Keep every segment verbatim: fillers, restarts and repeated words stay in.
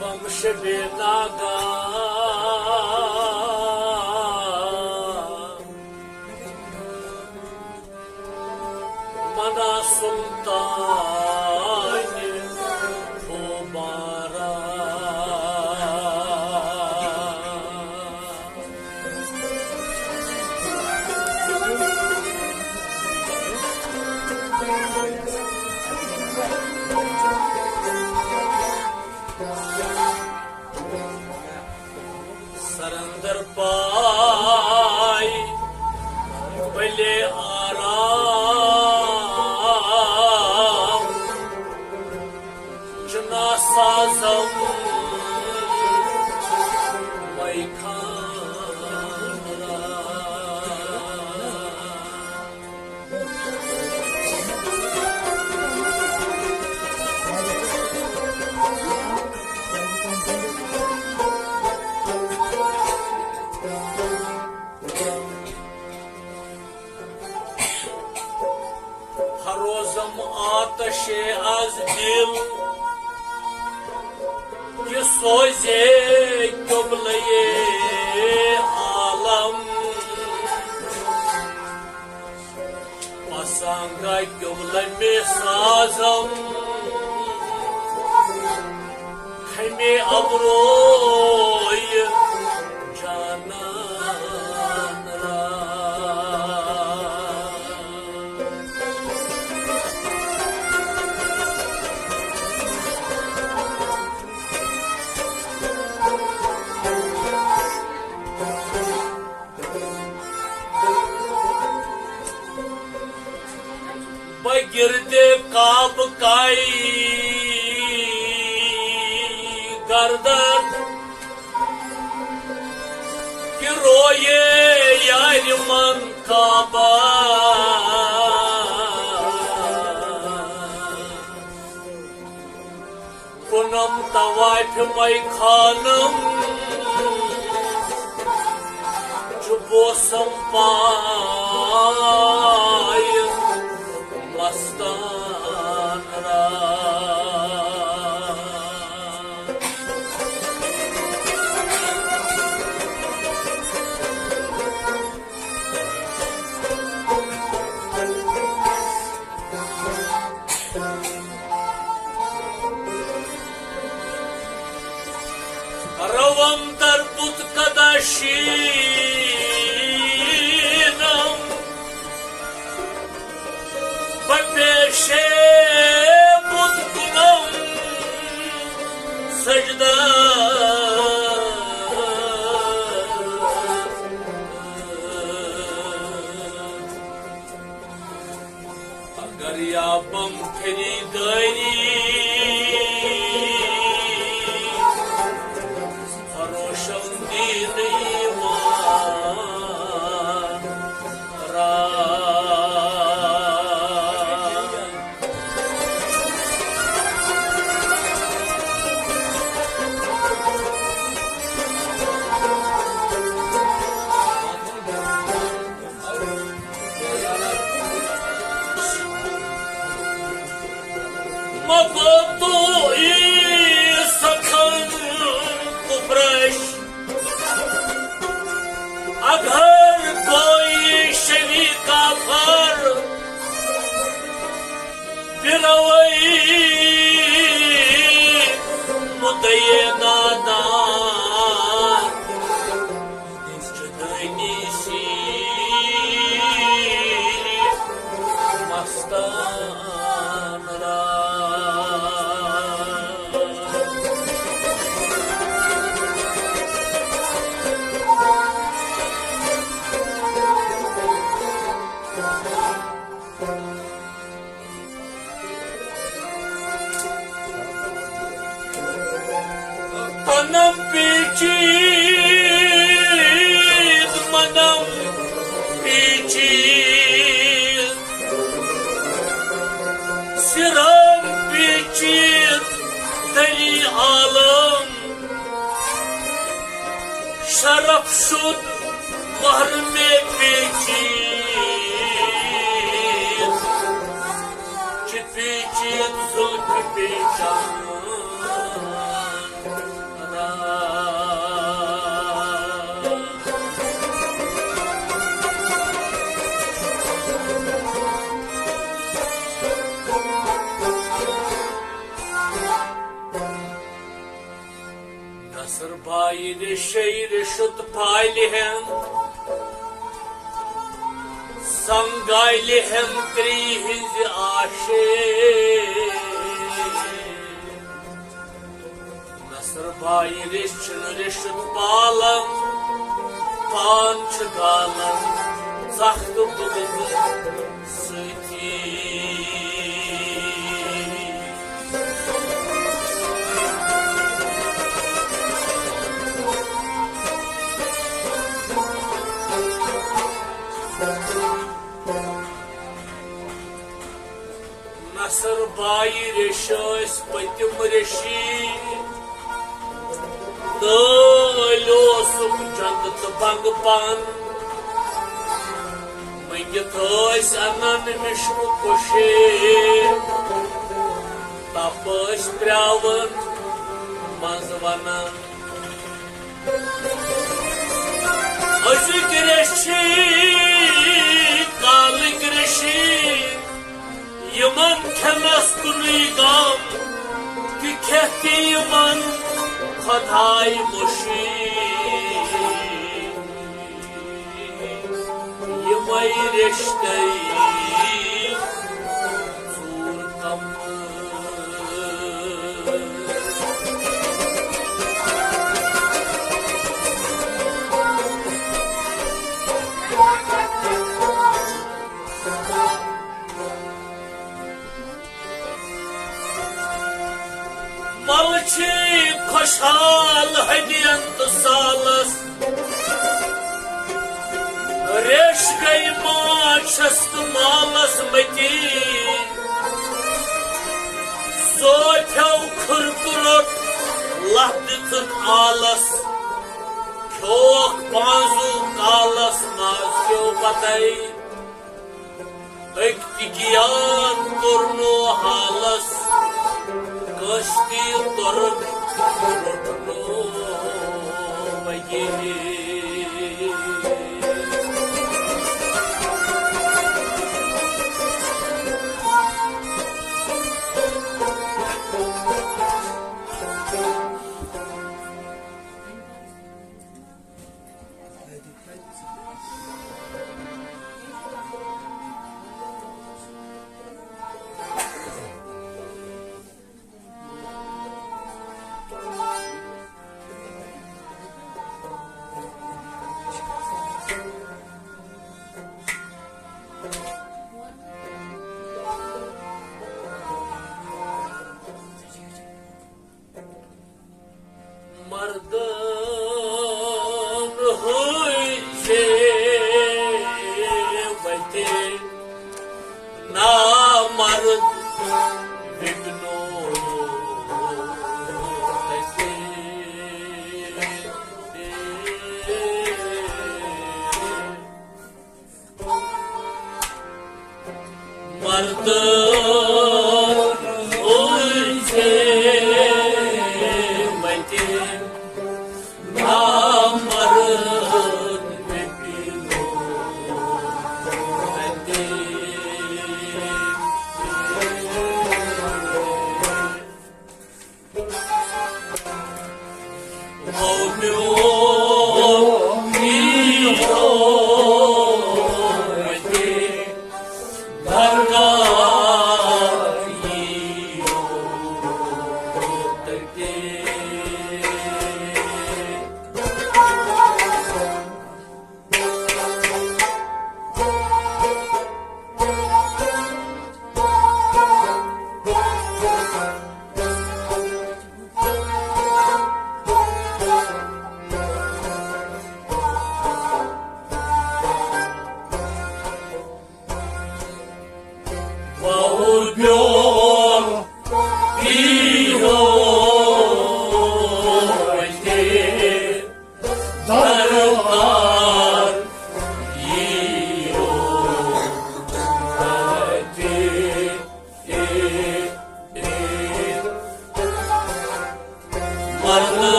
Bomb شبِ ناگا منا سلطان خوبارا۔ سرندر پاے بلے آرام، چنا سازم میخان۔ ہروزم آتش از دل، یہ سوزے قبلے عالم۔ پسنگا قبلہ میں سازم، ہمیں ابروی جانان را۔ بگرد کعبہ کائی گردن، کہ رویے یار من کعبہ۔ کنم طواف میخانم، چو بوسم پای مستان را۔ روم در بت قدا شینم، بہ پیشے بت کنم سجدہ۔ اگر یا بم خریداری، فروشم دین ایمان را۔ مگو تو ای سخن کفرش، اگر کوئی شوی کافر، بروی مدعی نادان۔ چدنی سی مستان را۔ تنم پیچید، منم پیچید، سرم پیچید، دلی عالم شرف شد، بہر میں پیچید، چہ پیچید زلف پیچان۔ شے رِشُت پھالہِ ہن، سنگالہِ ہن ترٛی ہٕنٛزِ آشے۔ نصر بھائی ریٚش چھُنہٕ رِشُت پالان، پان چھُ گالان ژکھ تہٕ بُغضہٕ سۭتی۔ نصر بھائی ریٚش ٲسۍ پٔتِم ریٚشی، نٲلۍ اوسُکھ جنٛد تہٕ بنٛگہٕ پن۔ مٔنگِتھ ٲسۍ انان مِشکہٕ کُشے، تپھ ٲسۍ پرٛاوان منٛزٕ ونان۔ أزِکۍ ریٚشی، کالٕکۍ ریٚشی، یِمن کھٮ۪نس کُنُے غم، تہِ کھٮ۪تھ تہِ یِمن خۄداے مُشی۔ یِمے رِشتَے ژوٗر کمہٕ۔ ملہٕ چھی خۄشحال ہدین تہٕ سالس، ریش گٔے ماچھس تہٕ مالس متی۔ زوتھیو کھُرکہٕ روٚٹ لتھ دِژٕکھ آلس، کھیوکھ پانزُک کالس ماز کیو پتے۔ أکۍ تہِ گیان کوٚر نہٕ حالس، کٲنٛسہِ تہِ تُرُن روٚٹ نہٕ وغیرہ۔ مردن ہٕنٛزِ وتہِ نامرد وِگنو تتہِ۔ مردن ہٕنٛزِ وتہِ نامرد وِگنو تتہِ۔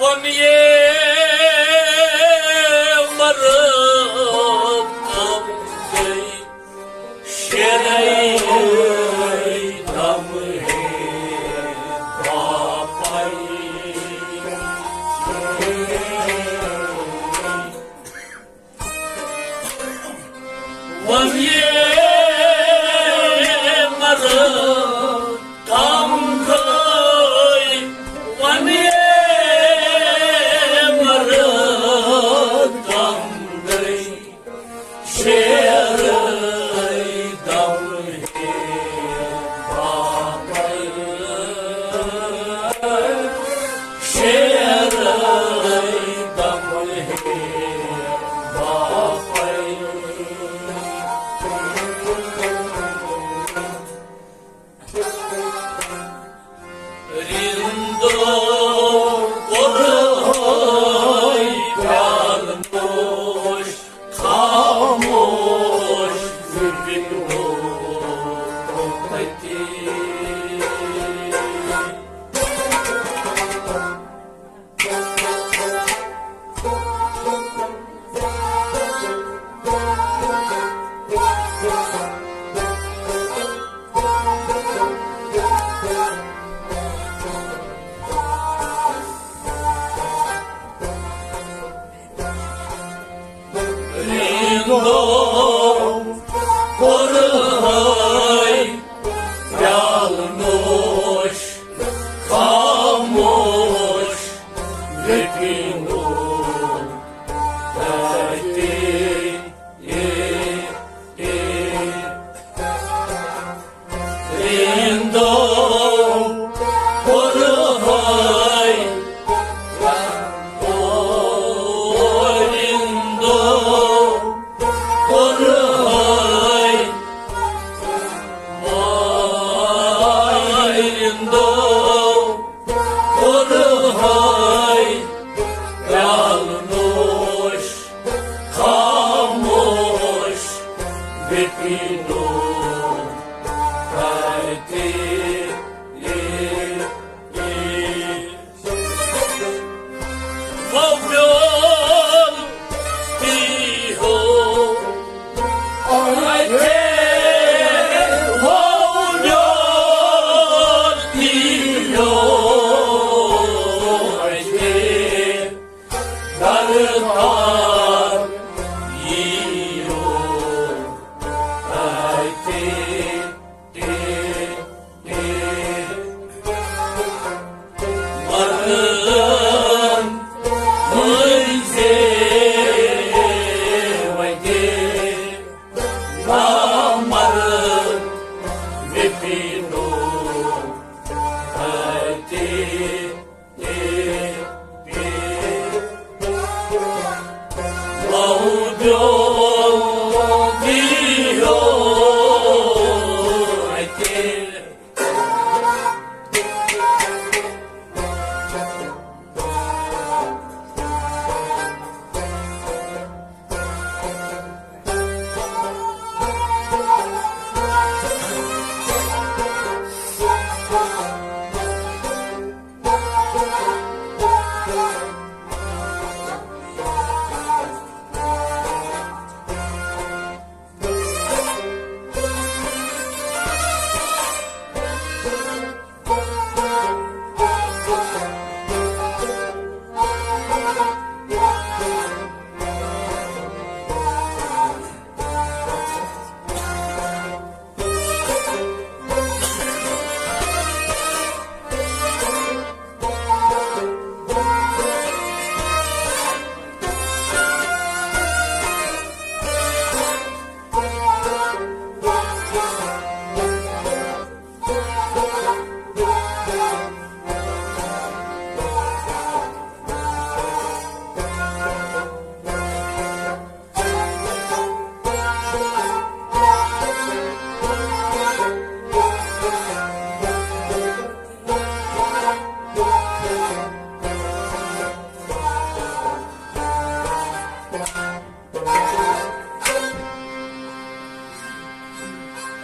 وۄنۍ یے مرتب گٔے شیرے دم ہے باپے۔ وۄنۍ یے مرتب گٔے، وۄنۍ یے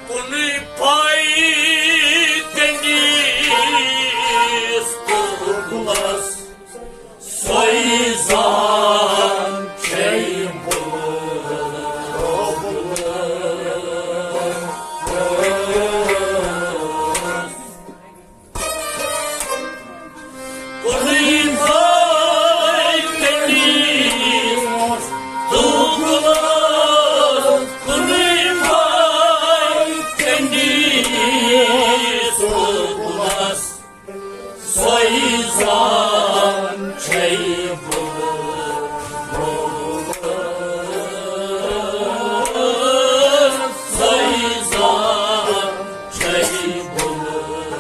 کُنُے پاے تٔمِس توکُلس، سۄے زان چھے بُلبُل۔ کُنُے پاے تٔمِس توکُلس، کُنُے پاے تٔمِس توکُلس، سۄے زان چھے بُلبُل، سۄے زان چھے بُلبُل۔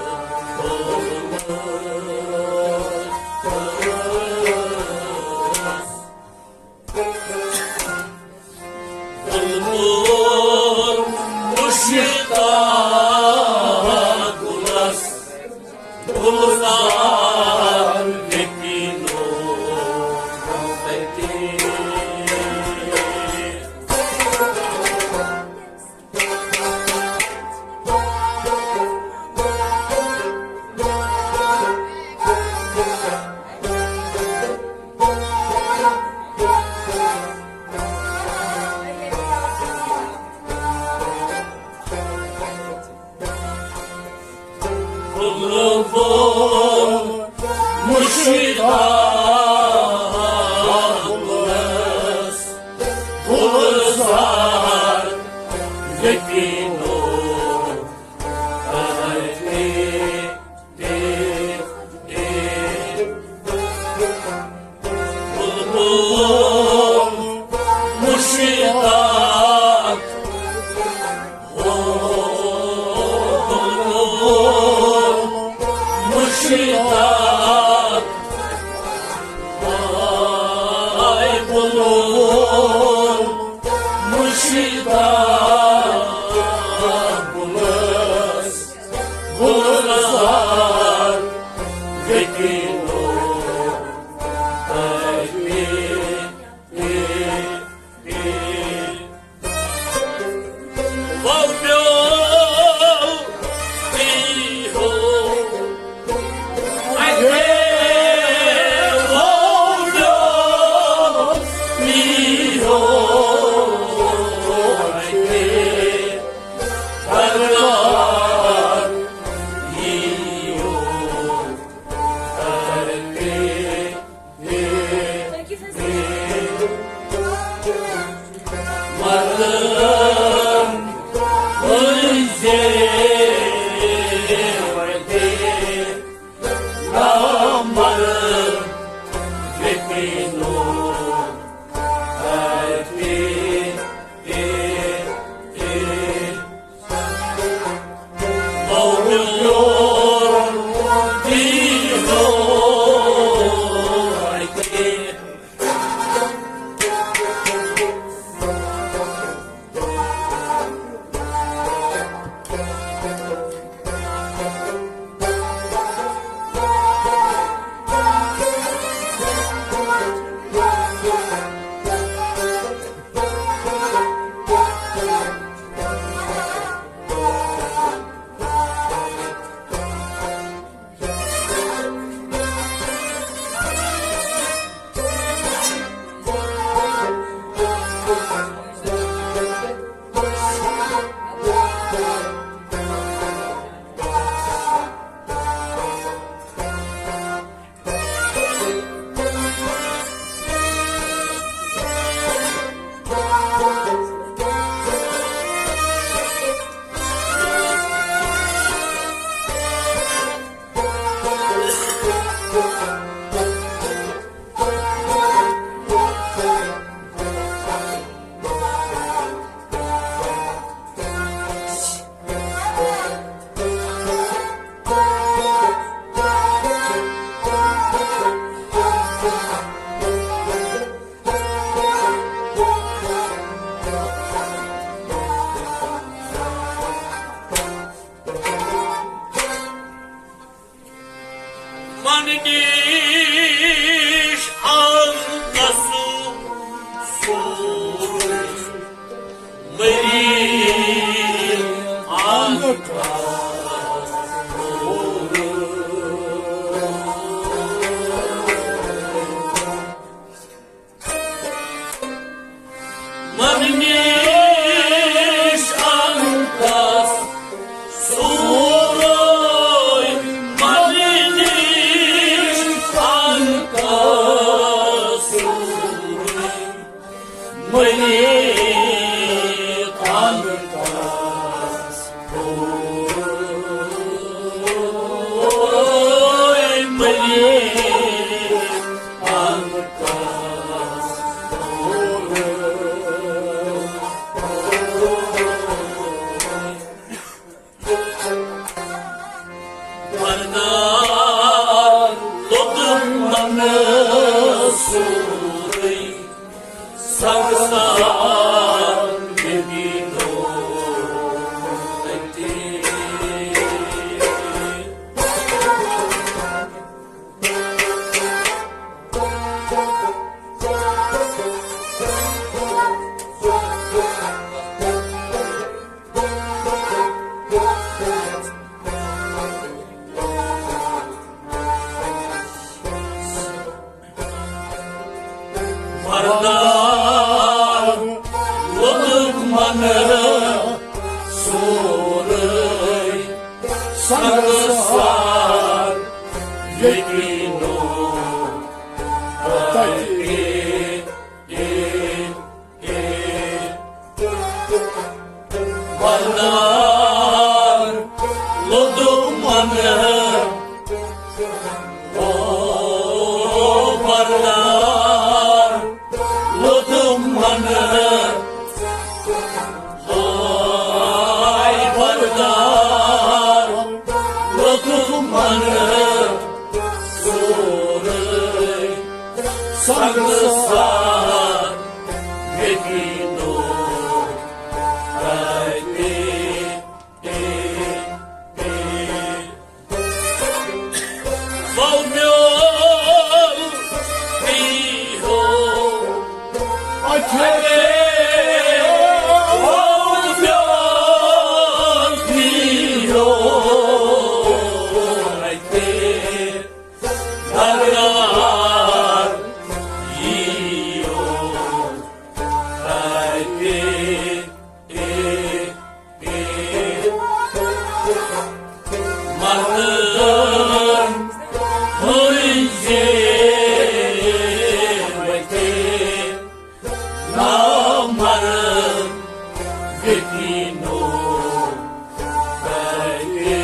بُلبُل مُشتاق گُلس، گُلزار یقیٖنو تٔتی۔ بُلبُل مُشتاق گُلس، گُلزار یقیٖنو تٔتی۔ بُلبُل مُشتاق، ہو، بُلبُل مُشتاق، ہاے بُلبُل مُشتاق گُلس، گُلزار یقیٖنو تٔتی۔ وَو پیو پیٖہو، اَے وَو پیو پیٖہو۔ من نِش آو قصوٗر سورُے، مٔریٖض آو قصوٗر۔ من نِش آو قصوٗر سورُے، من نِش آو قصوٗر سورُے، مٔریٖض آو قصوٗر سورُے، مٔریٖض آو قصوٗر سورُے۔ بردار لوٚدُم من سورُے، سنگسار یقیٖنو أتی۔ بردار لوٚدُم من سورُے، سنگسار یقیٖنو تَتہِ۔ بردار لوٚدُم من، او بردار لوٚدُم من، ہاے بردار لوٚدُم من سورُے، سنگسار یقیٖنو تَتہِ۔ وَو میون پیٖرو، اَتھے۔ وَو میون پیٖرو، اَتھے۔ بردار یِیو تَتہِ۔ مَرن مٔنٛزۍ وَتہِ، نہ مَرن یقیٖنو تَتہِ۔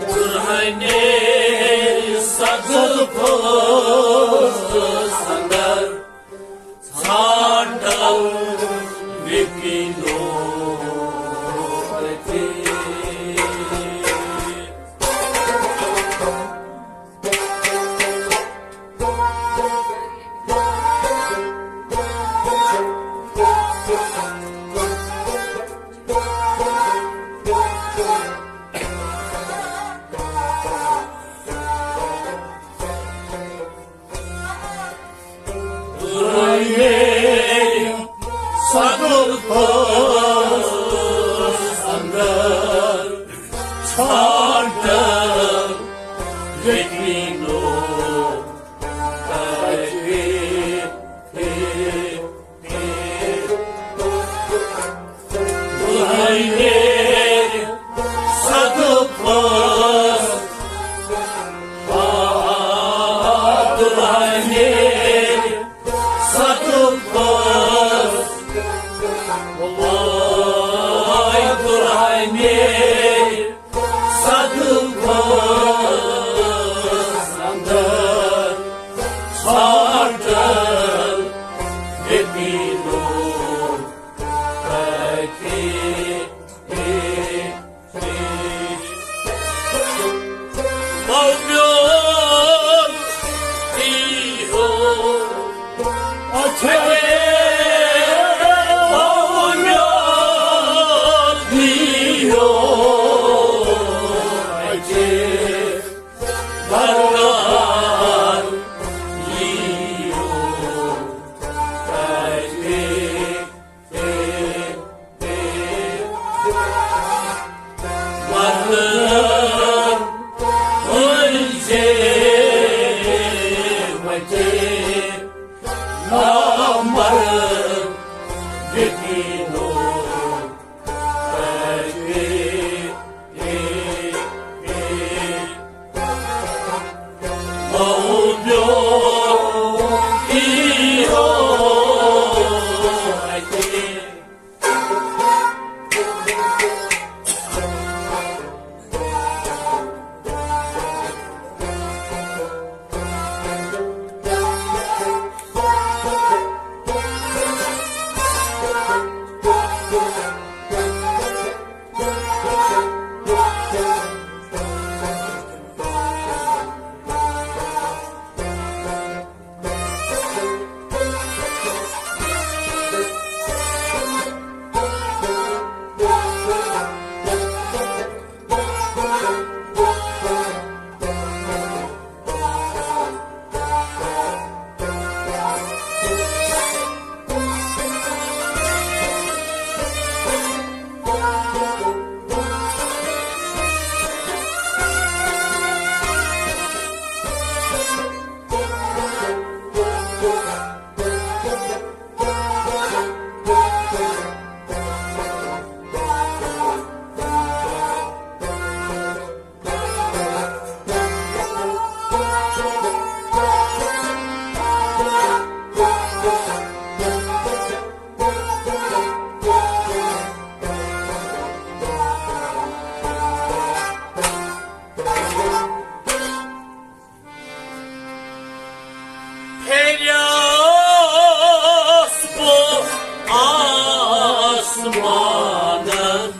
برہنے صدف اندر ژھانٛڈل وِکیٖنو اَتہِ۔ پھیریوس بہٕ آسمانن،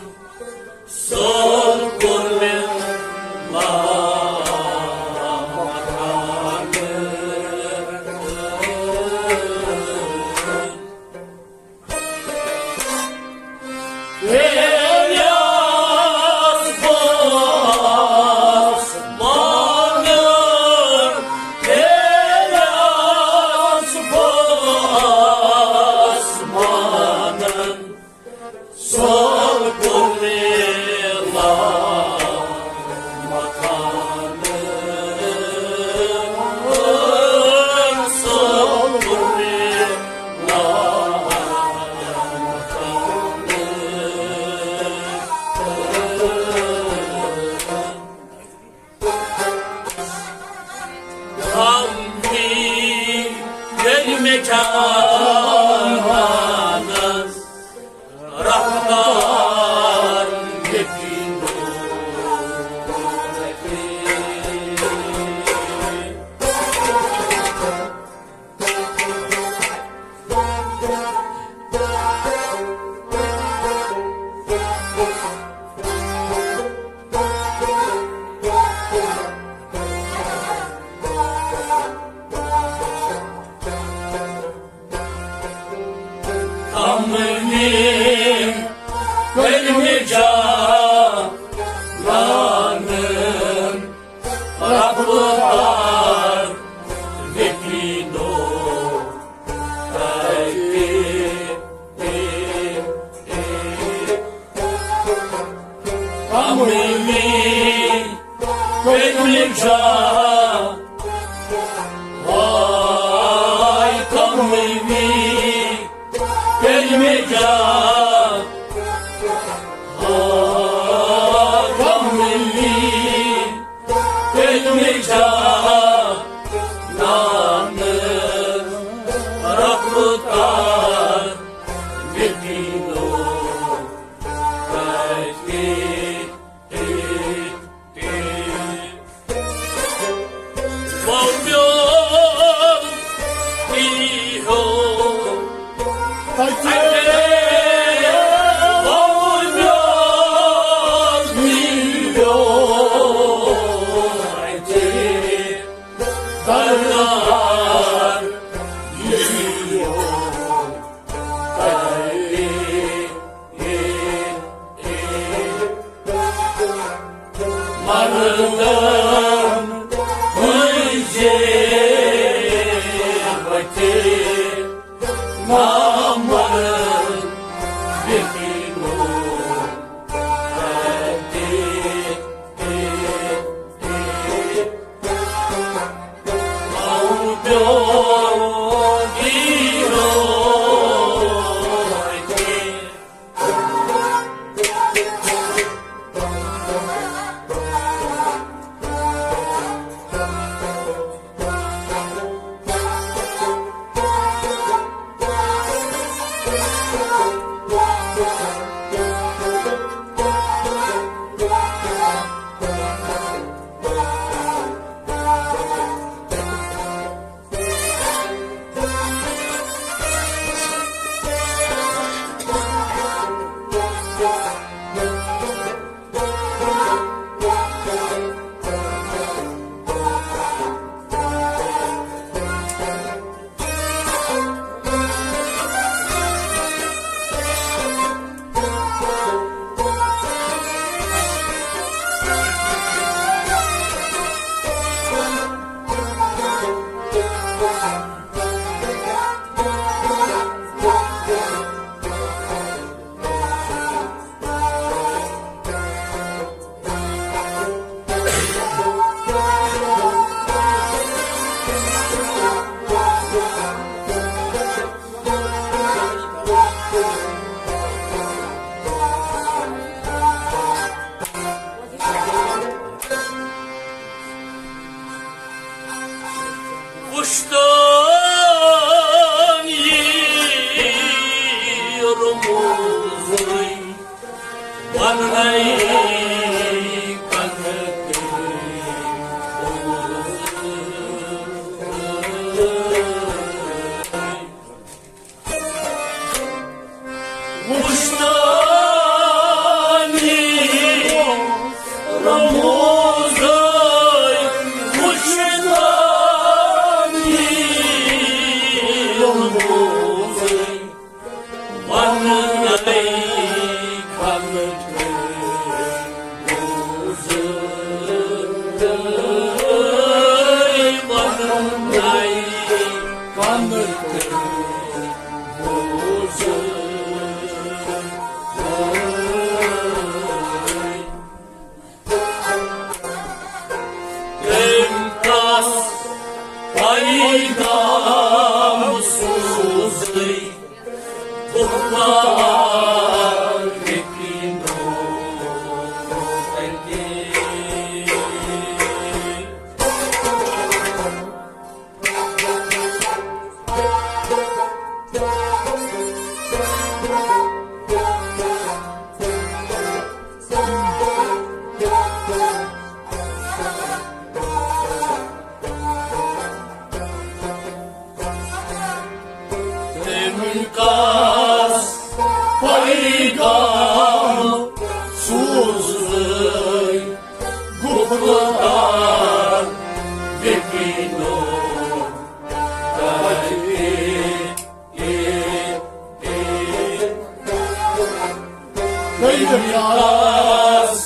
سۄل کوٚر مےٚ لامکان۔ جانانس رفتار یقین۔ کملی کٔرمٕتۍ جانانن رفتار یقینو۔ کملی کٔرمٕتۍ جان، ہاے کملی کٔرمٕتۍ جان، ہاے کملی کٔرمٕتۍ جان، نانہٕ رفتار یقینو۔ مردن ہٕنٛزِ وتہِ نامرد یقینو۔ وُچھتن یہِ رموزٕے وننے کنہٕ تیٚلہِ۔ وُچھتن یہِ رموزٕے، وُچھتن یہِ رموزٕے، وننے کنہٕ تیٚلہِ۔ کاس پیغام سوزے گُپتار یقینو ترقی۔ تٔمۍ کاس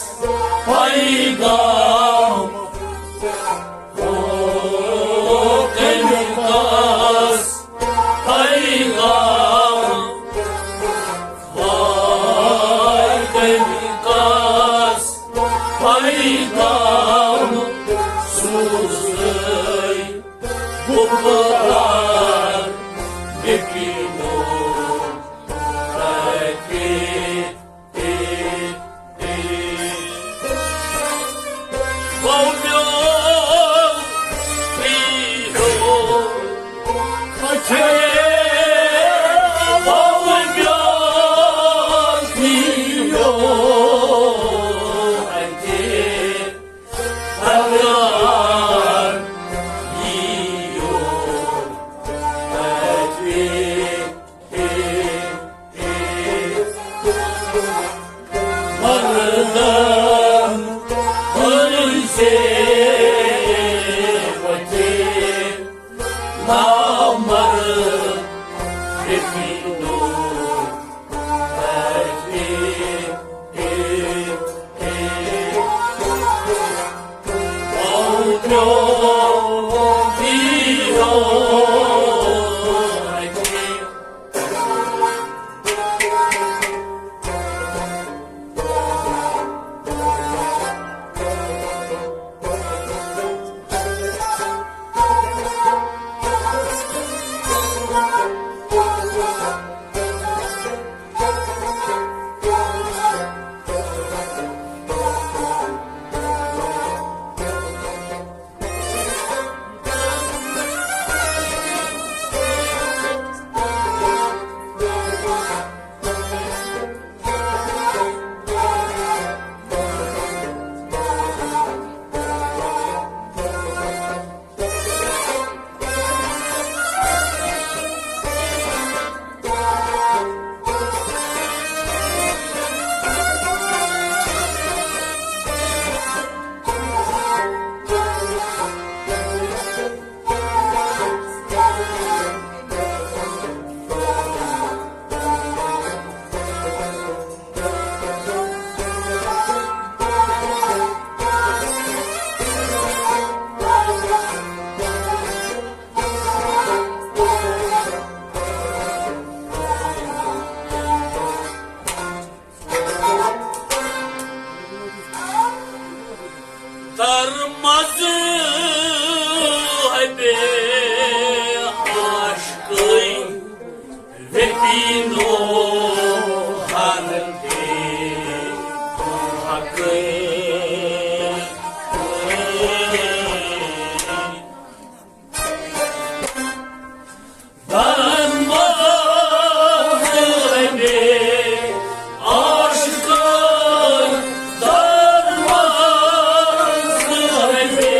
پیغام، او، تٔمۍ کاس پیغام، واے تٔمۍ کاس پیغام سوزے گُپتار یقینو ترقی۔ مردن ہٕنٛزِ وتہِ نامرد یقینو ترقی۔ در مزٕ ہبے عاشقٕے ویپینو ہر کے حقٕے۔ در مزٕ ہبے عاشقٕے، در مزٕ ہبے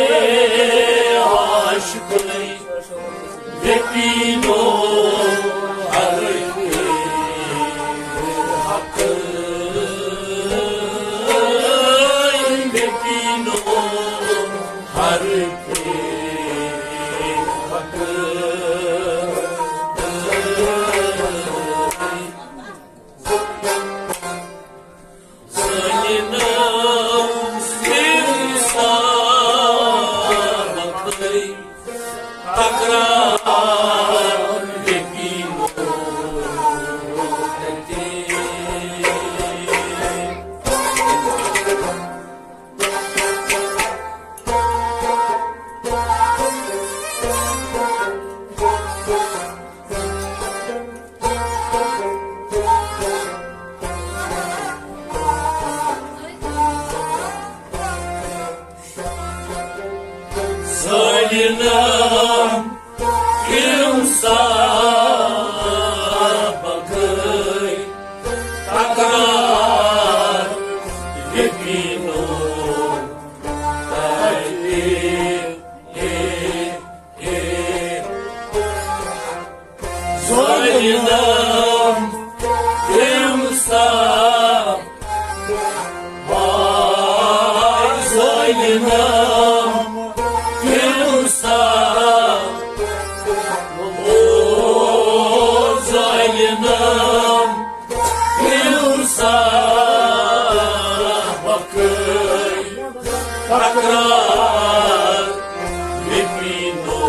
عاشقٕے۔ یقینو ہر کے حقٕے، یقینو ہر کے حقٕے۔ سٲنۍ نام سٲنۍ سارا مۄکلے تکرار یقینو ترقی۔ سٲنۍ نام علم سبقٕے تکرار یقینو ترقی۔ ظالم، تِم سا، واے ظالم، تِم سا، او ظالم، تِم سا، وقت تکرار، یقینو۔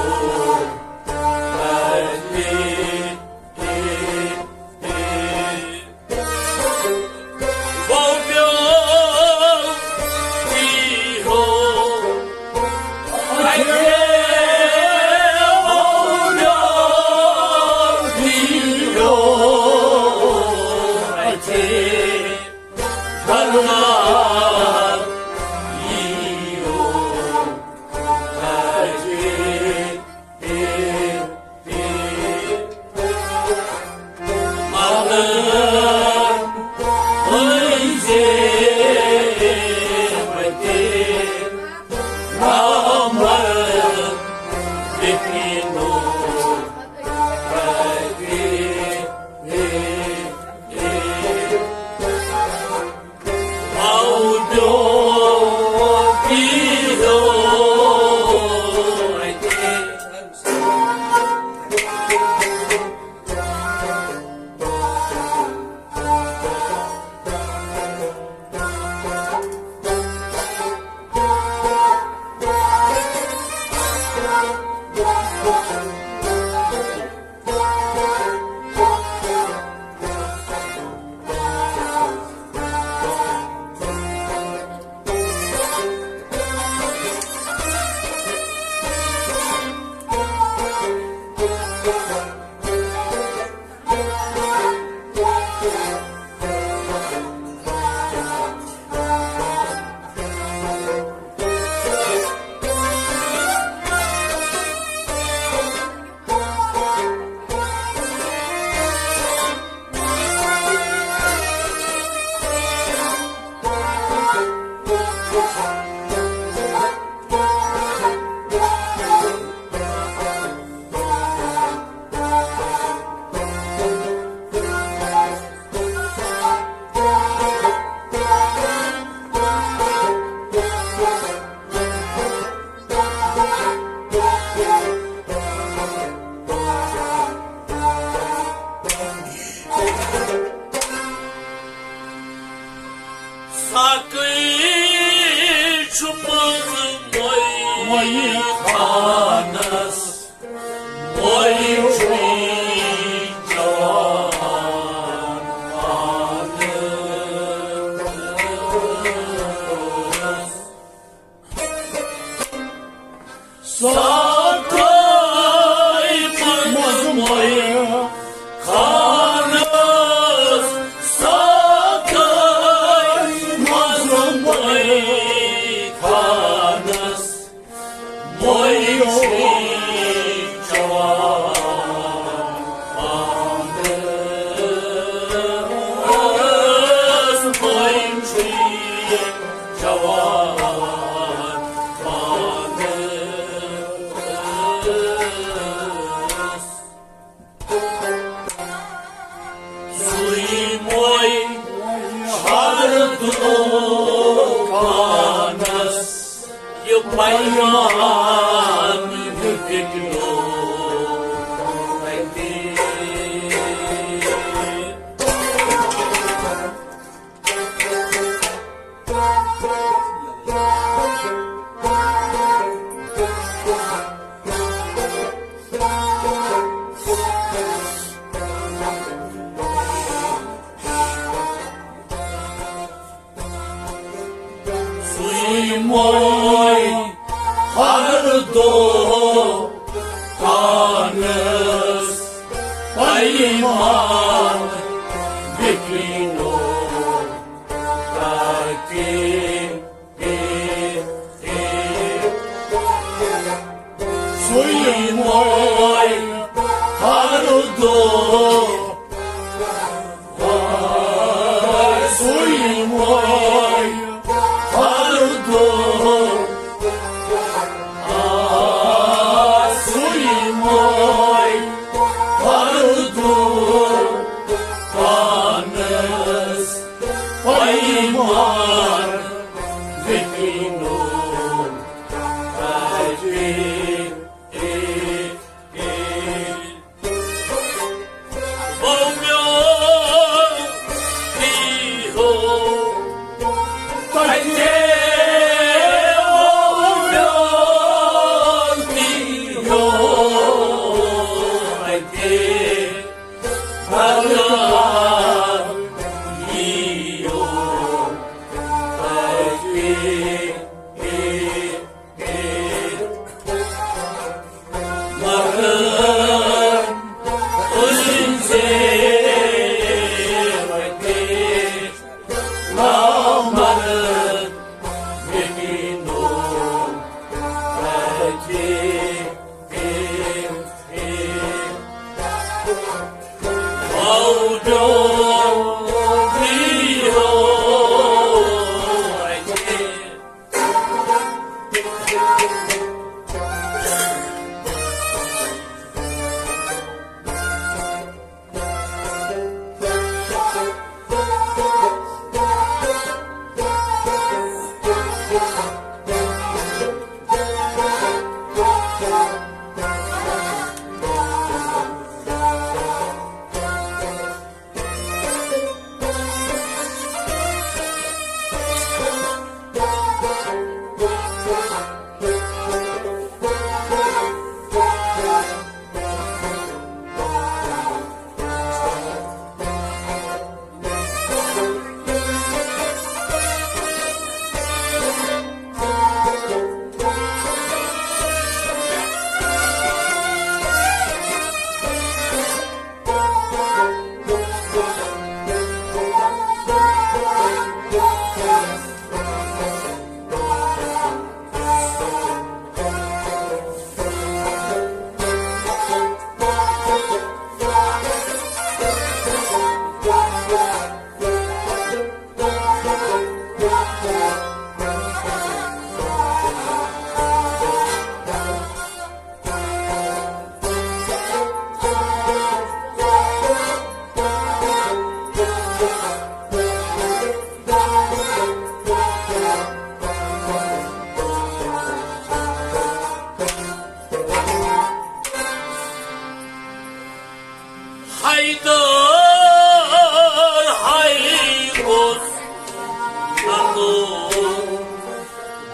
ساقی چھُ منٛزٕ مۄیہِ خانس، مۄیہِ چھُے جوان خانس۔ ساقی منٛزٕ مۄیہِ خانس، ساقی منٛزٕ مۄیہِ خانس، مۄیہِ چھُے جوان خانس، مۄیہِ چھُے جوان خانس۔ سُے مۄے ہر دُکانس، یہِ پیمان ہیوٚتُکھ نوٚو اَتہِ۔ سُے مۄے ہر دۄہ پانس پیمان وِکرینو تاکہِ سُے مۄے ہر دۄہ، سُے مۄے ہر دۄہ، سُے مۄے ہر دۄہ۔ حیدر، حیدر اوس ننو،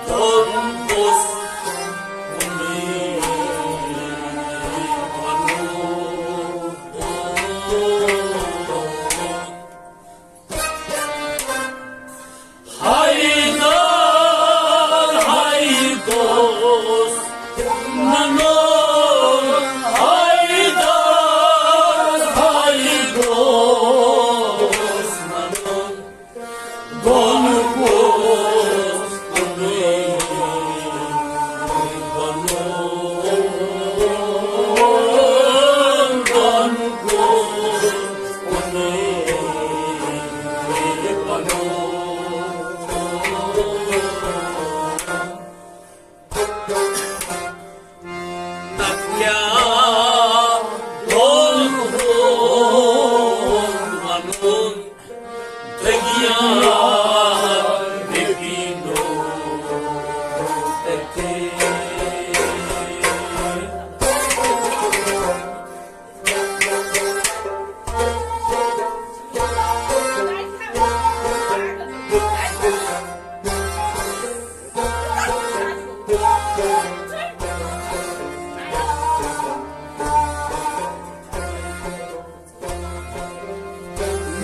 دۄن اوس کُنُے وَنُن۔ حیدر، حیدر اوس ننو، حیدر، حیدر اوس ننو، دۄن اوس کُنُے وَنُن، دۄن اوس کُنُے وَنُن۔ نتہٕ کیٛاہ دۄن ہُنٛد وَنُن، دٔگیا مےٚ پیٖنو تَتہِ۔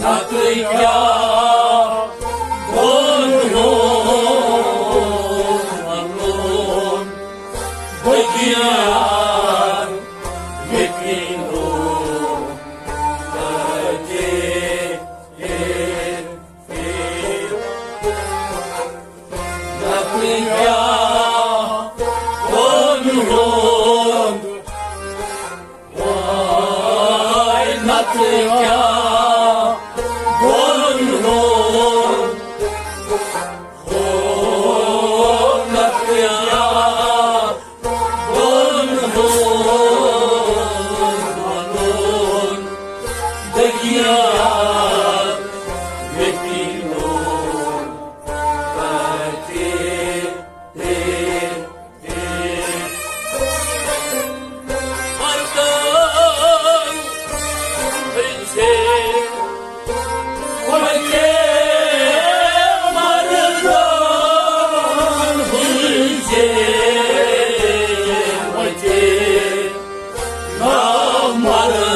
نتہٕ کیٛاہ دۄن ہُنٛد وَنُن، دٔگیا مےٚ پیٖنو تَتہِ۔ نتہٕ کیٛاہ دۄن ہُنٛد، واے نتہٕ کیٛاہ دۄن ہُنٛد، ہو نتہٕ کیٛاہ دۄن ہُنٛد وَنُن، دٔگیا مےٚ پیٖنو تَتہِ۔ مردن ہٕنٛزِ، وۄنۍ چھِ مردن ہٕنٛزِ، وۄنۍ چھِ نا مردن۔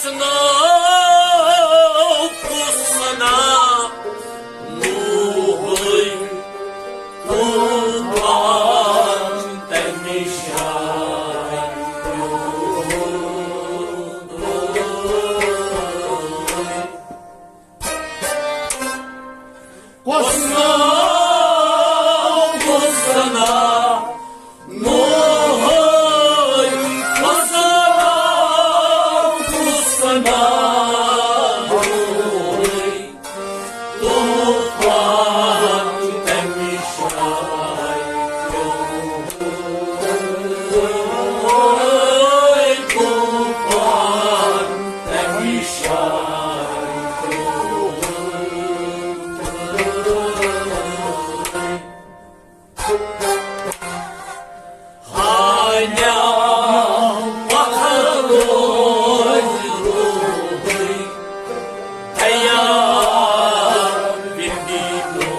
سنا، کُس سنا، نوحے طوفان تمہِ شایہِ پیوٚو۔ کُس سنا، کُس سنا، نوحے، کُس سنا، کُس سنا، نوحے، طوفان تمہِ شایہِ پیوٚو۔ طوفان تمہِ شایہِ پیوٚو۔ ہانیٛا پتھر روزِ روحٕے تیار بِدینو۔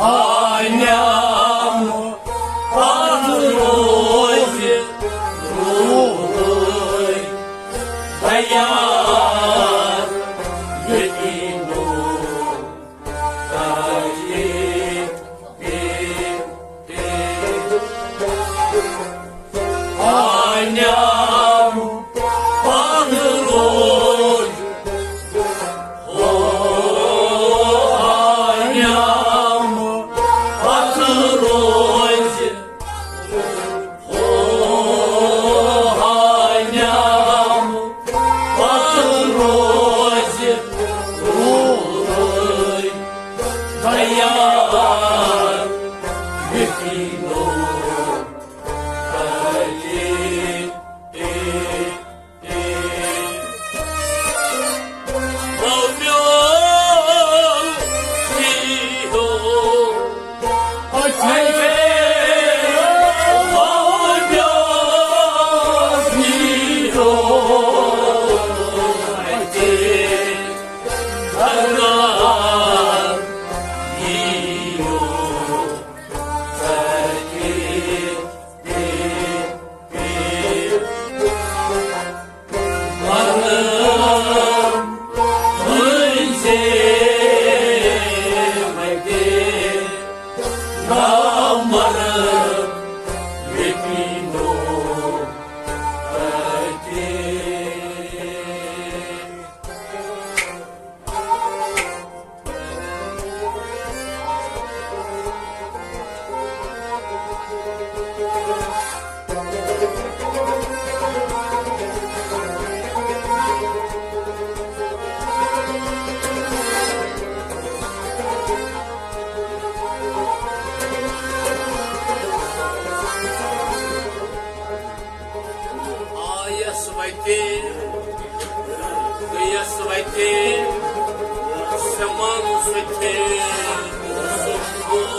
ہانیٛا پتھر روزِ روحٕے تیار بِدینو۔ ہانیٛا پتھر روزِ، ہو، ہانیٛا پتھر روزِ، ہو، ہانیٛا پتھر روزِ، روحٕے تیار بِدینو۔ آیس وتہِ، گٔیس وتہِ، سمن سُتھہِ، سُمبُل،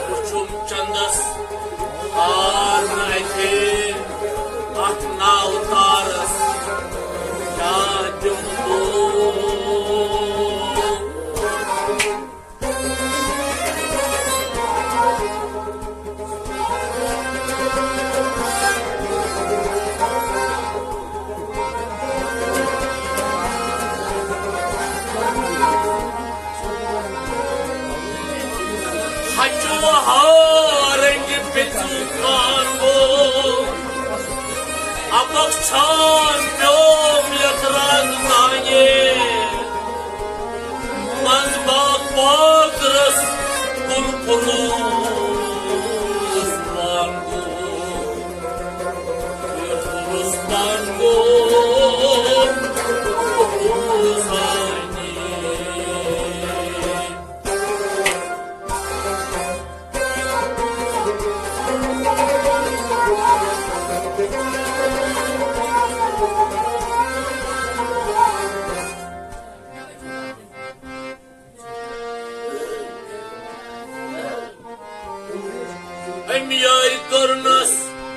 وُچھُم چندس ہار نہٕ اتھہِ، اتھ ناو تارس کیاہ دِمہٕ بہٕ؟ أمۍ یارِ کٔرنَس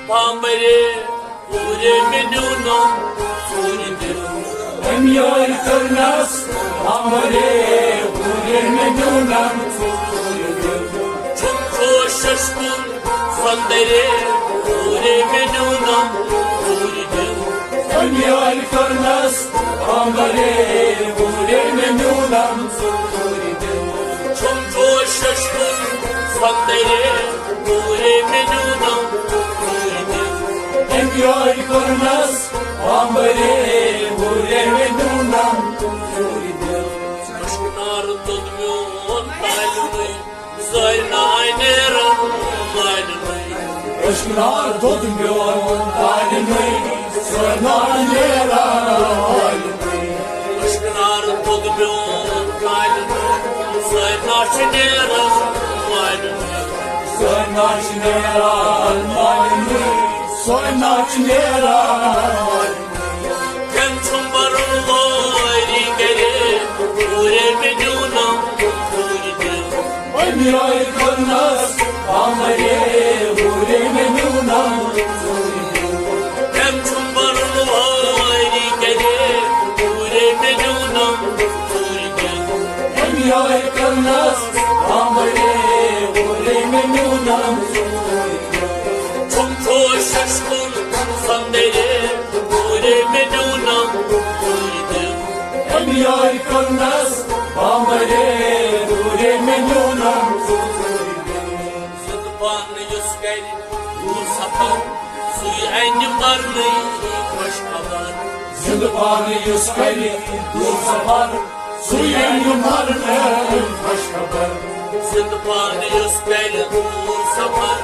بامبرے، کوٗرے مےٚ نیونم ژوٗرِ دِل۔ أمۍ یارِ کٔرنَس بامبرے، کوٗرے مےٚ نیونم ژوٗرِ دِل۔ چھُم جوشس کُن سۄندرے، کوٗرے مےٚ نیونم ژوٗرِ دِل۔ أمۍ یارِ کٔرنَس بامبرے، کوٗرے مےٚ نیونم ژوٗرِ دِل۔ چھُم جوشس کُن سۄندرے، کوٗرے مےٚ نیونم ژوٗرِ دِل۔ أمۍ یارِ کٔرنَس بامبرے، کوٗرے مےٚ نیونم ژوٗرِ دِل۔ أشکہٕ نار دوٚد میون طالبٕے، زٲلۍ ناے نیران مالِنٕے۔ أشکہٕ نار دوٚد میون طالبٕے، زٲلۍ ناے نیران مالِنٕے۔ أشکہٕ نار دوٚد میون طالبٕے، زٲلۍ نا چھِ نیران مالِنٕے۔ زٲلۍ نا چھِ نیران مالِنٕے، زٲلۍ نا چھِ نیران مالِنٕے۔ کٔمۍ چھُم بَرُن وٲری گَرے، کوٗرے مےٚ نیونم ژوٗرِ دِل۔ أمۍ یارِ کٔرنَس بامبرے، کوٗرے مےٚ نیونم ژوٗرِ دِل۔ کٔمۍ چھُم بَرُن وٲری گَرے، کوٗرے مےٚ نیونم ژوٗرِ دِل۔ أمۍ یارِ کٔرنَس بامبرے، کوٗرے مےٚ نیونم ژوٗرِ دِل۔ چھُم جوشس کُن سۄندرے، کوٗرے مےٚ نیونم ژوٗرِ دِل۔ أمۍ یارِ کٔرنَس بامبرے، کوٗرے مےٚ نیونم ژوٗرِ دِل۔ زِندٕ پانہٕ یُس کَرِ دوٗر سفر، سُے اَنہِ مَرنٕے خۄش خبر۔ زِندٕ پانہٕ یُس کَرِ دوٗر سفر، سُے اَنہِ مَرنٕے خۄش خبر۔ زِندٕ پانہٕ یُس کَرِ دوٗر سفر،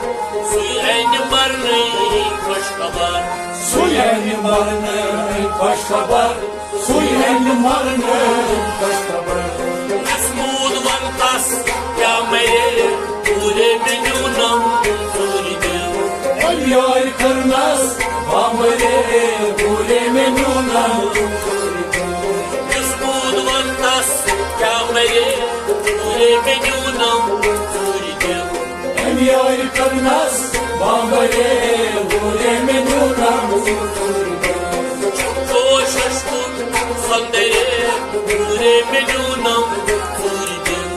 سُے اَنہِ مَرنٕے خۄش خبر۔ سُے اَنہِ مَرنٕے خۄش خبر، سُے اَنہِ مَرنٕے خۄش خبر۔ یُس موٗد وَن تَس کیٛاہ مَرے، کوٗرے مےٚ نیونم ژوٗرِ دِل۔ أمۍ یارِ کٔرنَس بامبرے، کوٗرے مےٚ نیونم ژوٗرِ دِل۔ یُس موٗد وَن تَس کیٛاہ مَرے، کوٗرے مےٚ نیونم ژوٗرِ دِل۔ أمۍ یارِ کٔرنَس بامبرے، کوٗرے مےٚ نیونم ژوٗرِ دِل۔ جوشس کُن سۄندرے، کوٗرے مےٚ نیونم ژوٗرِ دِل۔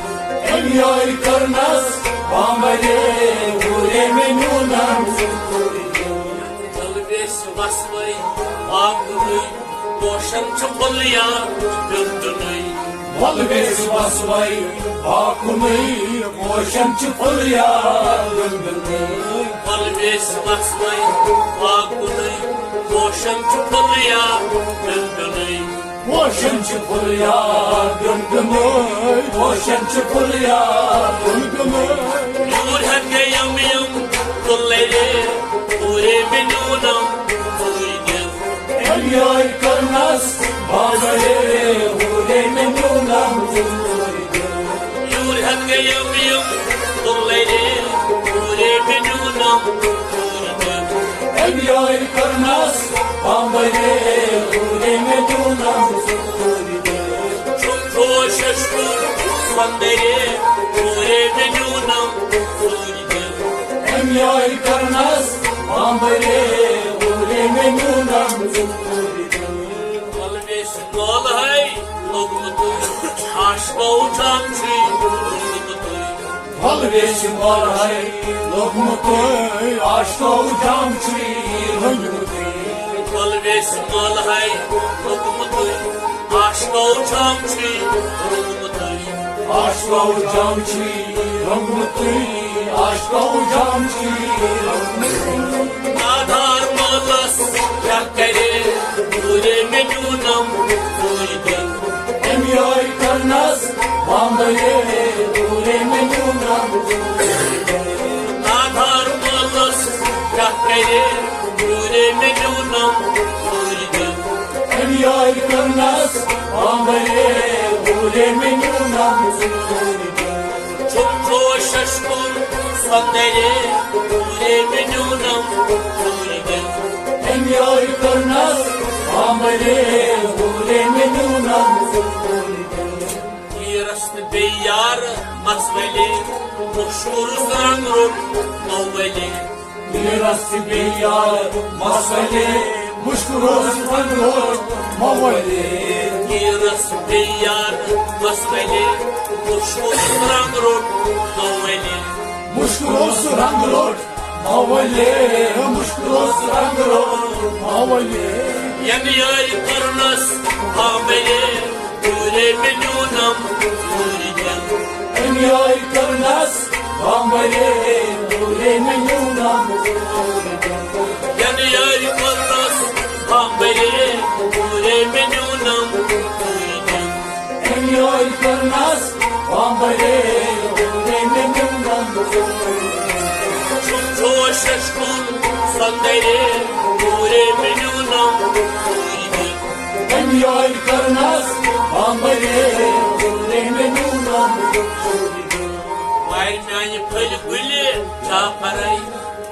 أمۍ یارِ کٔرنَس بامبرے، کوٗرے مےٚ نیونم ژوٗرِ دِل۔ ولہٕ ویسہِ وسوے باغ کُنُے، پوشن چھُ پھُل یا بیوٚل بیوٚلُے۔ ولہٕ ویسہِ وسوے باغ کُنُے، پوشن چھُ پھُل یا بیوٚل بیوٚلُے۔ ولہٕ ویسہِ وسوے باغ کُنُے، پوشن چھُ پھُل یا بیوٚل بیوٚلُے۔ پوشن چھُ پھُل یا بیوٚل بیوٚلُے، پوشن چھُ پھُل یا بیوٚل بیوٚلُے۔ یوٗر ہٮ۪تھ گٔے یِم یِم کُلۍ لرے، کوٗرے مےٚ نیونم ژوٗرِ دِل۔ أمۍ یارِ کٔرنَس بامبرے، کوٗرے مےٚ نیونم ژوٗرِ دِل۔ یوٗر ہٮ۪تھ گٔے یِم یِم کُلۍ لرے، کوٗرے مےٚ نیونم ژوٗرِ دِل۔ أمۍ یارِ کٔرنَس بامبرے، کوٗرے مےٚ نیونم ژوٗرِ دِل۔ چھُم جوشس کُن سۄندرے، کوٗرے مےٚ نیونم ژوٗرِ دِل۔ أمۍ یارِ کٔرنَس بامبرے، کوٗرے مےٚ نیونم ژوٗرِ دِل۔ ولہٕ ویسہِ مٲلہٕ ہے لوٚگمُتُے، عاشقو جام چھُے روٚنگمُتُے۔ ولہٕ ویسہِ مٲلہٕ ہے لوٚگمُتُے، عاشقو جام چھُے روٚنگمُتُے۔ ولہٕ ویسہِ مٲلہٕ ہے لوٚگمُتُے، عاشقو جام چھُے روٚنگمُتُے۔ عاشقو جام چھُے روٚنگمُتُے، عاشقو جام چھُے روٚنگمُتُے۔ نادار مٲلَس کیٛاہ کَرے، کوٗرے مےٚ نیونم ژوٗرِ دِل۔ أمۍ یارِ کٔرنَس بامبرے، کوٗرے مےٚ نیونم ژوٗرِ دِل۔ نادار مٲلَس کیٛاہ کَرے، کوٗرے مےٚ نیونم ژوٗرِ دِل۔ أمۍ یارِ کٔرنَس بامبرے، کوٗرے مےٚ نیونم ژوٗرِ دِل۔ چھُم جوشس کُن سۄندرے، کوٗرے مےٚ نیونم ژوٗرِ دِل۔ أمۍ یارِ کٔرنَس بامبرے، کوٗرے مےٚ نیونم ژوٗرِ دِل۔ ییٖرس تہٕ بیٚیہِ یارٕ مسولی، مشکور رنگ روٚٹ مولے۔ نیرس تہِ بیٚیہِ یار مسولی، مشکور رنگ روٚٹ مولے۔ نیرس بیٚیہِ یار مسولی، مشکور رنگ روٚٹ مولے۔ مشکور رنگ روٚٹ مولے، مشکور رنگ روٚٹ مولے۔ یم یار کرنس ہاملے، پورے میں نیونم پوری دل۔ یم یار کرنس ہاملے، پورے میں نیونم پوری دل۔ یم یار کرنس ہاملے، پورے میں نیونم پوری دل۔ یم یار کرنس ہاملے، پورے میں نیونم پوری دل۔ چون چوش اشکون سندرے، پورے میں نیونم پوری دل۔ یم یار کرنس ہاملے، پورے میں نیونم پوری دل۔ وارِ میانہِ پھٔلۍ گُلہِ جعفرے،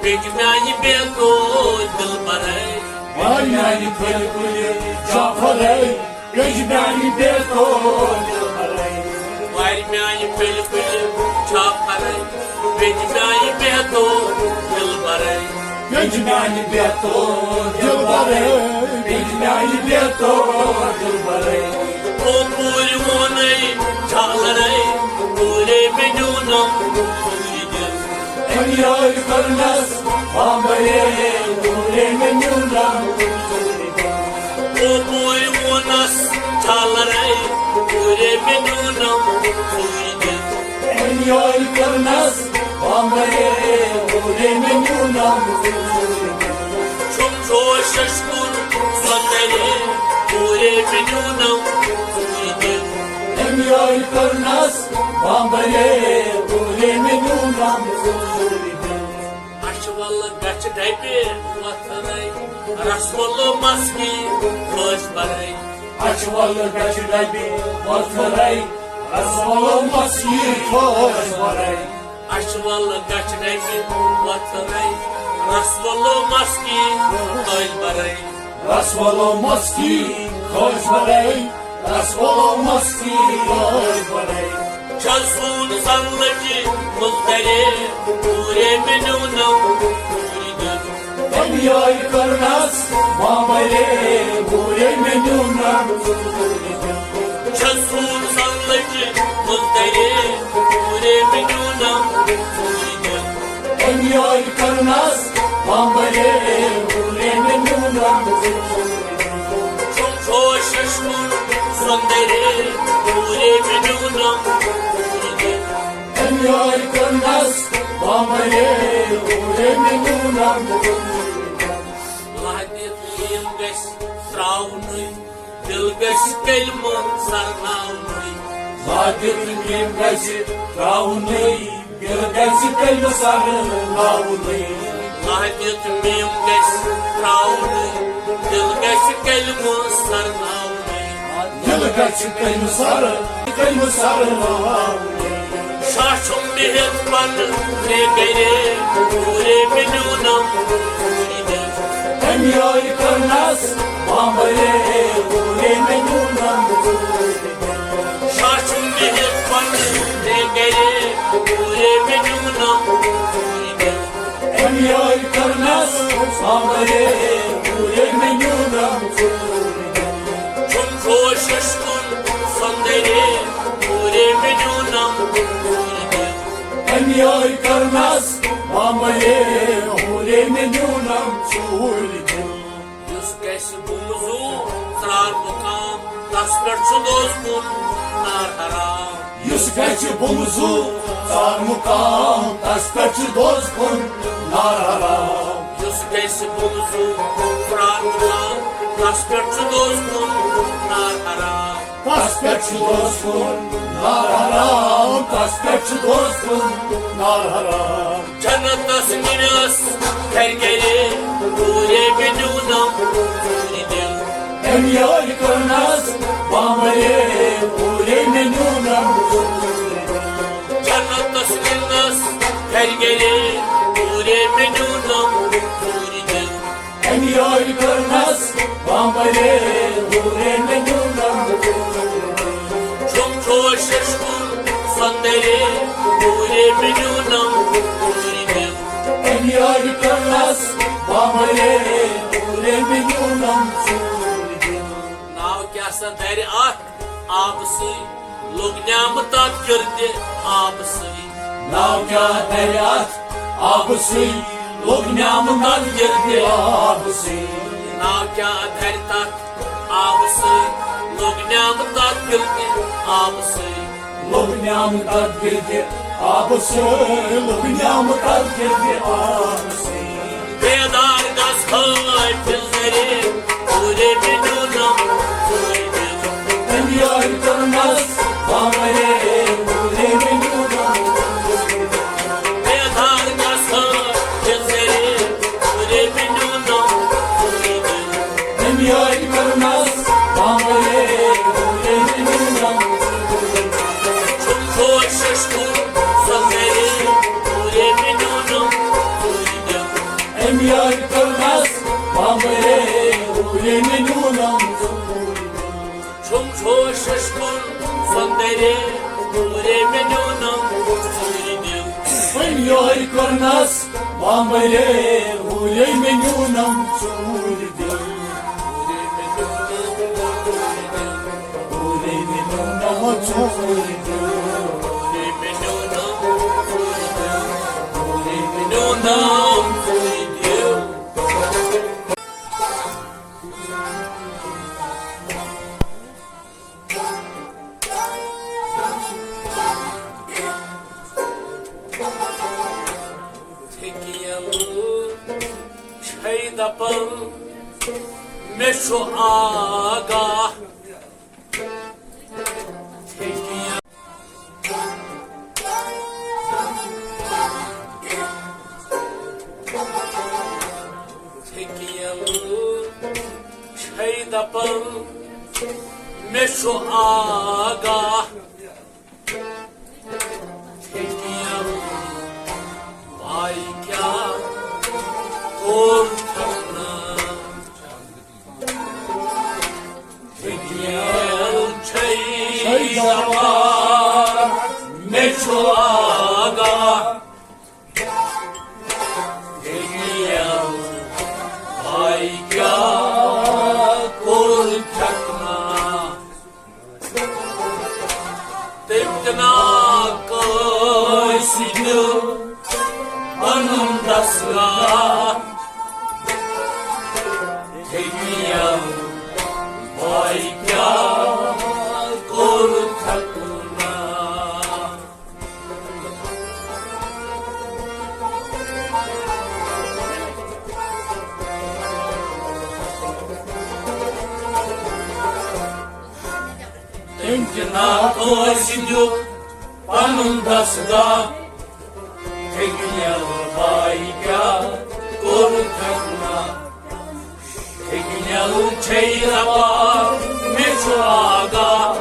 بیٚکہِ میانہِ بے تو دل برے۔ وارِ میانہِ پھٔلۍ گُلہِ جعفرے، بیٚکہِ میانہِ بے تو دل برے۔ وارِ میانہِ پھٔلۍ گُلہِ جعفرے، بیٚکہِ میانہِ بے تو دل برے۔ بیٚکہِ میانہِ بے تو دل برے، بیٚکہِ میانہِ بے تو دل برے۔ او پوٗرۍ وونے جالرے، پوٗرے میں نیونم پوری دل۔ یم یار کرنس ہاملے، پورے میں نیونم پوری دل۔ او پوٗرۍ وونس جالرے، پوٗرے میں نیونم پوری دل۔ یم یار کرنس ہاملے، پورے میں نیونم پوری دل۔ چون چوش اشکون سندرے، پورے میں نیونم پوری دل۔ یم یار کرنس ہاملے، پورے میں نیونم پوری دل۔ اچھوَل گژھِ ڈبہِ وۄتھرے، رسول مسکی خٲج برے۔ اچھوَل گژھِ ڈبہِ وۄتھرے، رسول مسکی خٲج برے۔ اچھوَل گژھِ ڈبہِ وۄتھرے، رسول مسکی خٲج برے۔ رسول مسکی خٲج برے، رسول مسکی خٲج برے۔ چھسون زن لجہِ ملترے، پورے میں نیونم پوری دل۔ یم یار کرنس ہاملے، پورے میں نیونم پوری دل۔ چھسون زن لجہِ ملترے، پورے میں نیونم پوری دل۔ یم یار کرنس ہاملے، پورے میں نیونم پوری دل۔ چون چوش اشکون سندرے، پورے میں نیونم پوری دل۔ یم یار کرنس ہاملے، پورے میں نیونم پوری دل۔ لہدِ تلیم گژھِ تراونٕے، دل گژھِ کلمہٕ سرناونٕے۔ لہدِ تلیم گژھِ تراونٕے، دل گژھِ کلمہٕ سرناونٕے۔ لہدِ تلیم گژھِ تراونٕے، دل گژھِ کلمہٕ سرناونٕے۔ دل گژھِ کلمہٕ سر، کلمہٕ سرناونٕے۔ شاہ چھُم بِہِتھ پنہٕ نے گرے، پوٗرے میں نیونم پوری دل۔ یم یار کرنس ہاملے، پوٗرے میں نیونم پوری دل۔ شاہ چھُم بِہِتھ پنہٕ نے گرے، پوٗرے میں نیونم پوری دل۔ یم یار کرنس ہاملے، پوٗرے میں نیونم پوری دل۔ چھُم چوش اشکون سندرے، پوٗرے میں نیونم پوری دل۔ یم یار کرنس ہاملے، پوٗرے میں نیونم پوری دل۔ یُس گژھِ بُمہٕ زُو ژرار مُقام، تس پٮ۪ٹھ چھُ دوزخُن نار حرام۔ یُس گژھِ بُمہٕ زُو ژرار مُقام، تس پٮ۪ٹھ چھُ دوزخُن نار حرام۔ یُس گژھِ بُمہٕ زُو ژرار مُقام، تس پٮ۪ٹھ چھُ دوزخُن نار حرام۔ تس پٮ۪ٹھ چھُ دوزخُن نار حرام، تس پٮ۪ٹھ چھُ دوزخُن نار حرام۔ جنتس نِنس گرِ گرے، پوٗرے میں نیونم پوری دل۔ یم یار کرنس ہاملے، پوٗرے میں نیونم پوری دل۔ جنتس نِنس گرِ گرے، پوٗرے میں نیونم پوری دل۔ یم یار کرنس ہاملے، پوٗرے میں نیونم پوری دل۔ چھُم چوش اشکون سندرے، مےٚ نیوٗنم ژوٗرِ دِل۔ أمۍ یارِ کٔرنَس بامبرے، ژوٗرِ مےٚ نیوٗنم ژوٗرِ دِل۔ ناو کیٛاہ سا دَرِ اَتھ آبہٕ سٕے، لوٚگ نیٛامہٕ تَتھ گِردِ آبہٕ سٕے۔ ناو کیٛاہ دَرِ اَتھ آبہٕ سٕے، لوٚگ نیٛامہٕ تَتھ گِردِ آبہٕ سٕے۔ ناو کیٛاہ دَرِ تَتھ آبہٕ سٕے، لوٚگ نیٛامہٕ تَتھ گِردِ آبہٕ سٕے۔ لوٚگ نیٛامہٕ تَتھ گِردِ آبہٕ سٕے، لوٚگ نیٛامہٕ تَتھ گِردِ آبہٕ سٕے۔ بیدار گژھ حٲفِظ زرے، ژوٗرِ مےٚ نیوٗنم ژوٗرِ دِل۔ أمۍ یارِ کٔرنَس بامبرے، ژوٗرِ مےٚ نیوٗنم ژوٗرِ دِل۔ بیدار گژھ حٲفِظ زرے، ژوٗرِ مےٚ نیوٗنم ژوٗرِ دِل۔ أمۍ یارِ کٔرنَس بامبرے، ژوٗرِ مےٚ نیوٗنم ژوٗرِ دِل۔ چھُم کوٗشِش کوٚر سۄ گرے، ژوٗرِ مےٚ نیوٗنم ژوٗرِ دِل۔ أمۍ یارِ کٔرنَس بامبرے، ژوٗرِ مےٚ نیوٗنم ژوٗرِ دِل۔ چھُم کوٗشِش کوٚر سۄ گرے، ژوٗرِ مےٚ نیوٗنم ژوٗرِ دِل۔ أمۍ یارِ کٔرنَس بامبرے، ژوٗرِ مےٚ نیوٗنم ژوٗرِ دِل۔ چھے دپان مےٚ چھُ آگاہ۔ چھے دپان مےٚ چھُ آگاہ۔ پاے کیٛاہ کوٚر تھکنا؟ ہیٚکیٛاہ چھے دپان مےٚ چھُ آگاہ۔ ہیٚکیٛاہ پاے کیٛاہ کوٚر تھکنا؟ تٔمۍ تہِ نا کٲنٛسہِ دیُت پنُن دستگاہ۔ ہیٚکیٛاہ پاے کیٛاہ کوٚر تھکنا؟ تٔمۍ تہِ نا کٲنٛسہِ دیُت پنُن دستگاہ۔ ہیٚکیٛاہ پاے کیٛاہ کوٚر تھکنا؟ ہیٚکیٛاہ چھے دپان مےٚ چھُ آگاہ۔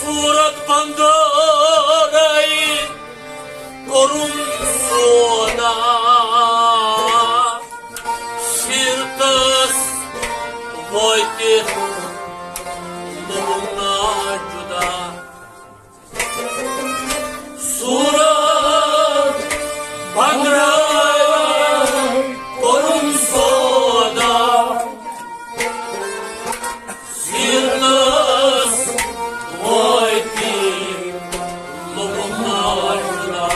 صورت بندرے کوٚرُن سودا، سیرتس وٲتِتھ لوٚبُم نا جدا۔ صورت بندرے کوٚرُن سودا، سیرتس وٲتِتھ لوٚبُم نا جدا۔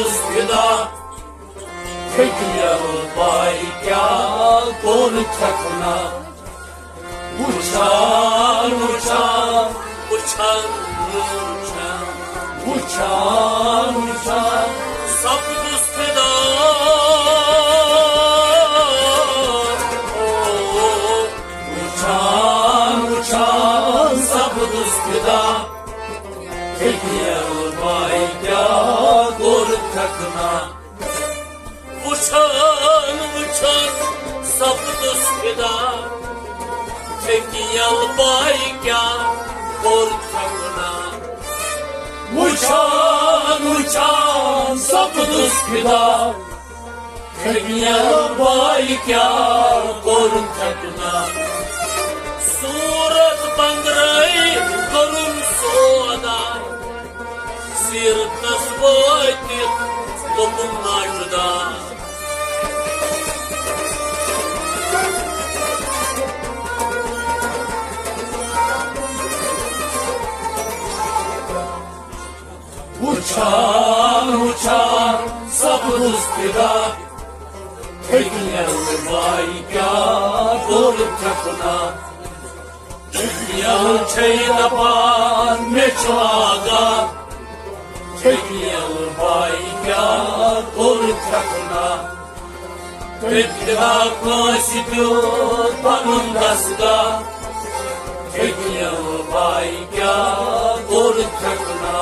فدا، ہیٚکہِ یَلہٕ باے کیٛاہ کوٚر تھٮ۪کھ نا؟ وٕچھان، وٕچھان، وٕچھان، وٕچھان، وٕچھان، وٕچھان، سپدُس فدا۔ او، وٕچھان، وٕچھان، سپدُس فدا۔ ہیٚکہِ یَلہٕ باے کیٛاہ کوٚر تھٮ۪کھ نا؟ وٕچھان، وٕچھان، سپدُس فدا۔ ہیٚکہِ یَلہٕ باے کیٛاہ کوٚر تھٮ۪کھ نا؟ وٕچھان، وٕچھان، سپدُس فدا۔ ہیٚکہِ یَلہٕ باے کیٛاہ کوٚر تھٮ۪کھ نا؟ صوٗرت بنٛگرٲے کوٚرُن سودا، سیٖرتس وٲتِتھ لوٚبُن ناجُدا۔ وٕچھان، وٕچھان، سپدُس فدا۔ ہیٚکہِ یَلہٕ باے کیٛاہ کوٚر تھٮ۪کھ نا؟ یَلہٕ چھے دَپان مےٚ چھُ آگاہ، ہیٚکہِ یَلہٕ باے کیٛاہ کوٚر تھٮ۪کھ نا؟ تٔمۍ فدا کٲنٛسہِ دیُت پَنُن دستگاہ، ہیٚکہِ یَلہٕ باے کیٛاہ کوٚر تھٮ۪کھ نا؟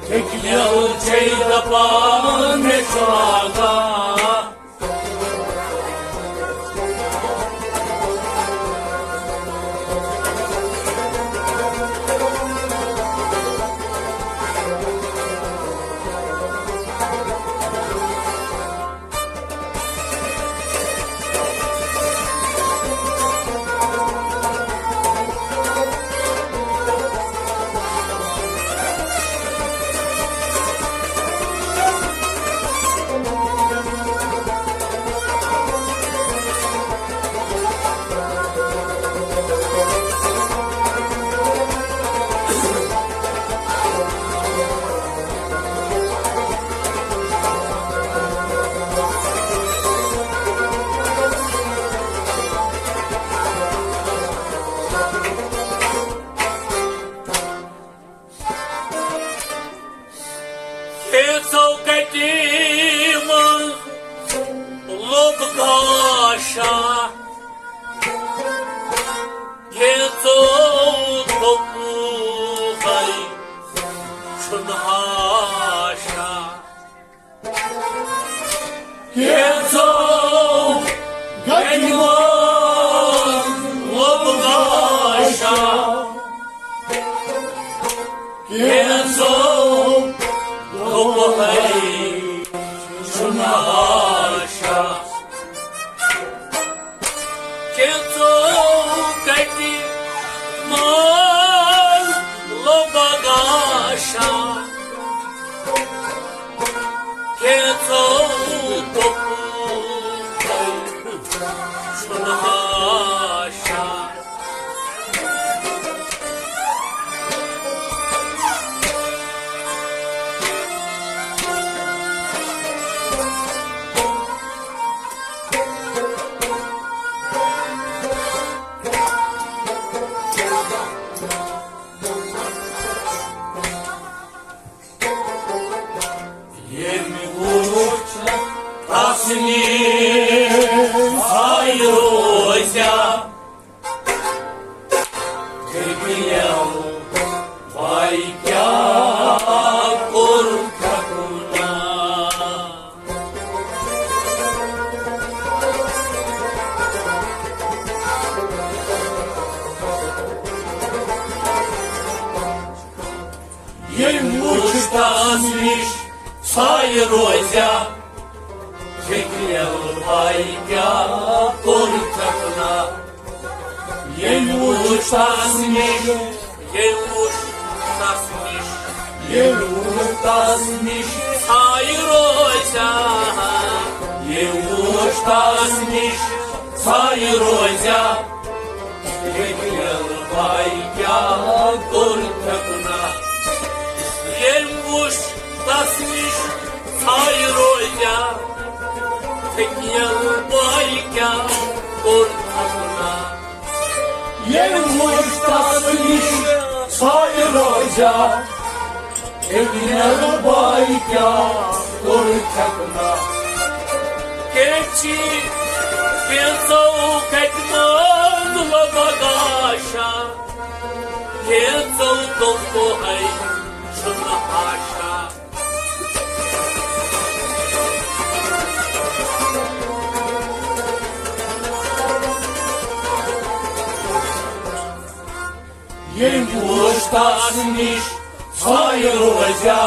ہیٚکہِ یَلہٕ چھے دَپان مےٚ چھُ آگاہ۔ کینٛژو کٹہِ منٛز لوٚب گاشا، کینٛژو دوٚپُکھ ہے چھُنہٕ ہاشا۔ کینٛژو گنہِ منٛز لوٚب گاشا، کینٛژو دوٚپ ہے چھُنہٕ ہاشا۔ کینٛژو کٹہِ منٛز لوٚب گاشا، کینٛژو دوٚپ ہے چھُنہٕ ہاشا۔ ییٚمۍ وُچھ تس نِش سایہِ روزیا، دٔپِیو، وَے کیٛاہ کوٚر کھٮ۪کُنا؟ ییٚمۍ وُچھ تس نِش سایہِ روزیا، دٔپِیو، وَے کیٛاہ کوٚر کھٮ۪کُنا؟ ییٚمۍ وُچھ تس نِش، ییٚمۍ وُچھ تس نِش، ییٚمۍ وُچھ تس نِش سایہِ روزیا، ییٚمۍ وُچھ تس نِش سایہِ روزیا، دٔپِیو، وَے کیٛاہ کوٚر کھٮ۪کُنا؟ ییٚمۍ وُچھ تس نِش آے روزیا، تھٔکیل باے کیٛاہ کوٚر تھپنا۔ ییٚلہِ وُچھ تس نِش ژھایہِ روزیا، تھٔکیل باے کیٛاہ کوٚر تھپنا۔ کینٛژھی، کینٛژو کتہِ منٛز لوٚبہ گاشا، کینٛژو دوٚپُہے چھُنہٕ آشا۔ ییٚمۍ وُچھ تس نِش ژھایہِ روزیا،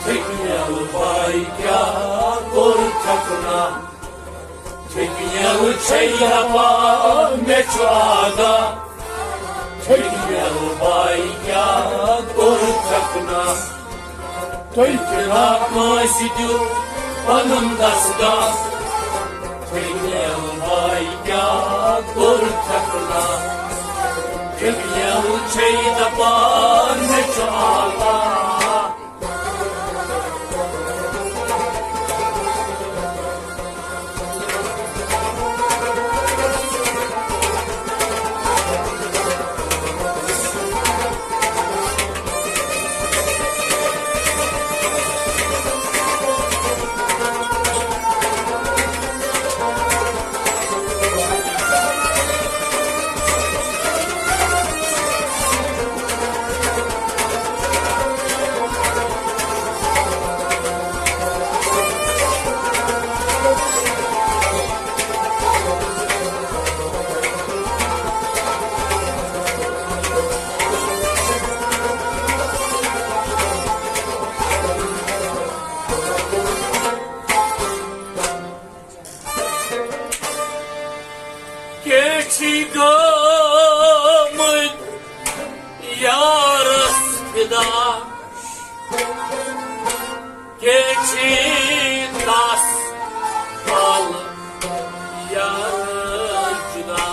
تھٔکیل باے کیٛاہ کوٚر تھپنا۔ تھٔکیل چھے دپان مےٚ چھُ آگاہ، تھٔکیل باے کیٛاہ کوٚر تھپنا۔ تُہۍ تہِ نا کٲنٛسہِ دیُت پنُن دستگاہ، تھٔکیل باے کیٛاہ کوٚر تھپنا۔ تھٔکیل چھے دپان مےٚ چھُ آگاہ۔ کیٛاہ چھی گٲمٕتۍ یارس فدا، کیٛاہ چھی تس پل یار جدا۔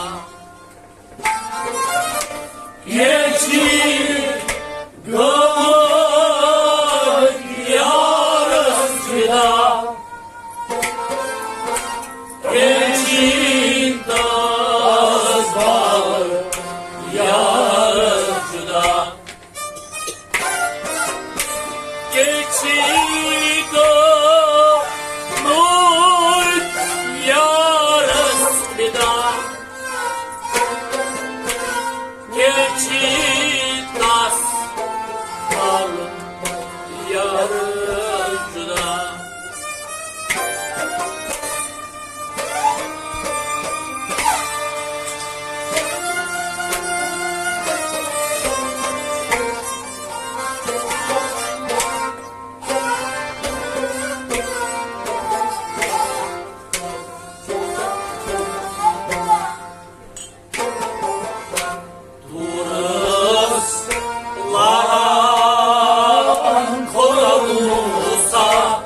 کیٛاہ چھی گٲمٕتۍ یارس فدا، کیٛاہ چھی تس پل یار جدا۔ کیٛاہ چھی گوٚمُت یارس فدا، کیٛاہ چھی تس پل یار جدا۔ دوٗرس لاران کھوٚر موسیٰ،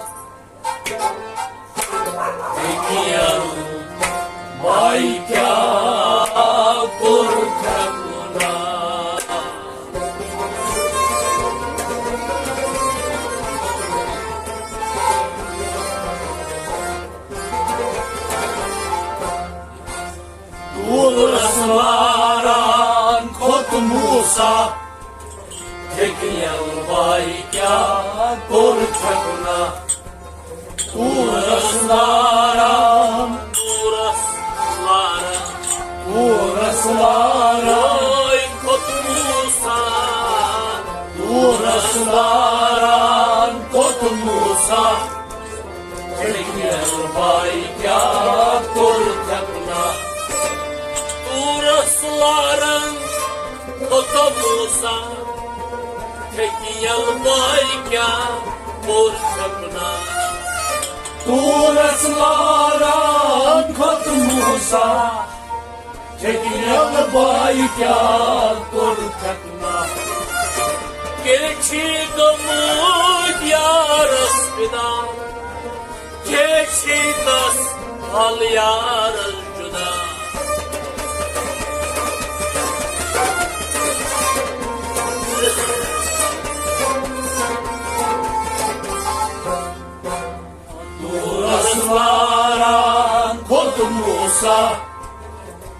تھٔکیل باے کیٛاہ کوٚر تھپنا۔ دوٗرس لاران کھوٚت موسیٰ، تھٔکیل باے کیٛاہ کوٚر تھپنا۔ دوٗرس لاران، دوٗرس لاران، دوٗرس لاران۔ اوے کھوٚت موسیٰ۔ دوٗرس لاران کھوٚت موسیٰ، تھٔکیل باے کیٛاہ کوٚر تھپنا۔ دوٗرس لاران کھوٚت موسیٰ، تھٔکیل باے کیٛاہ کوٚر تھپنا۔ دوٗرس لاران کھوٚت موسیٰ، تھٔکیل باے کیٛاہ کوٚر تھپنا۔ کیٛاہ چھی گوٚمُت یارس فدا، کیٛاہ چھی تس پل یارس جدا۔ سا،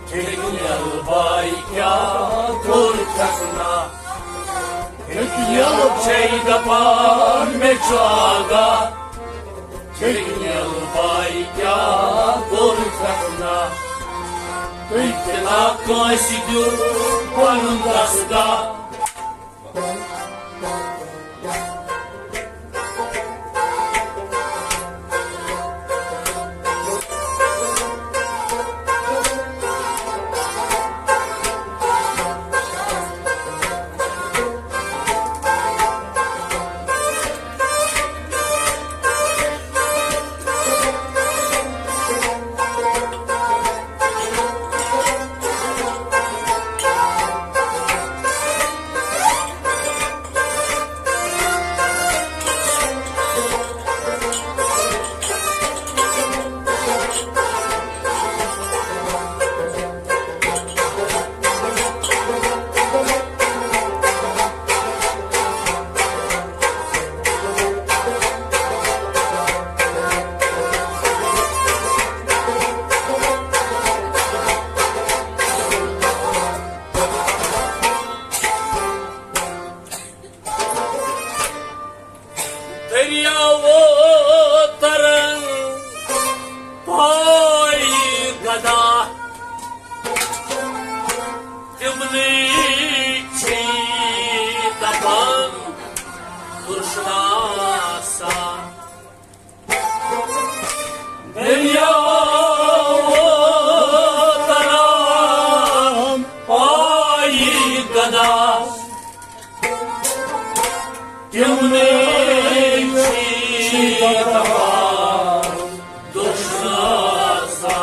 ٹھیکہٕ یلہٕ باے کیٛاہ کوٚر تھکنا؟ ٹھیکہٕ یلہٕ چھے دپان مےٚ چھُ آگاہ۔ ٹھیکہٕ یلہٕ باے کیٛاہ کوٚر تھکنا؟ تُہۍ تہِ نا کٲنٛسہِ دیُت پنُن دستگاہ۔ دٔریاوو ترن پاے گدا، تِمنٕے چھِ دپان تُرشنا سا۔ دٔریاوو تران پاے گدا، تِمنٕے چھِ دپان تُرشنا سا۔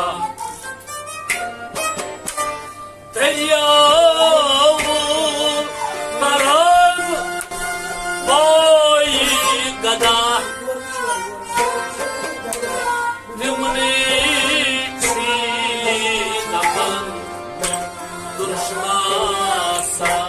دٔریاوو تران پاے گدا، تِمنٕے چھِ دپان تُرشنا سا۔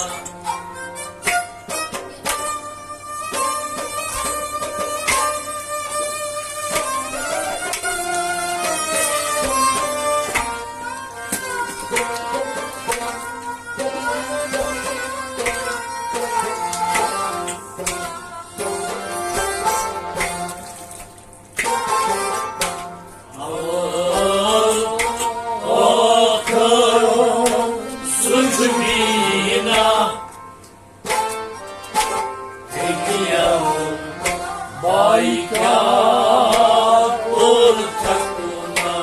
ٲخر سُہ چھُ بینا، ہیٚکہِ یَوٕ باے کیٛاہ کوٚر تھکُنا۔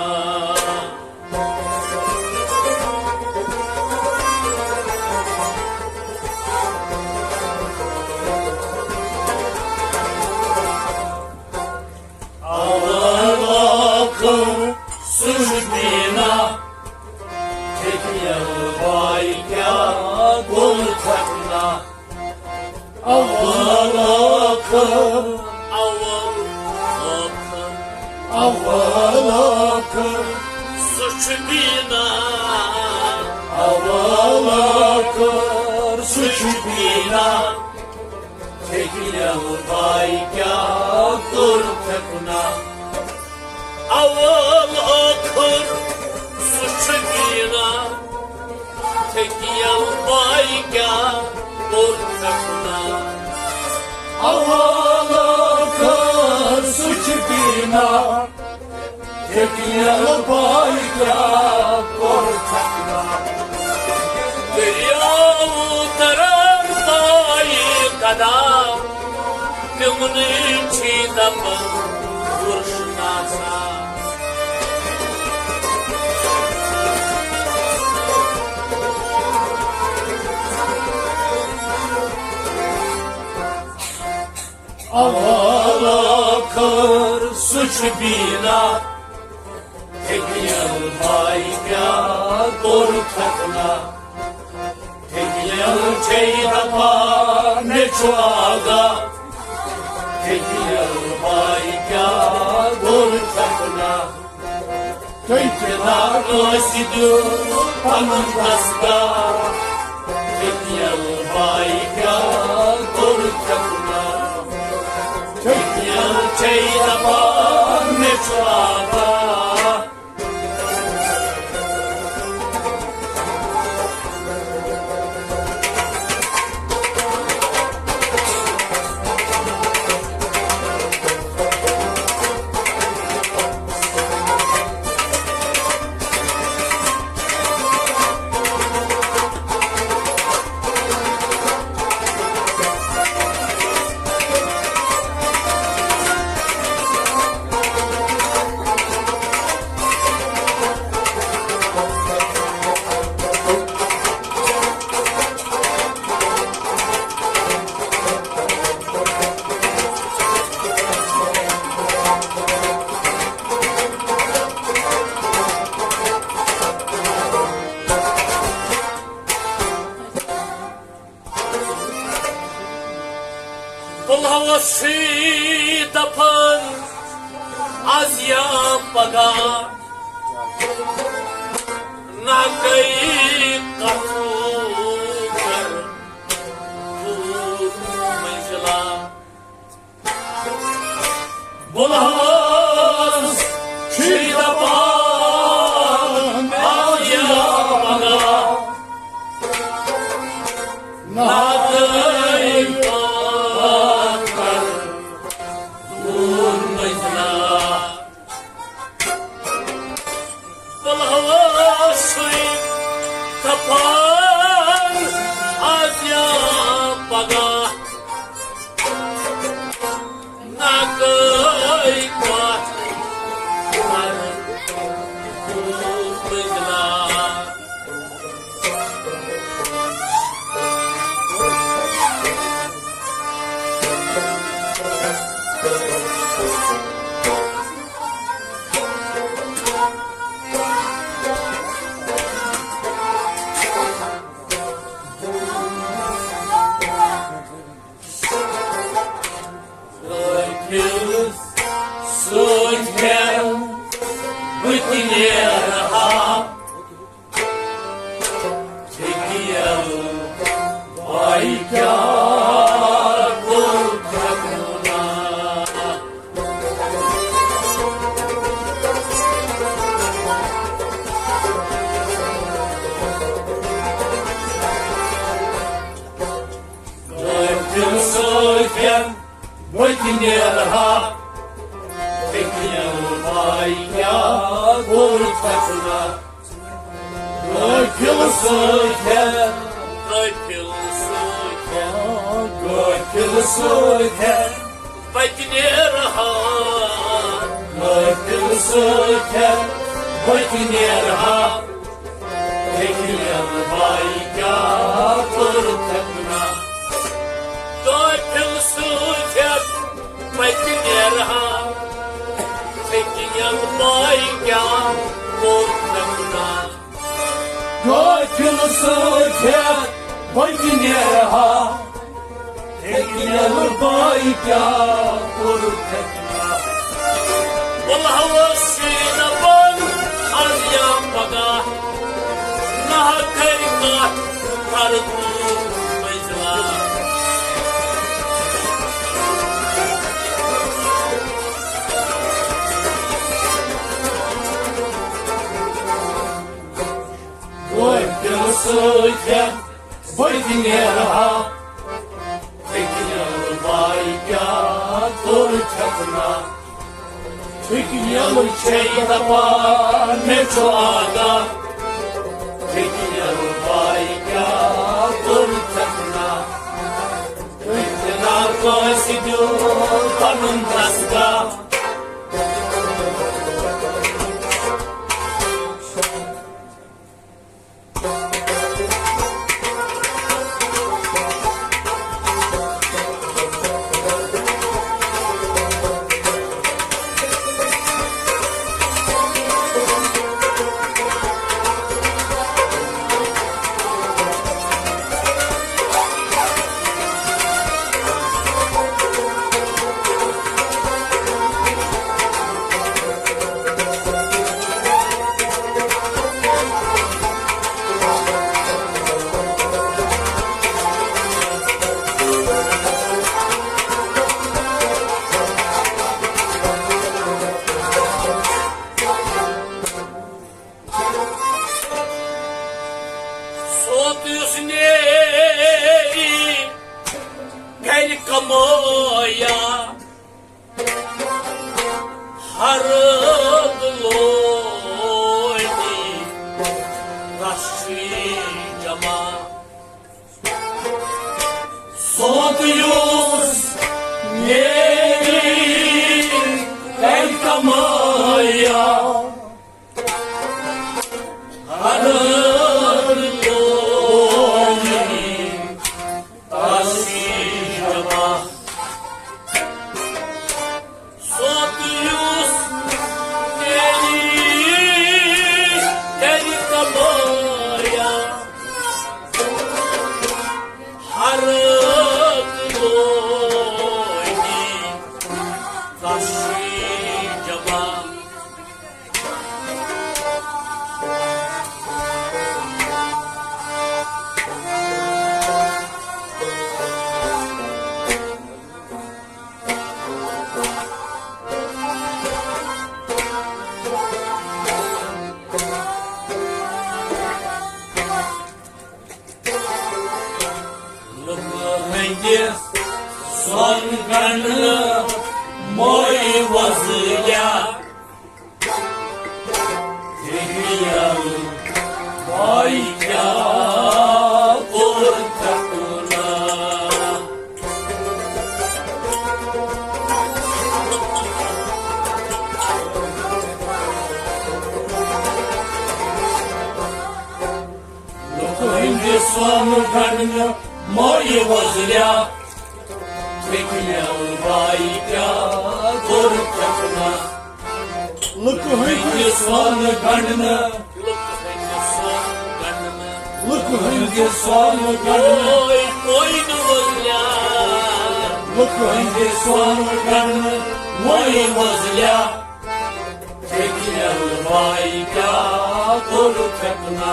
اول ٲخر سُہ چھُ بینا، ہیٚکہِ یَوٕ باے کیٛاہ کوٚر تھکُنا۔ اول ٲخر، اول ٲخر، اول ٲخر سُہ چھُ بینا۔ اول ٲخر سُہ چھُ بینا۔ ہیٚکہِ یَوٕ باے کیٛاہ کوٚر تھکُنا۔ اول ٲخر سُہ چھُ بینا۔ ہیٚکہِ یَوٕ باے کیٛاہ کوٚر تھکُنا۔ اول ٲخر سُہ چھُ بینا۔ ہیٚکہِ یَوٕ باے کیٛاہ کوٚر تھکُنا۔ دٔریاو تران پاے گدا، تِمنٕے چھِ دپان تُرشنا سا۔ اول ٲخر سُہ چھُ بینا، ہیٚکہِ یَوٕ باے کیٛاہ کوٚر تھکُنا۔ ہیٚکہِ یَوٕ چھے دپان مےٚ چھُ آگاہ، ہیٚکہِ یَوٕ باے کیٛاہ کوٚر تھکُنا۔ تُہۍ تہِ نا کٲنٛسہِ دیُت پنُن دستگاہ، ہیٚکہِ یَوٕ باے کیٛاہ کوٚر تھکُنا۔ ہیٚکہِ یَوٕ چھے دپان مےٚ چھُ آگاہ۔ ہاوس چھی دپان از یا پگاہ، نہ گٔے کتھو کر دوٗر منزلہ۔ بُلہوس چھی دپان از یا پگاہ، نہ گٔے کتھ کر دوٗر منزلہ۔ بُلہوس چھی دپان از یا پگاہ، نہ گٔے کتھ کر دوٗر منزلہ۔ قٲفِل سۭتۍ ہٮ۪تھ بہٕ تہِ نیرٕ ہا۔ ژےٚ کیٛاہ، وَے کیٛاہ کوٚر تھکونا؟ قٲفِل سۭتۍ ہٮ۪تھ بہٕ تہِ نیرٕ ہا، ژےٚ کیٛاہ، وَے کیٛاہ کوٚر تھکونا؟ قٲفِل سۭتۍ ہٮ۪تھ، قٲفِل سۭتۍ ہٮ۪تھ، قٲفِل سۭتۍ ہٮ۪تھ بہٕ تہِ نیرٕ ہا۔ قٲفِل سۭتۍ ہٮ۪تھ بہٕ تہِ نیرٕ ہا۔ ژےٚ کیٛاہ، وَے کیٛاہ کوٚر تھکونا؟ قٲفِل سۭتۍ ہٮ۪تھ بہٕ تہِ نیرٕ ہا۔ ژےٚ کیٛاہ، وَے کیٛاہ کوٚر تھکونا؟ قٲفِل سۭتۍ ہٮ۪تھ بہٕ تہِ نیرٕ ہا۔ ژےٚ کیٛاہ، وَے کیٛاہ کوٚر تھکونا؟ بُلہوس چھی دپان از یا پگاہ، نہ گٔے کتھ کر دوٗر منزلہ۔ قٲفِل سۭتۍ ہٮ۪تھ بہٕ تہِ نیرٕ ہا۔ ژےٚ کیٛاہ، وَے کیٛاہ کوٚر تھکونا؟ ژےٚ کیٛاہ، وَے چھے دپان مےٚ چھُ آگاہ۔ ژےٚ کیٛاہ، وَے کیٛاہ کوٚر تھکونا؟ ژےٚ کیٛاہ، کٲنٛسہِ دیُت پنُن دستگاہ۔ سوت یُس نیری گرِ کمٲیا، ہر دُلونی رشی جمع۔ سوت یُس نیری گرِ کمٲیا، ہر دُلونی رشی جمع۔ سوت یُس نیری گرِ کمٲیا، ہر دُلونی سۄن گنٛڈنہٕ موے وۄزلیا۔ لُکہٕ ہٕنٛدِ سۄن گنٛڈنہٕ موے وۄزلیا۔ ٹھیکہٕ یلہٕ باے کیٛاہ کوٚر تھپنا۔ لُکہٕ ہٕنٛدِ سۄن گنٛڈنہٕ۔ لُکہٕ ہٕنٛدِ سۄن گنٛڈنہٕ۔ لُکہٕ ہٕنٛدِ سۄن گنٛڈنہٕ۔ موے وۄزلیا۔ لُکہٕ ہٕنٛدِ سۄن گنٛڈنہٕ۔ موے وۄزلیا۔ ٹھیکہٕ یلہٕ باے کیٛاہ کوٚر تھپنا۔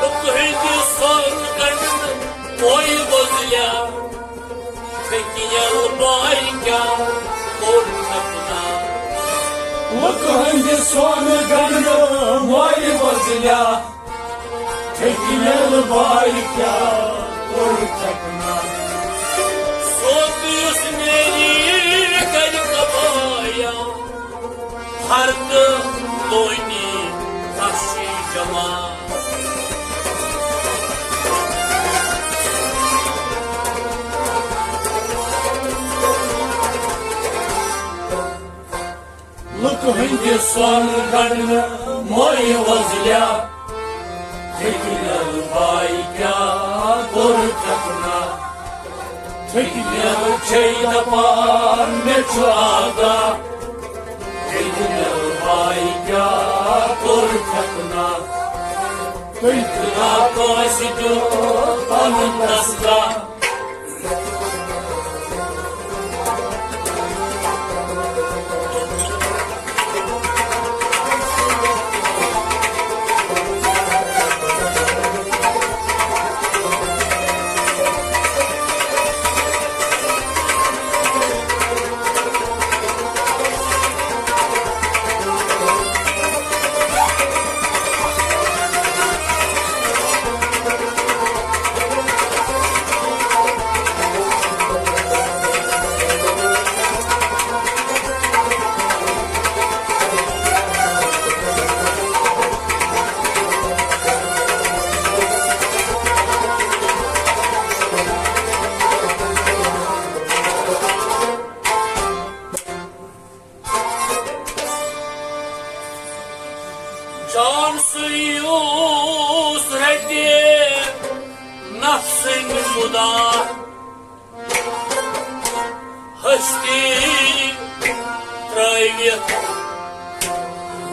لُکہٕ ہٕنٛدِ سۄن گنٛڈنہٕ۔ موے وۄزلیا۔ ٹھیکہٕ یلہٕ باے کیٛاہ کوٚر تھپنا۔ لُکہٕ ہٕنٛدِ سۄن گنٛڈنہٕ۔ موے وۄزلیا۔ ٹھیکہٕ یلہٕ باے کیٛاہ کوٚر تھپنا۔ سوتیُس میری گرِ کمایا۔ ہر تہٕ لونی تس چھی جمع۔ لُکہٕ ہٕنٛدِ سۄن گنٛڈنہٕ موے وۄزلیا۔ ٹھیکہٕ یلہٕ باے کیٛاہ کوٚر تھپنا۔ ٹھیکہٕ یلہٕ چھے دپان مےٚ چھُ آگاہ۔ ٹھیکہٕ یلہٕ باے کیٛاہ کوٚر تھپنا۔ تُہۍ تہِ نا کٲنٛسہِ دیُت پنُن تسلا۔ جان سُے اوس رَٹہِ نفسٕنۍ مُدعا، ہستی ترٲوِتھ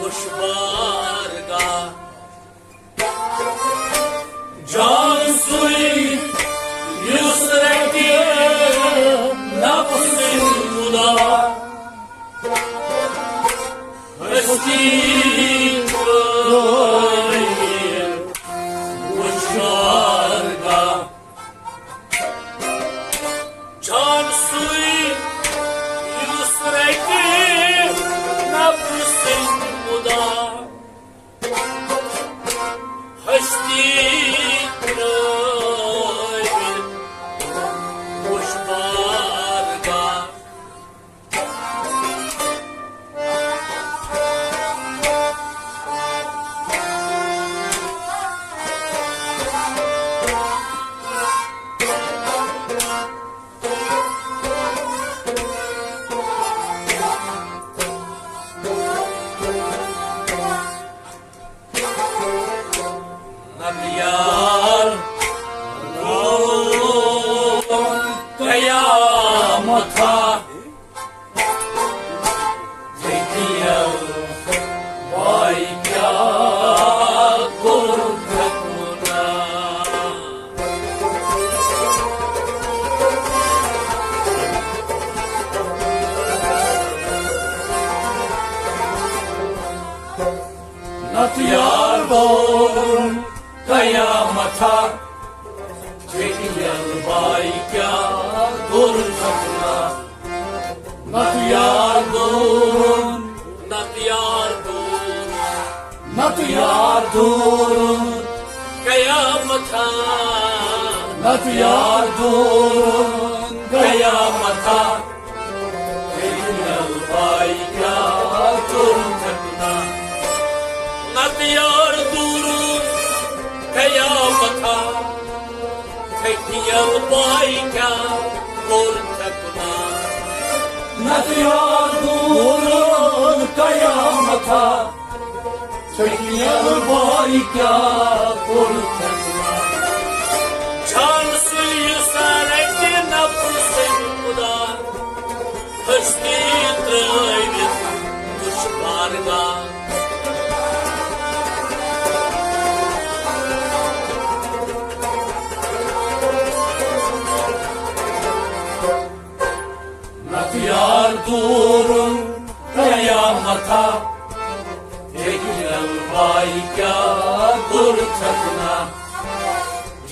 وُچھ بارگاہ۔ جان سُے یُس رَٹہِ نفسٕنۍ مُدعا، ہستی ترٲوِتھ وُچھ بارگاہ۔ جان سُے یُس رَٹہِ نفسٕنۍ مُدعا، ہستی ترٲوِتھ وُچھ بارگاہ۔ نتہٕ یار، قیامتھا۔ ٹھیکہٕ یلہٕ باے کیٛاہ کوٚر تھپنا۔ نتہٕ یار دوٚپُن قیامتھا، ٹھیکہٕ یلہٕ باے کیٛاہ کوٚر تھپنا۔ نتہٕ یار دوٚپُن، نتہٕ یار دوٚپُن، نتہٕ یار دوٚپُن قیامتھا۔ نتہٕ یار دوٗرُن قیامتھا، تیٚلہِ مےٚ باے کیٛاہ کوٚر تھکنا۔ نتہٕ یار دوٗرُن قیامتھا، تیٚلہِ مےٚ باے کیٛاہ کوٚر تھکنا۔ نتہٕ یار دوٗرُن قیامتھا، چھٔکۍ یَلہٕ بارِ کیٛاہ کوٚر چھَکھ؟ چھان سُے یُس رَٹہِ نفسٕے خدا، ہستی ترٛٲوِتھ دُشوار گاہ۔ نتہٕ یار دوٗرُن قیامتھا، ہیٚکہِ مےٚ باے کیٛاہ کوٚر چھَکھ نا؟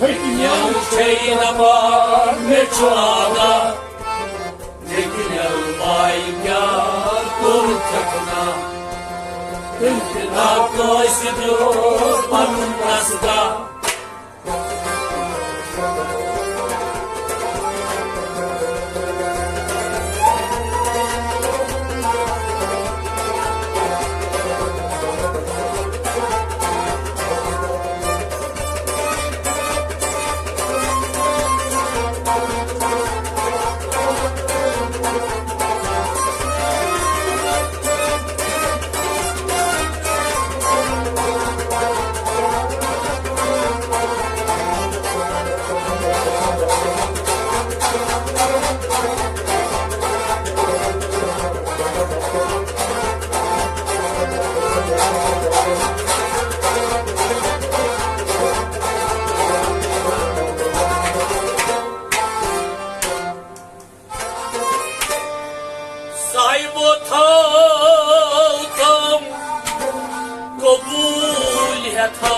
ہیٚکہِ مےٚ چھے نہ پاے، مےٚ چھُ آگاہ، ہیٚکہِ مےٚ باے کیٛاہ کوٚر چھَکھ نا؟ تٔمۍ تہِ نہ کٲنٛسہِ دیُت پنُن رسگاہ۔ صاحبو تھاو تم قبول ہیتھا،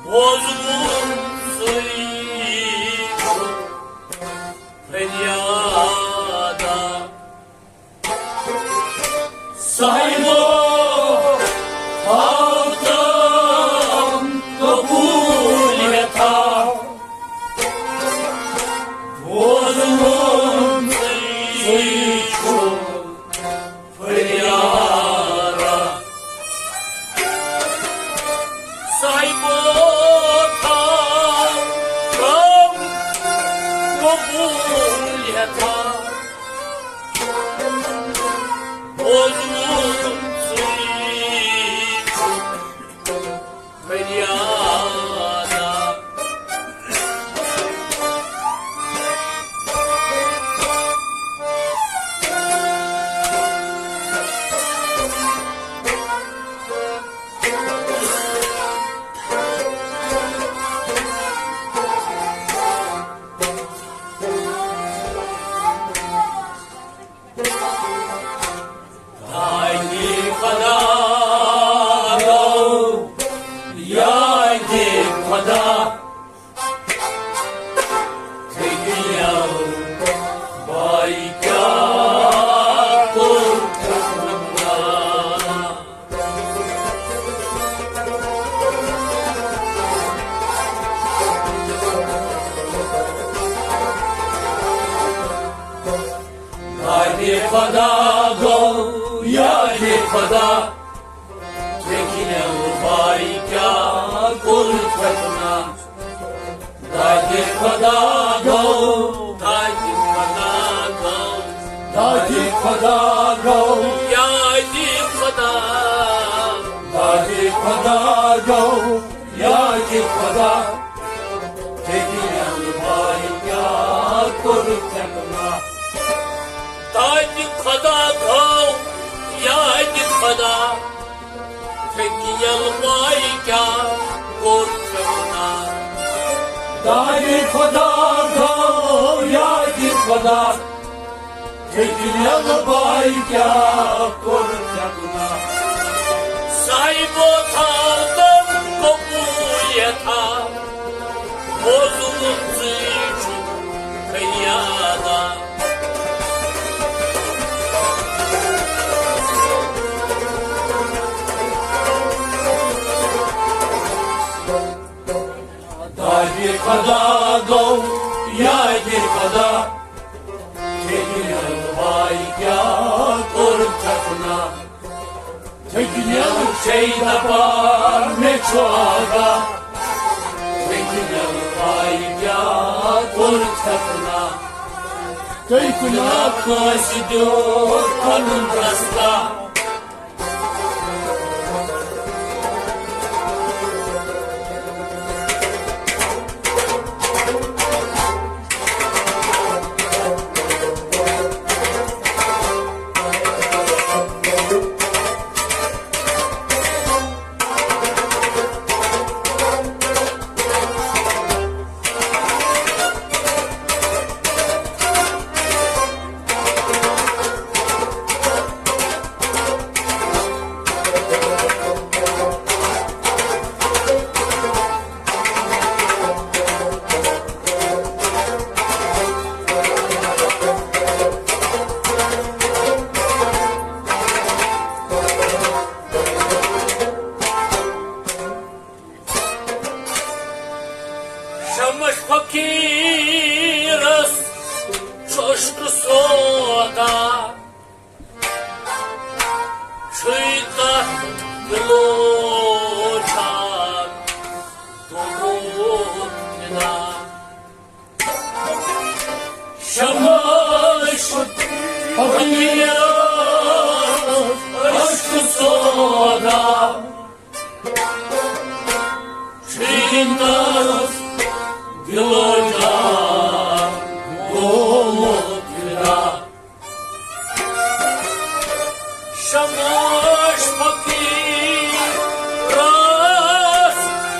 بوزُن سُے چھُ فریادا۔ صاحبو، آو تام قبول ہیتھا، بوزُن سُے چھُ فریادا۔ صاحبو، آو تام قبول ہیتھا، بوزُن سُے چھُ فریادا۔ دادِ خدا گو، یادِ خدا، تھٔکیو باے کیٛاہ کوٚر تھکنا۔ دادِ خدا گو، یادِ خدا، تھٔکیو باے کیٛاہ کوٚر تھکنا۔ دادِ خدا گو، دادِ خدا گو، دادِ خدا گو، یادِ خدا، دادِ خدا گو، یادِ خدا۔ تھٔکیو باے کیٛاہ کوٚر تھکنا۔ دادِ خدا گو، یادِ خدا۔ تھٔکیو باے کیٛاہ کوٚر تھکنا۔ دادِ خدا گو، یادِ خدا۔ تھٔکیو باے کیٛاہ کوٚر تھکنا۔ صاحبو تھاو تم قبولیت، بوزُن سُے چھُ فریادا۔ خدا گوٚو یادِ خدا، تیٚلہِ یَلہٕ باے کیٛاہ کوٚر ژےٚ گُناہ؟ تیٚلہِ یَلہٕ چھے دَپان مےٚ چھُ آگاہ، تیٚلہِ یَلہٕ باے کیٛاہ کوٚر ژےٚ گُناہ؟ تیٚلہِ گُناہ کٲنٛسہِ دیُت پَنُن رَستہٕ۔ شمس فقیرس چھُ عشقہٕ سودا، چھُے تتھ دِلو چھان گوٚمُت فدا۔ شمس فقیرس عشقہٕ سودا، چھُے تتھ دِلو چھان گوٚمُت فدا۔ شمس فقیرس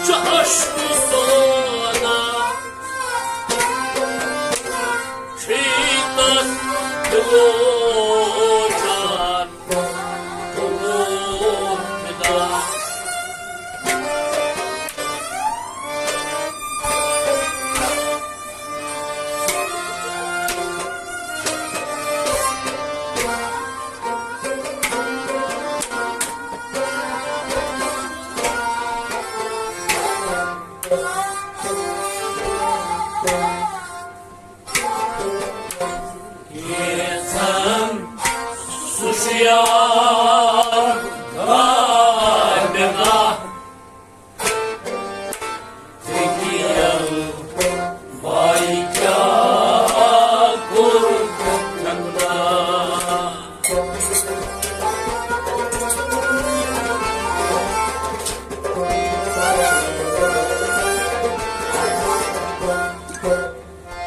چھُ عشقہٕ سودا، چھُے تتھ دِلو چھان گوٚمُت فدا۔ ییٚژھن سُہ چھُ یار گاہ مےٚ گاہ۔ ژےٚ کیٛاہ پَے کیٛاہ کوٚر ژےٚ گناہ؟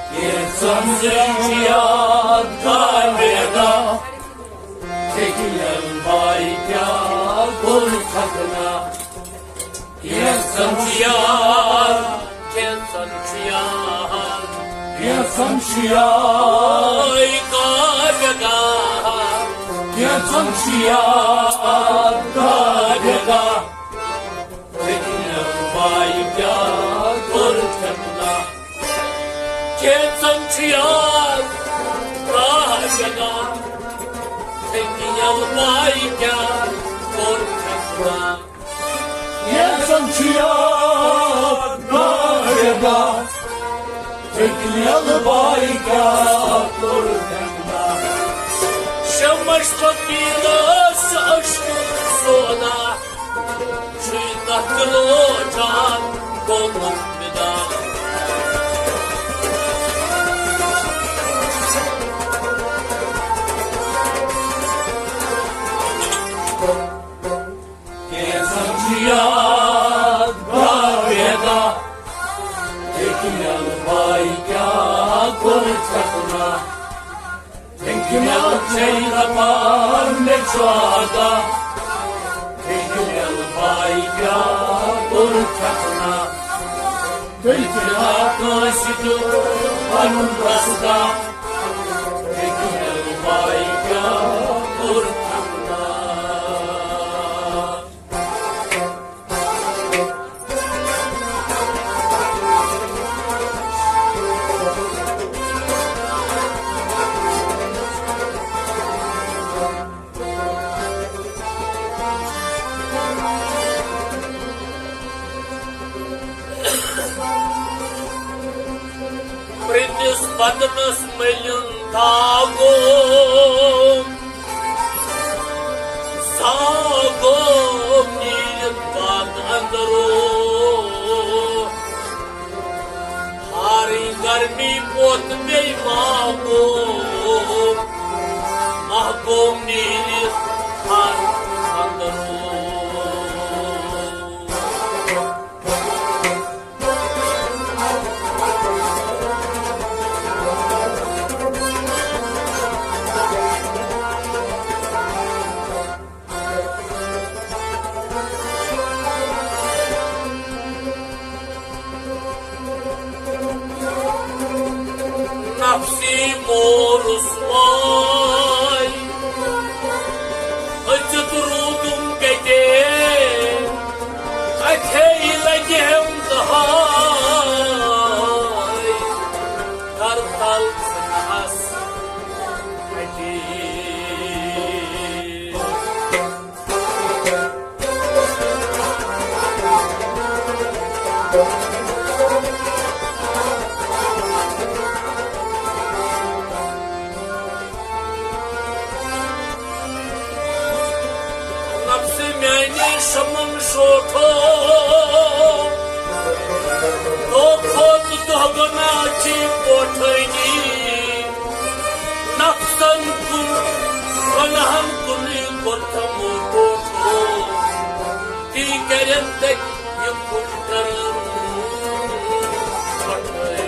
کینٛژن چھُ یاد گاہ مےٚ گاہ، ژےٚ کیٛاہ پَے کیٛاہ کوٚر ژےٚ گناہ۔ کینٛژن چھُ یاد، کینٛژن چھُ یاد، کینٛژن چھُ یاد۔ پَے گاہ مےٚ گاہ۔ کینٛژن چھُ یاد گاہ مےٚ گاہ۔ ژےٚ کیٛاہ پَے کیٛاہ کوٚر ژےٚ گناہ؟ کینٛژن چھُ یاد گاہ مےٚ گاہ۔ ژےٚ کیٛاہ پَے کیٛاہ کوٚر ژےٚ گناہ؟ کینٛژن چھُ یاد گاہ مےٚ گاہ۔ ژےٚ کیٛاہ پَے کیٛاہ کوٚر ژےٚ گناہ؟ شمس فقیرس عشقہٕ سودا، چھُے تتھ دِلو چھان گوٚمُت فدا۔ کینٛژن چھُ یاد گاہ مےٚ گاہ، ژےٚ کیٛاہ پَے کیٛاہ کوٚر ژےٚ گناہ؟ ژےٚ کیٛاہ چھے دپان مےٚ چھُ آگاہ؟ ژےٚ کیٛاہ پَے کیٛاہ کوٚر ژےٚ گناہ؟ ژےٚ کیٛاہ کٲنٛسہِ دیُت پنُن رستہٕ؟ ژےٚ کیٛاہ پَے کیٛاہ کوٚر ژےٚ گناہ؟ بدنس مٔلِن داغو، زاغو نیٖرِتھ پاک اندرو۔ ہارٕے گرمی پوت بیٚیہِ ماہ گوٚو، ماہ گوٚو نیٖرِتھ ہر اندرو۔ نفسی مورس وای، أژِتھ روٗدُم گَتہِ، اَتھے لَگہِ ہم دہاے، کر تل ژھٕنہَس اَتی۔ نفسِ میانہِ شمن شوٹھو، دۄہ کھۄتہٕ دۄہ گۄناہ چی پوٹھٲنی۔ نفسن کُن، گۄناہن کُنُے کوٚرتھمو ٹوٹھو۔ تی کرن تتہِ یہِ کُن کرن پٹھٲنی۔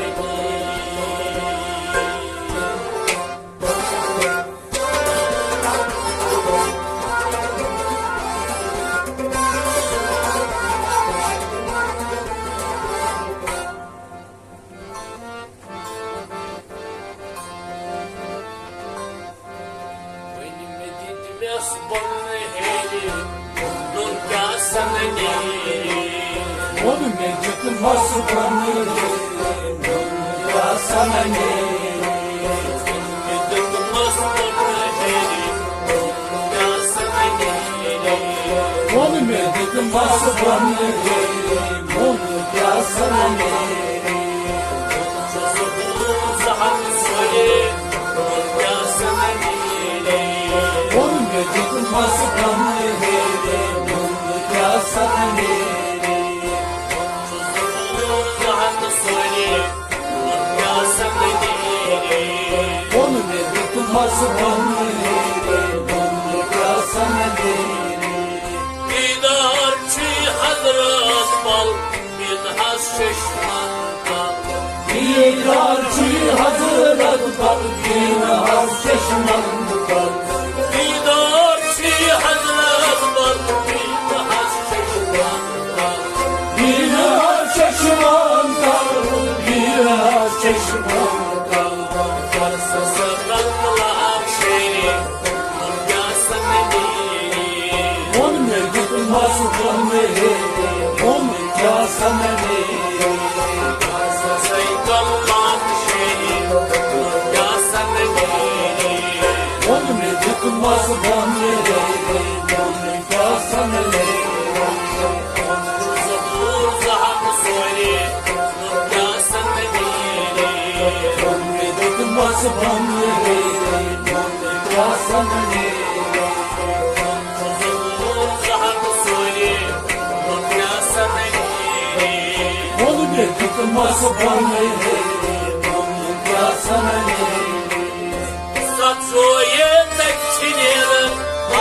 وۄنۍ مےٚ دِتمَس بۄنہٕ ہیٚرِ، نوٚن کیٛاہ سَنہٕ نیرِ؟ ووٚن مےٚ دِتمَس بۄنہٕ ہیٚرِ، نوٚن کیٛاہ سَنہٕ نیرِ؟ ووٚن مےٚ دِتمَس بۄنہٕ ہیٚرِ، نوٚن کیٛاہ سَنہٕ نیرِ؟ ووٚن مےٚ دِتمَس بۄنہٕ ہیٚرِ، نوٚن کیٛاہ سَنہٕ نیرِ؟ ووٚن مےٚ دِتمَس بۄنہٕ ہیٚرِ، نوٚن کیٛاہ سَنہٕ نیرِ؟ ووٚن مےٚ دِتمَس بۄنہٕ ہیٚرِ، نوٚن کیٛاہ سَنہٕ نیرِ؟ دیدار چھی حضرت بل بِنہَس چشمن تل۔ دیدار چھی حضرت بل بِنہَس چشمن تل۔ دیدار چھی حضرت بل بِنہَس چشمن تل۔ بِنہَس چشمن تل، بِنہَس چشمن تل۔ کر سا سا کل کلام شیری، کیا سنگی۔ ووٚن مےٚ دِتمَس بۄنہٕ ہیٚرِ، ووٚن کیٛاہ سَنہٕ نیرِ؟ ووٚن مےٚ دِتمَس بۄنہٕ ہیٚرِ، ووٚن کیٛاہ سَنہٕ نیرِ؟ ووٚن مےٚ دِتمَس بۄنہٕ ہیٚرِ، ووٚن کیٛاہ سَنہٕ نیرِ؟ ووٚن مےٚ دِتمَس بۄنہٕ ہیٚرِ، ووٚن کیٛاہ سَنہٕ نیرِ؟ ستھ جویے تتہِ چھِ نیران،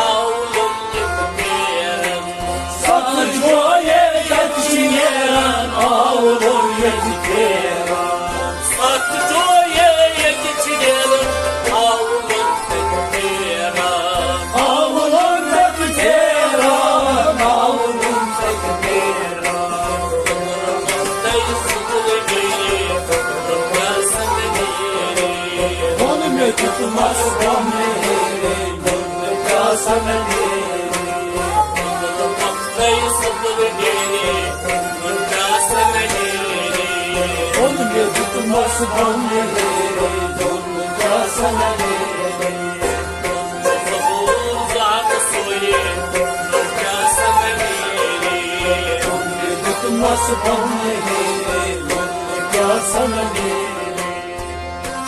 آولُن تہِ پھیران۔ ستھ جویے تتہِ چھِ نیران، آولُن ییٚتہِ پھیران۔ ستھ جویے ییٚتہِ چھِ نیران، آولُن تہِ پھیران۔ آولُن تہِ پھیران، آولُن تہِ پھیران۔ ووٚن مےٚ دِتمَس بۄنہٕ ہیٚرِ، نوٚن کیٛاہ سَنہٕ نیرِ؟ ووٚن مےٚ دِتمَس بۄنہٕ ہیٚرِ، نوٚن کیٛاہ سَنہٕ نیرِ؟ ووٚن مےٚ دِتمَس بۄنہٕ ہیٚرِ، نوٚن کیٛاہ سَنہٕ نیرِ؟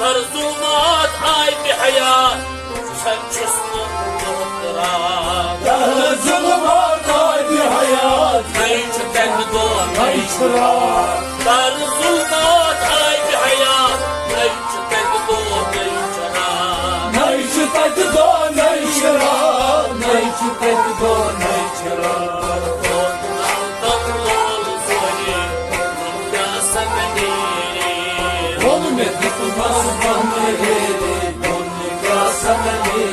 در ظلمات آیہِ بے حیات، وٕچھان چھُس نہٕ محترم۔ در ظلمات آیہِ بے حیات، نَے چھُ تَتہِ دۄہ، نَے چھُ راتھ۔ در ظلمات آیہِ بے حیات، نَے چھُ تَتہِ دۄہ، نَے چھُ راتھ۔ نَے چھُ تَتہِ دۄہ، نَے چھُ راتھ، نَے چھُ تَتہِ دۄہ، نَے چھُ راتھ۔ ووٚن مےٚ دیُتمَس بۄنہٕ ہیٚرِ، ووٚن مےٚ کیٛاہ سَنہٕ ہیٚرِ۔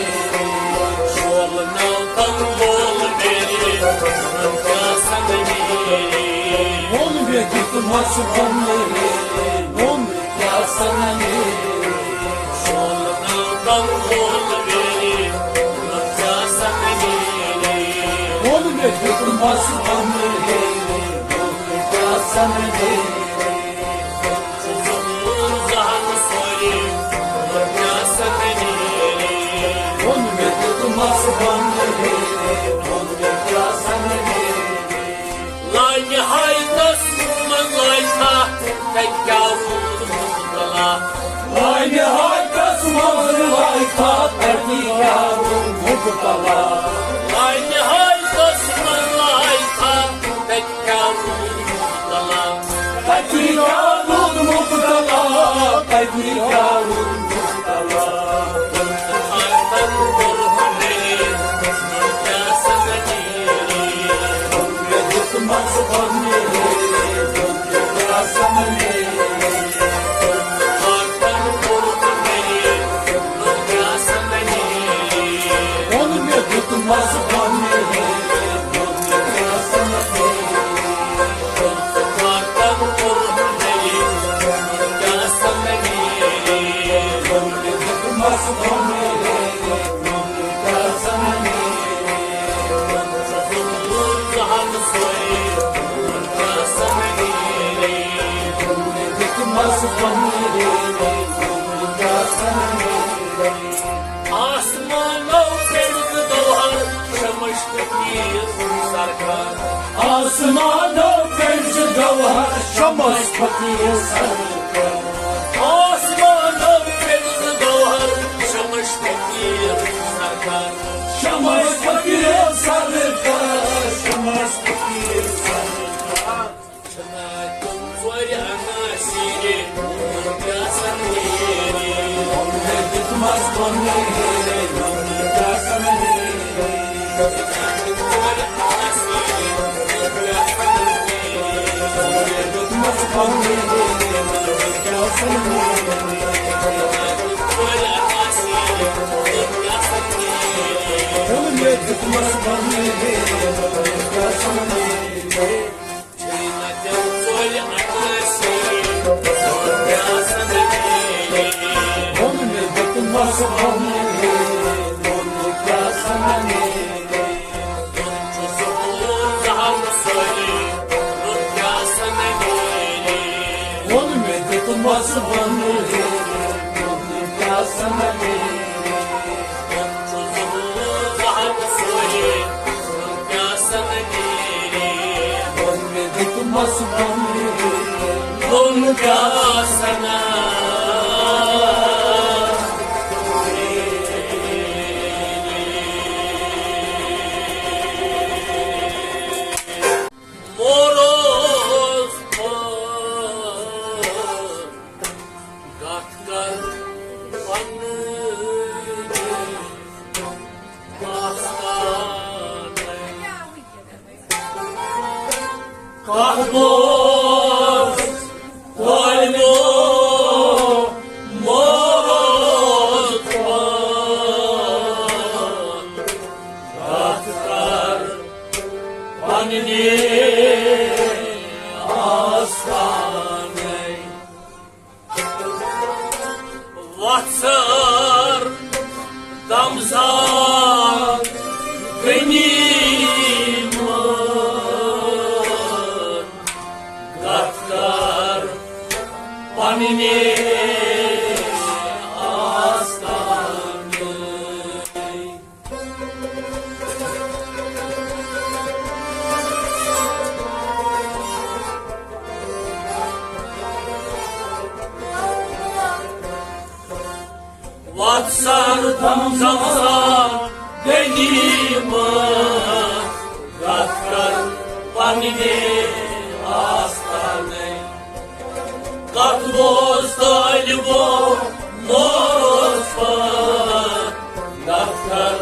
شولہٕ ناو تَنہٕ وول میرے، ووٚن کیٛاہ سَنہٕ ہیٚرِ۔ ووٚن مےٚ دیُتمَس بۄنہٕ ہیٚرِ، ووٚن مےٚ کیٛاہ سَنہٕ ہیٚرِ۔ شولہٕ ناو تَنہٕ وول میرے، ووٚن کیٛاہ سَنہٕ ہیٚرِ۔ ووٚن مےٚ دیُتمَس بۄنہٕ ہیٚرِ، ووٚن مےٚ کیٛاہ سَنہٕ ہیٚرِ۔ لانہِ ہایتس منٛز لایہِ تھا، تَتہِ کیٛاہ روٗد مُبتلا۔ لانہِ ہایتس منٛز لایہِ تھا، تَتہِ کیٛاہ روٗد مُبتلا۔ لانہِ ہایتس منٛز لایہِ تھا، تَتہِ کیٛاہ روٗد مُبتلا۔ تَتہِ کیٛاہ روٗد مُبتلا، تَتہِ کیٛاہ روٗد مُبتلا۔ آتن برہنے، کیٛاہ سَنہٕ ہیٚرِ۔ مےٚ دیُت مَس بۄنہٕ ہیٚرِ، کیٛاہ سَنہٕ ہیٚرِ۔ آتن برہنے، کیٛاہ سَنہٕ ہیٚرِ۔ ووٚن مےٚ دیُت مَس بۄنہٕ ہیٚرِ، کیٛاہ سَنہٕ ہیٚرِ۔ آسمانو کٔرۍ گوہر شمس فقیٖر سرکار۔ آسمانو کٔرۍ گوہر شمس فقیٖر سرکار۔ آسمانو کٔرۍ گوہر شمس فقیٖر سرکار۔ شمس فقیٖر سرکار، شمس فقیٖر سرکار۔ چھنا تِم ژورِ عناصرِ، کیٛاہ سَنہٕ ہیٚرِ۔ ووٚن مےٚ دیُتمَس بۄنہٕ ہیٚرِ، کیٛاہ سَنہٕ ہیٚرِ۔ ژورِ عناصرِ، کیٛاہ سَنہٕ ہیٚرِ۔ ووٚن مےٚ دیُتمَس بۄنہٕ ہیٚرِ، کیٛاہ سَنہٕ ہیٚرِ۔ ژورِ عناصرِ، کیٛاہ سَنہٕ ہیٚرِ۔ ووٚن مےٚ دیُتمَس بۄنہٕ ہیٚرِ، کیٛاہ سَنہٕ ہیٚرِ۔ ووٚن مےٚ دیُتمَس بۄنہٕ ہیٚرِ، ووٚن کیٛاہ سَنہٕ ہیٚرِ۔ ووٚن مےٚ دیُتمَس بۄنہٕ ہیٚرِ، ووٚن کیٛاہ سَنہٕ ہیٚرِ۔ ووٚن مےٚ دیُتمَس بۄنہٕ ہیٚرِ، ووٚن کیٛاہ سَنہٕ۔ مورُس پٲٹھۍ کتھ کر پننہِ آستانٕچ۔ کتھ گوٚو کٲلمو مورُس پٲٹھۍ کتھ کر پننہِ آستانٕچ۔ وژھر دمزان غنیمت کتھ کر پننہِ آستانٕچ۔ وَتھ سَر دَم زَم زَم غنیٖمت، کَتھ کَر پنٛنہِ آستانٕے۔ کَتھ بوز طٲلبو مورس پٲٹھۍ، کَتھ کَر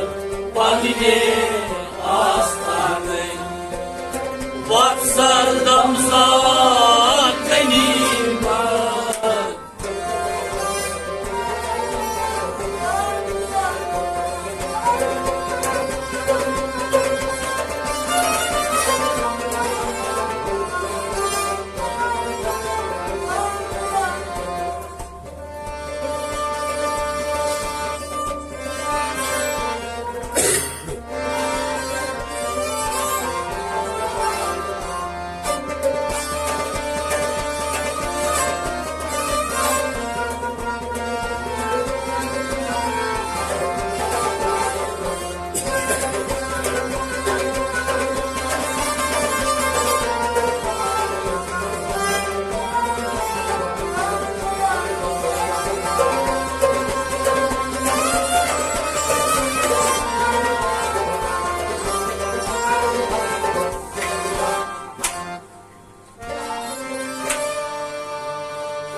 پنٛنہِ آستانٕے۔ وَتھ سَر دَم زَم غنیٖمت۔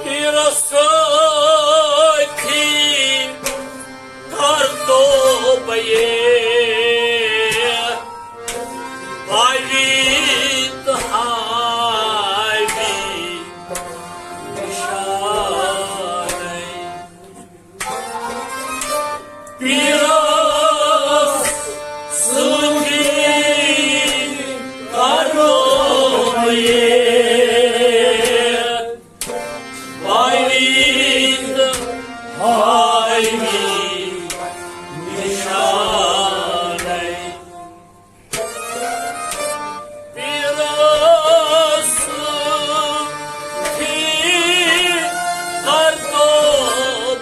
پیٖرس سۭتھی کر تو بیعت، باوی تہٕ ہاوی نشانَے۔ پیٖرس سۭتھی کرو بیعت، باوی تہٕ ہاوی نشانَے۔ پیٖرس سۭتھی کر تو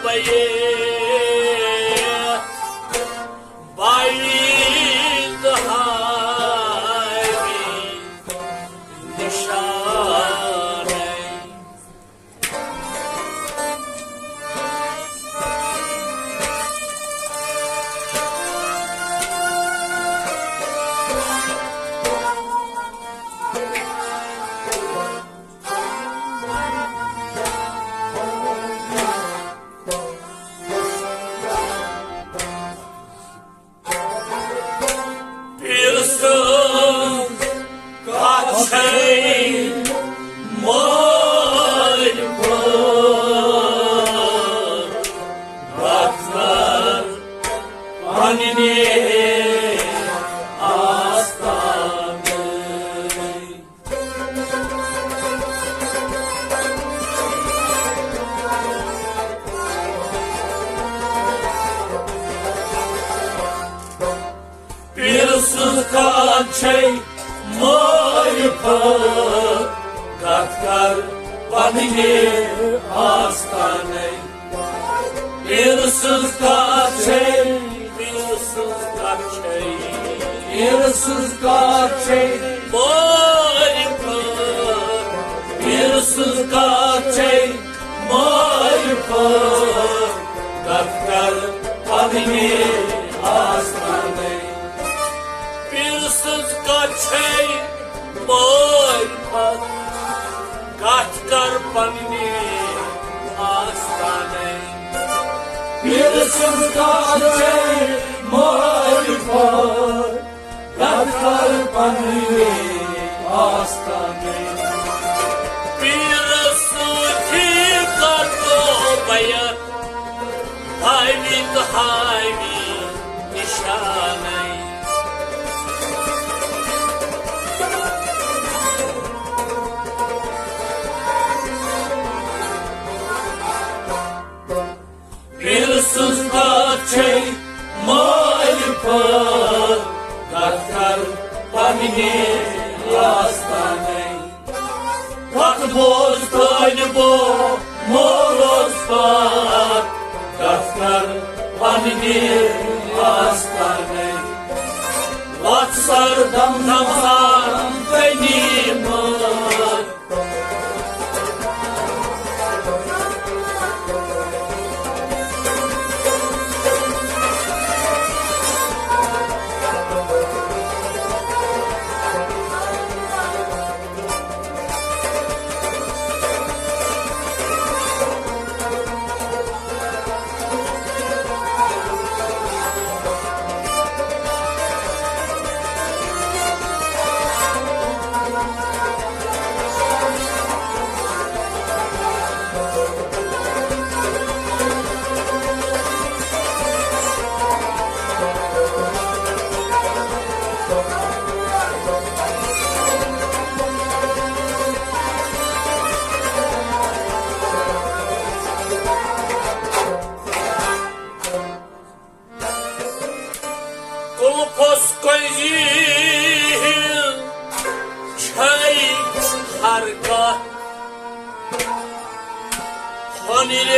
بیعت، باوی تہٕ ہاوی نشانَے۔ پیٖرٕ سٕنٛز کتھ چھے مٲلۍ پٲٹھۍ، کتھ کر پننہِ آستانٕچ۔ پیٖرٕ سٕنٛز کتھ چھے مٲلۍ پٲٹھۍ، کتھ کر پننہِ آستانٕچ۔ پیٖرٕ سٕنٛز کتھ چھے، پیٖرٕ سٕنٛز کتھ چھے، پیٖرٕ سٕنٛز کتھ چھے مٲلۍ پٲٹھۍ۔ پیٖرٕ سٕنٛز کتھ چھے مٲلۍ پٲٹھۍ، کتھ کر پننہِ آستانٕچ۔ پیٖرٕ سٕنٛز کتھ چھے مٲلۍ پٲٹھۍ، کتھ کر پننہِ آستانٕچ۔ پیٖرٕ سٕنٛز کتھ چھے مٲلۍ پٲٹھۍ، کتھ کر پننہِ آستانٕچ۔ پیٖرٕ سۭتھی کر تو بیعت، ہاوی تہٕ ہاوی نشانٕے۔ پیٖرٕ سٕنٛز کتھ چھے مٲلۍ پٲٹھۍ، کتھ کر پننہِ آستانٕچ۔ کتھ بوز طٲلبو مولوس پتھ، کتھ کر پننہِ آستانٕچ۔ وتھ سر دم دم سان غنیٖمت۔ ہر کتھ ہنرِ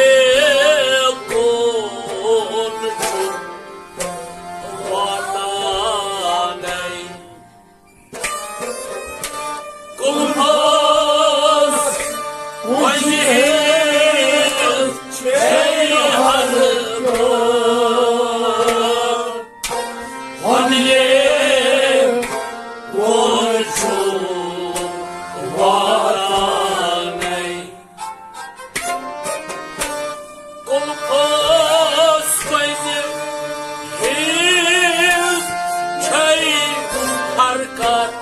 کُن چھُ واتانے۔ کُلفس وۄنۍ ہیٚژ چھے ہر کتھ ہنرِ کُن چھُ واتانے۔ کُلفس وۄنۍ ہیٚژ چھے ہر کتھ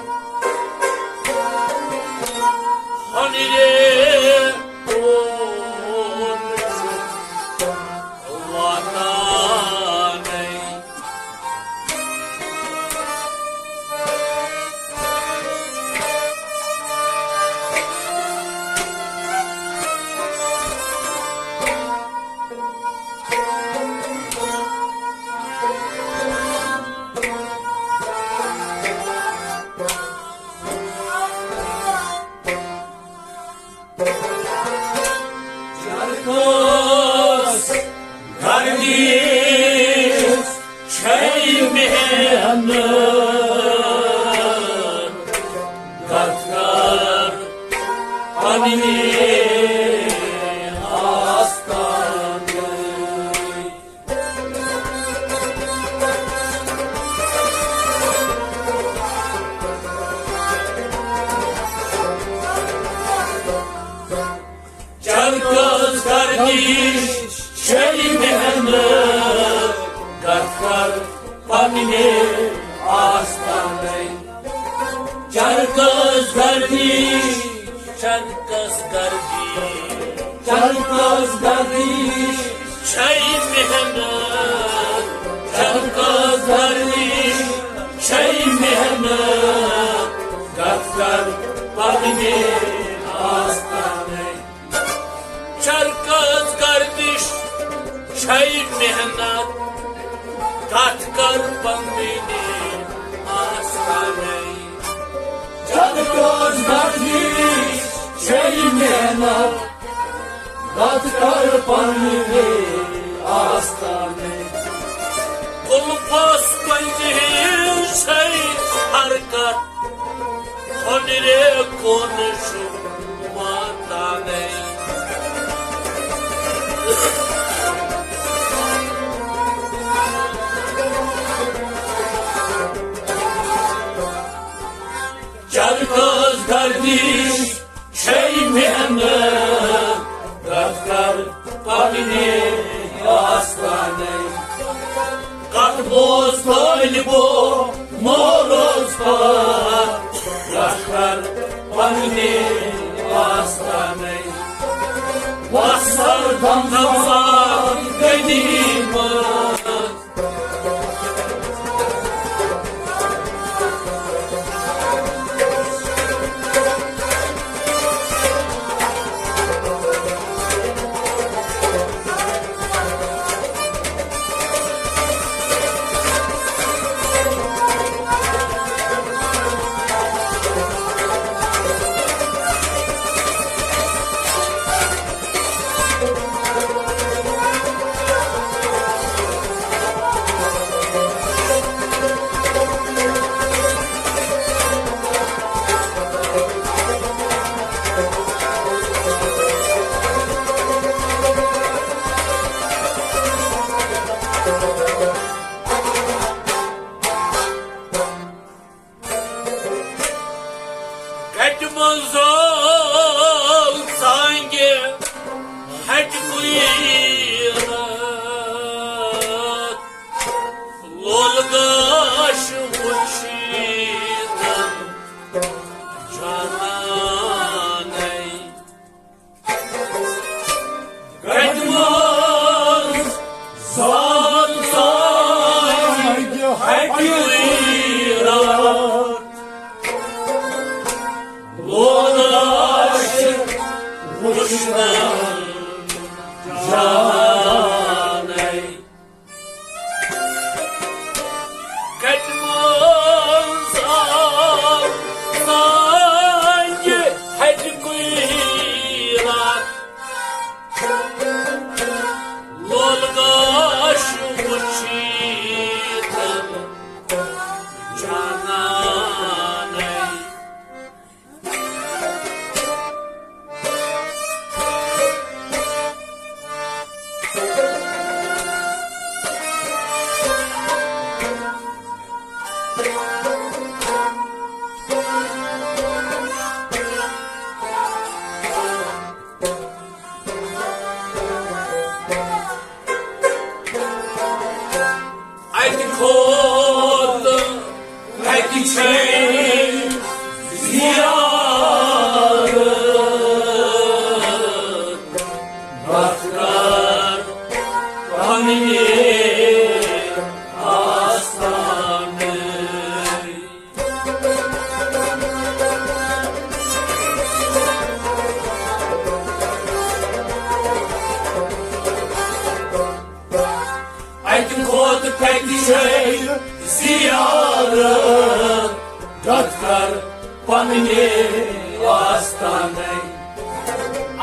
ہنرِ کُن چھُ واتانے۔ چرکس گردش چھے محنت، کتھ کر پننہِ آستانٕچ۔ چرکس گردش چھے محنت، کتھ کر پننہِ آستانٕچ۔ چرکس گردش، چرکس گردش، چرکس گردش چھے محنت، چرکس گردش چھے محنت، کتھ کر پننہِ آستانٕچ۔ چرکس گردش چھے محنت، کتھ کر پننہِ آستانٕچ۔ چرکس گردش چھے محنت، کتھ کر پننہِ آستانٕچ۔ کُلفس پنجہِ ہِش چھے ہر کتھ ہنرِ کُن چھُ واتانے۔ چرکس گردش چھے محنت، کتھ کر پننہِ آستانٕچ۔ کتھ بوز طٲلبو مورز پتھ، کتھ کر پننہِ آستانٕچ۔ وۄتھ سر دم دمسان گٔدی منٛز۔ کٹہِ منٛز زٲو ژانٛگہِ ہٹہِ کُیرت، لول گاش وُچھِتھ جانانے۔ کٹہِ منٛز زٲو ژانٛگہِ ہٹہِ کُیرت، لول گاش وُچھِتھ جانانے۔ کٹہِ منٛز آو ژانٛگہِ ہٹہِ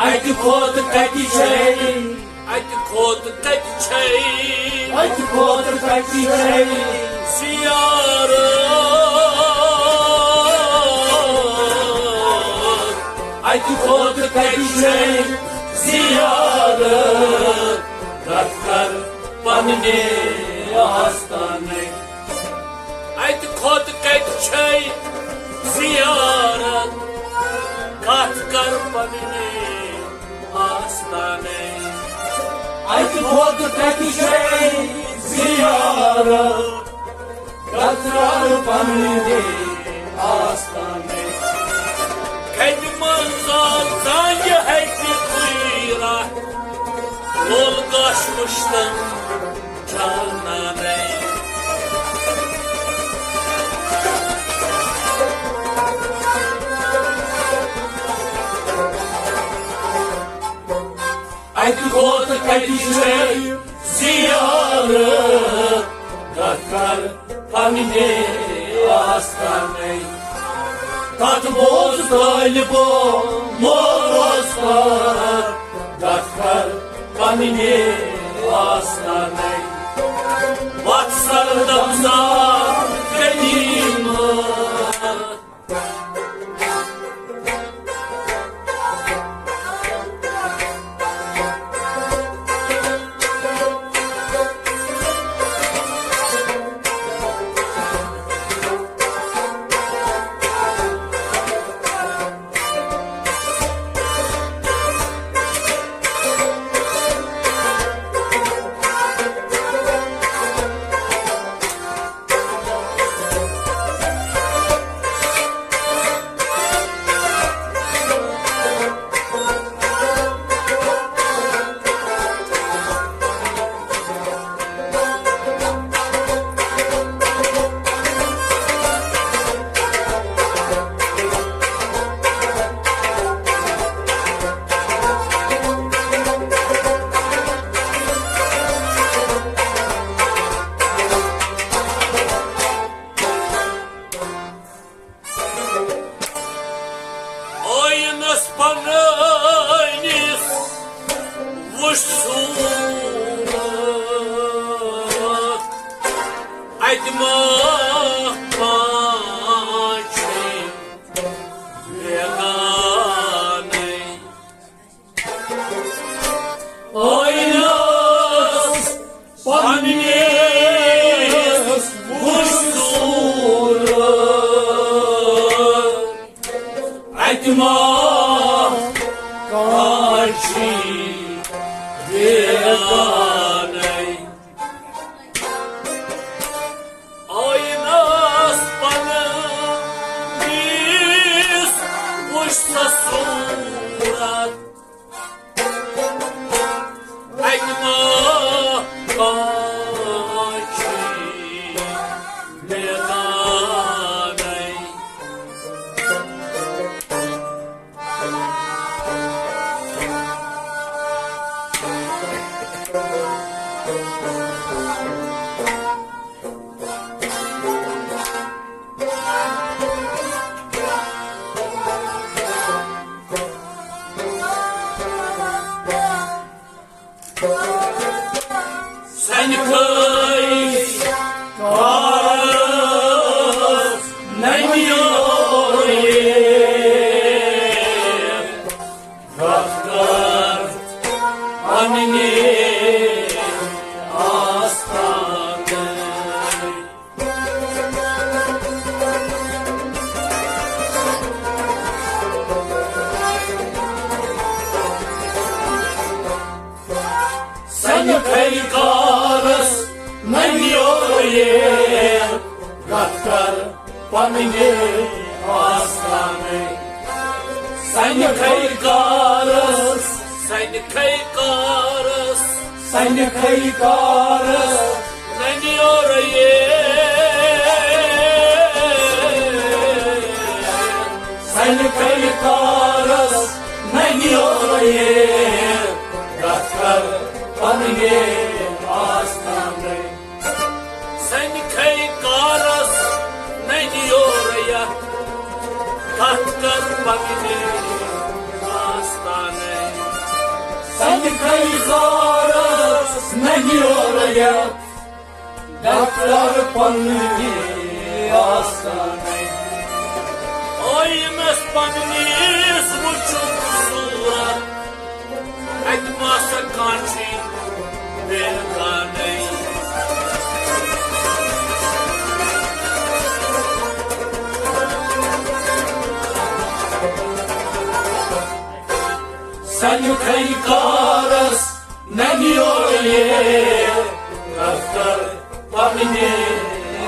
اَتہِ کھۄتہٕ کَتہِ چھے؟ اَتہِ کھۄتہٕ کَتہِ چھے؟ اَتہِ کھۄتہٕ کَتہِ چھے؟ زیارت۔ اَتہِ کھۄتہٕ کَتہِ چھے؟ زیارت۔ گژھ کر پننہِ آستانٕچ۔ اَتہِ کھۄتہٕ کَتہِ چھے زیارت؟ کتھ کر پننہِ آستانٕچ۔ اَتہِ کھۄتہٕ کَتہِ چھے زیارت؟ کتھ کر پننہِ آستانٕچ۔ کھنہِ منٛز آو زنٛگہِ ہَتہِ غیرت، لول گاش مُشتن جانانے۔ اَتہِ کھۄتہٕ کَتہِ چھے زیارت؟ کتھ کر پننہِ آستانٕچ۔ کتھ بوز طٲلبو مولوس پر، کتھ کر پننہِ آستانٕچ۔ وتھ سردم زار غنیمت۔ آینس پننِس وُچھ صورت، اتہِ ما کانٛہہ چھُے بیگانے۔ آینس پننِس وُچھ صورت، اتہِ ما کانٛہہ چھُے بیگانے۔ آینس پننِس وُچھ سا صورت، اتہِ ما کانٛہہ چھُے بیگانے۔ سنہِ کھٔے کارس ننہِ یورٕ۔ رفتار پننہِ آستانٕچ۔ سنہِ کھٔے کارس ننہِ یورٕ۔ رفتار پننہِ آستانٕچ۔ سنہِ کھٔے کارس، سنہِ کھٔے کارس، سنہِ کھٔے کارس ننہِ یورٕ۔ سنہِ کھٔے کارس ننہِ یورٕ۔ رفتار پننہِ آستانٕچ۔ سنہِ کھٔے کارس ننہِ یورٕ۔ کتھ کر پننہِ آستانٕچ۔ زارس ننیوریا دفتر پننی آستانٕے۔ آیمس پننِس وُچھُن صورت، اتہِ ما سا کانٛہہ چھُے بیگانٕے۔ سنہِ کھنہِ کارس ننیو یہِ دفتر پننہِ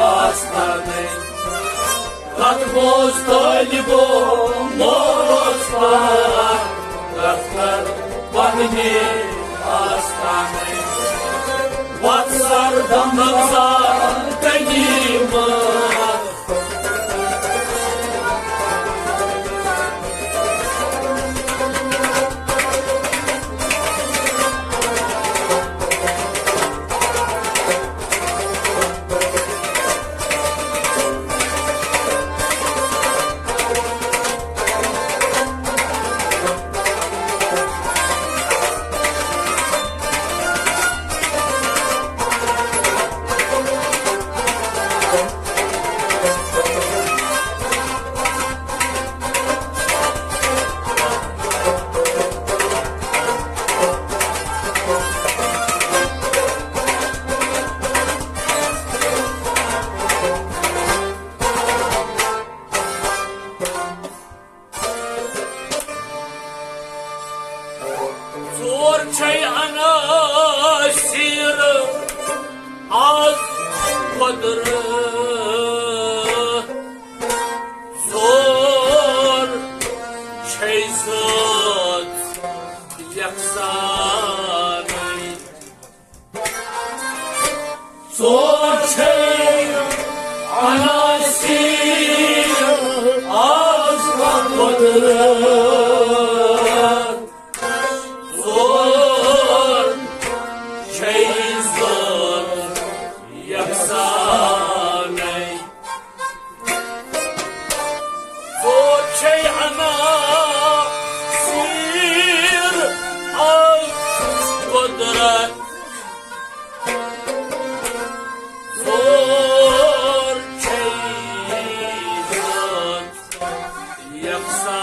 آستانٕے۔ کتھ بوز طٲلبو مول اوس پران دفتر پننہِ آستانٕے۔ وتھ سر دمک سان تنی مار۔ ژور چھے عناصر آز قدرت، ژور چھے ذات یکسانٕے۔ ژور چھے عناصر آز قدرت، ژور چھے ذات یکسانٕے۔ ژور چھے عناصر آز قدرت، ژور چھے ذات یکسانٕے۔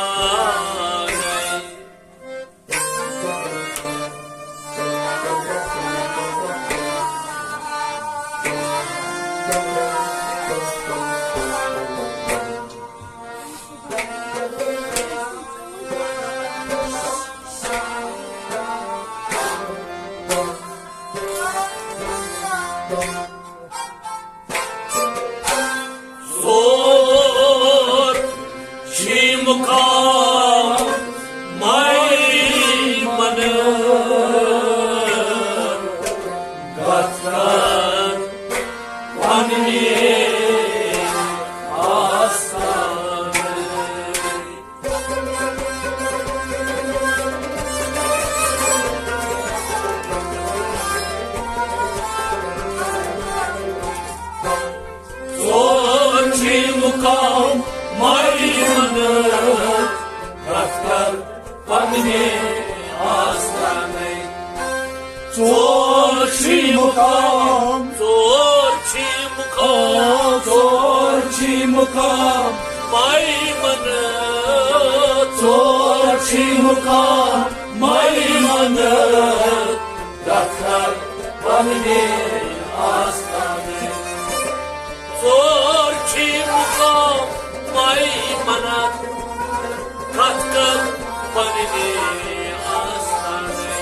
ژور چھِ مقام میمنہٕ، کتھ کر پننہِ آستانہٕ۔ ژور چھِ مقام میمنہٕ، کتھ کر پننہِ آستانٕے۔ ژور چھِ مقام، ژور چھِ مقام، ژور چھِ مقام میمنہٕ، ژور چھِ مقام میمنہٕ، کتھ کر پننہِ آستانٕے۔ ژور چھِ مقام میمنہٕ، کتھ کر پننہِ آستانٕے۔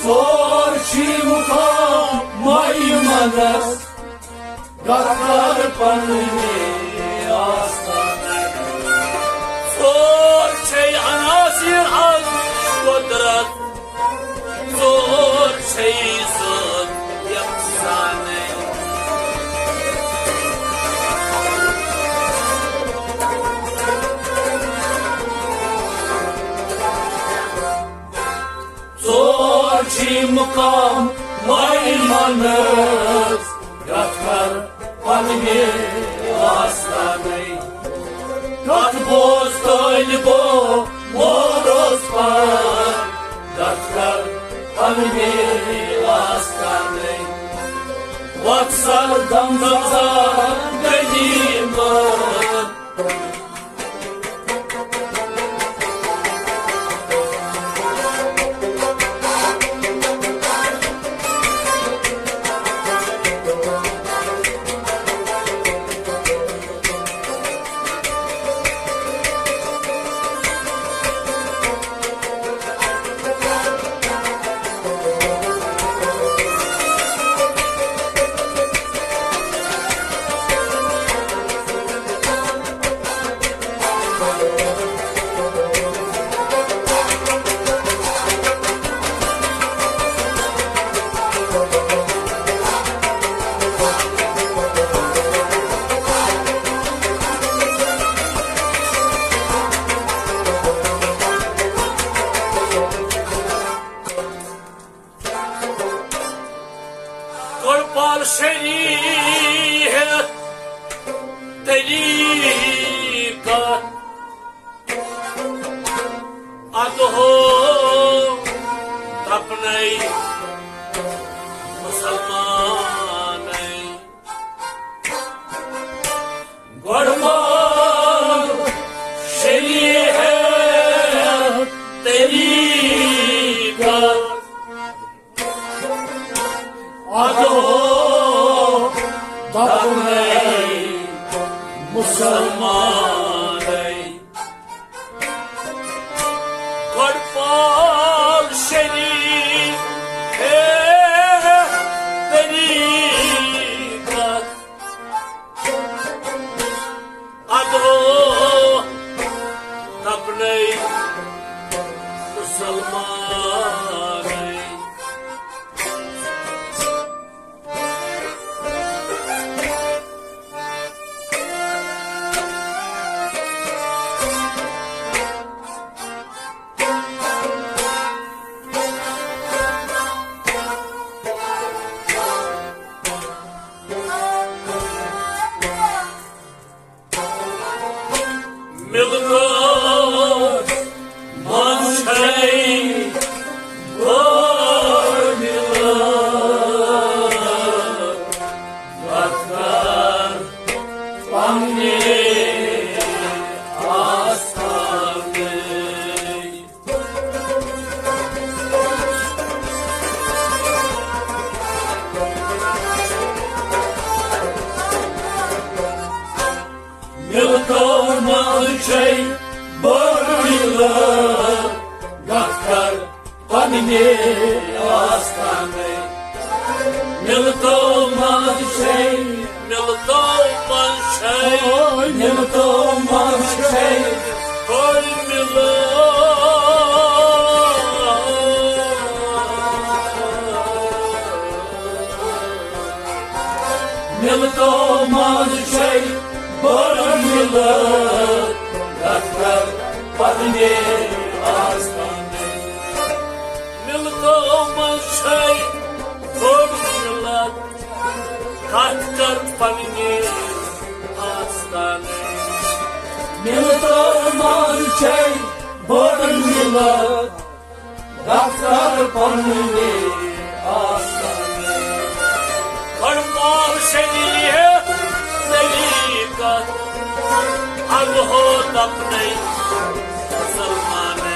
ژور چھِ مقام میمنس، کتھ کر پننہِ آستانٕے۔ ژور چھے عناصر از قدرت، ژور چھے ذات یکسانٕے۔ ژور چھِ مقام میمنس، کتھ کر پننہِ آستانٕے۔ کتھ بوز طٲلبو مول اوس پران، کتھ کر زمزم غنیمت۔ کڑپال شریعت طریقت ادہو دپنے مسلمانے۔ گڑبال شریعت طریقت ادہو دپنے مسلمانے۔ گڑبال شریعت طریقت ادہو دپنے مسلمانے۔ مِلکَس منٛز چھے بٔڑ مِلکَت، وَتھ کَر پنٛنہِ آستانٕچ۔ مِلکو منٛز چھے بٔڑ مِلکَت، وَتھ کَر پنٛنہِ آستانٕچ۔ مِلکو منٛز چھے، مِلکو منٛز چھے، مِلکو منٛز چھے بٔڑ مِلکَت۔ مِلکو منٛز چھے بٔڑ مِلکَت، وَتھ کَر پنٛنہِ آستانٕچ۔ مِلکو منٛز چھے بٔڑ مِلکَت، وَتھ کَر پنٛنہِ آستانٕچ۔ مِلکو منٛز چھے بٔڑ مِلکَت، وَتھ کَر پنٛنہِ آستانٕچ۔ گڑبال شریعت طریقت ادہو دپنے مسلمانے۔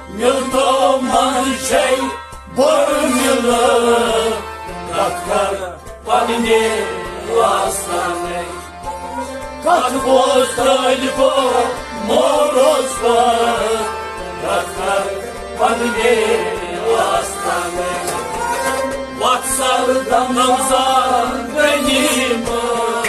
مِلکو منٛز چھے بٔڑ مِلکَت، وَتھ کَر پنٛنہِ آستانٕچ۔ کَتھ بوز طٲلبو مولوس پٲٹھۍ، وَتھ کَر پنٛنہِ آستانٕچ۔ وَتھ سَر دَم زَن غنیٖمَت۔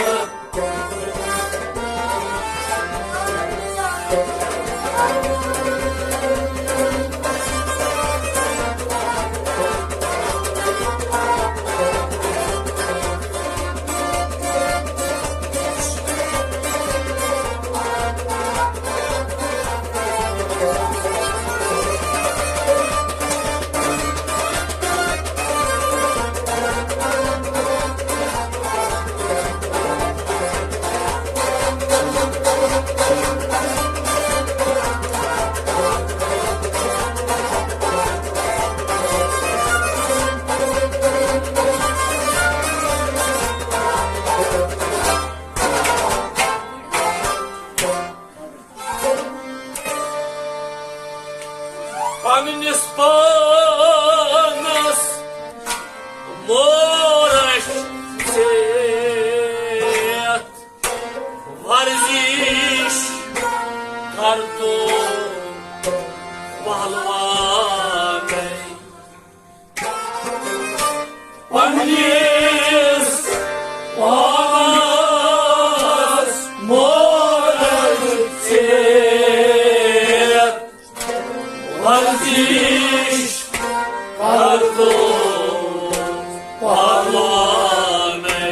پہلوانے۔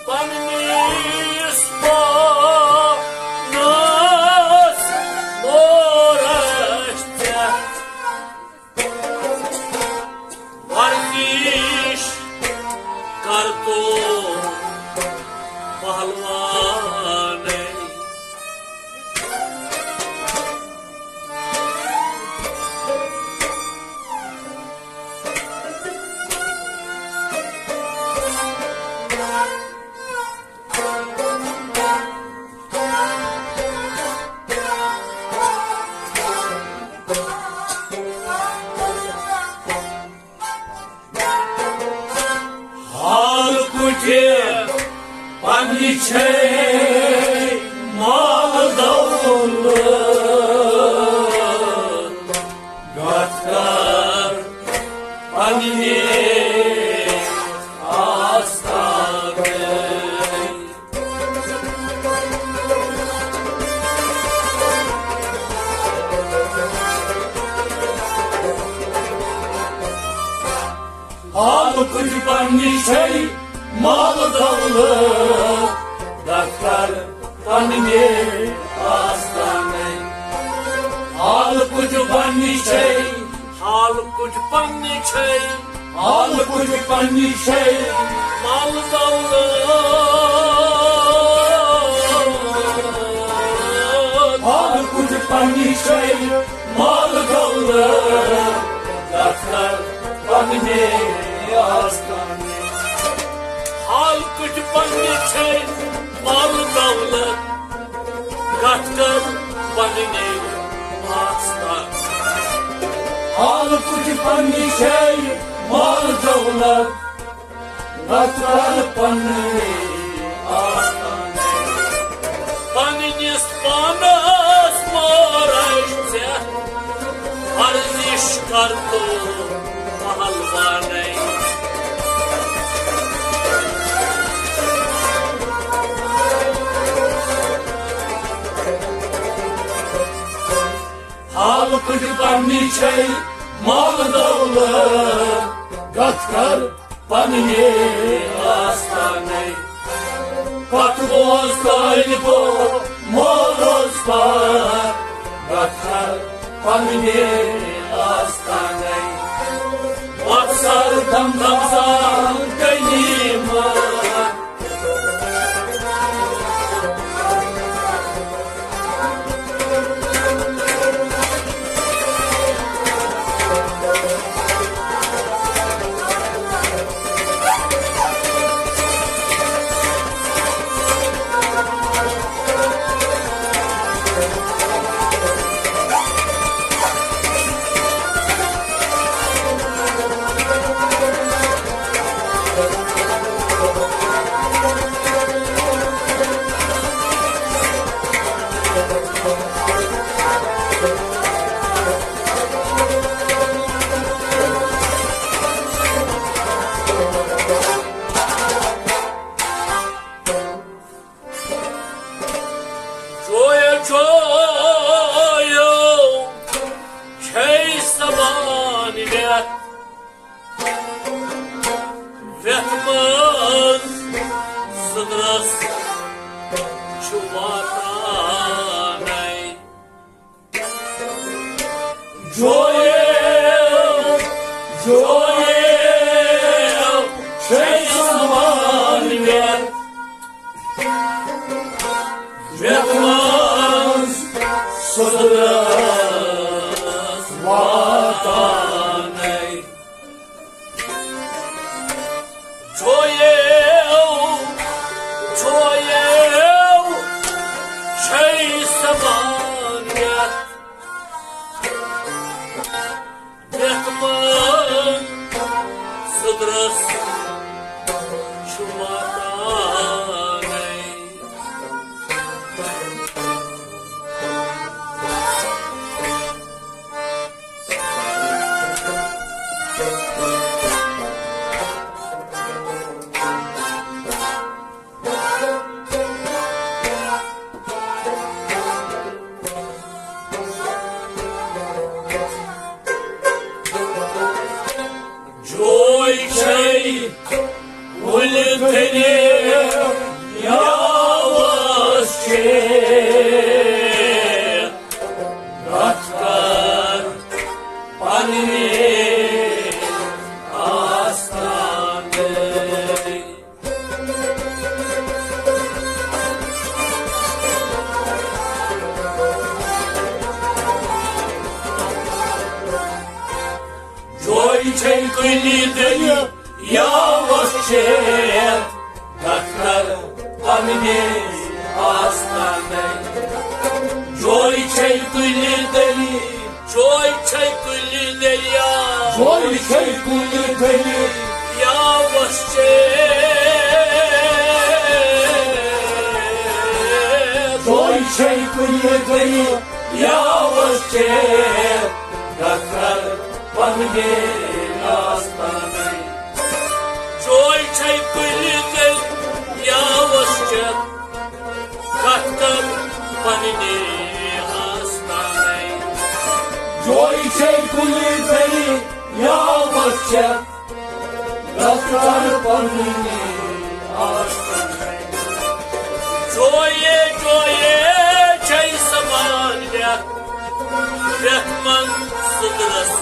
پننِس پانس مورس ژےٚ ورزش کر تو پہلوانے۔ حال کچھ پننہِ چھے مال دولت، گژھ کر پننہِ آستانہٕ۔ حال کچھ پننہِ چھے مال دولت، گژھ کر پننہِ آستانہٕ۔ حال کچھ پننہِ چھے، حال کچھ پننہِ چھے، حال کچھ پننہِ چھے مال دولت۔ حال کچھ پننہِ چھے مال دولت، گژھ کر پننہِ آستانہٕ۔ حال کچھ پننہِ چھے مال دولت، گژھ کر پننہِ آستانہٕ۔ حال کچھ پننہِ چھے مال دولت، گژھ کر پننہِ آستانہٕ۔ پننِس پانس مورس ژےٚ ورزش کر تو پہلوانے۔ حال کچھ پننہِ چھے مال دولت، گژھ کر پننہِ آستانہٕ۔ پتھ بوز طالبو مولوس پار، گژھ کر پننہِ آستانہٕ۔ وتھ سر دم دم سان غنیمت۔ جویا جویو چھے سمان ویتھ، ویتھ منٛز سٕدرس چھُ واتانے۔ جویو، جویو، چھے سمان ویتھ، ویتھ منٛز سٕدرس واتانے۔ جویو، جویو، چھے سمان ویتھ، ویتھ منٛز سٕدرس چھُ واتانے۔ دٔلیٖل یاوَس چھےٚ، کَتھ کَر پنٛنہِ آستانَے۔ جوے چھے کُلہِ دٔلیٖل، جوے چھے کُلہِ دٔلیٖل، جوے چھے کُلہِ دٔلیٖل یاوَس چھےٚ۔ جوے چھے کُلہِ دٔلیٖل یاوَس چھےٚ، کَتھ کَر پنٛنہِ آستانَے۔ جوے چھے کُلہِ دٔلیٖل یاوَس چھےٚ، کَتھ کَر پنٛنہِ آستانَے۔ جوے چھے کُلہِ دٔلیٖل یاوَس چھےٚ، کَتھ کَر پنٛنہِ آستانَے۔ جوے، جوے چھے سنبھالِتھ پرٛٮ۪تھ منٛزٕ سٕدرَس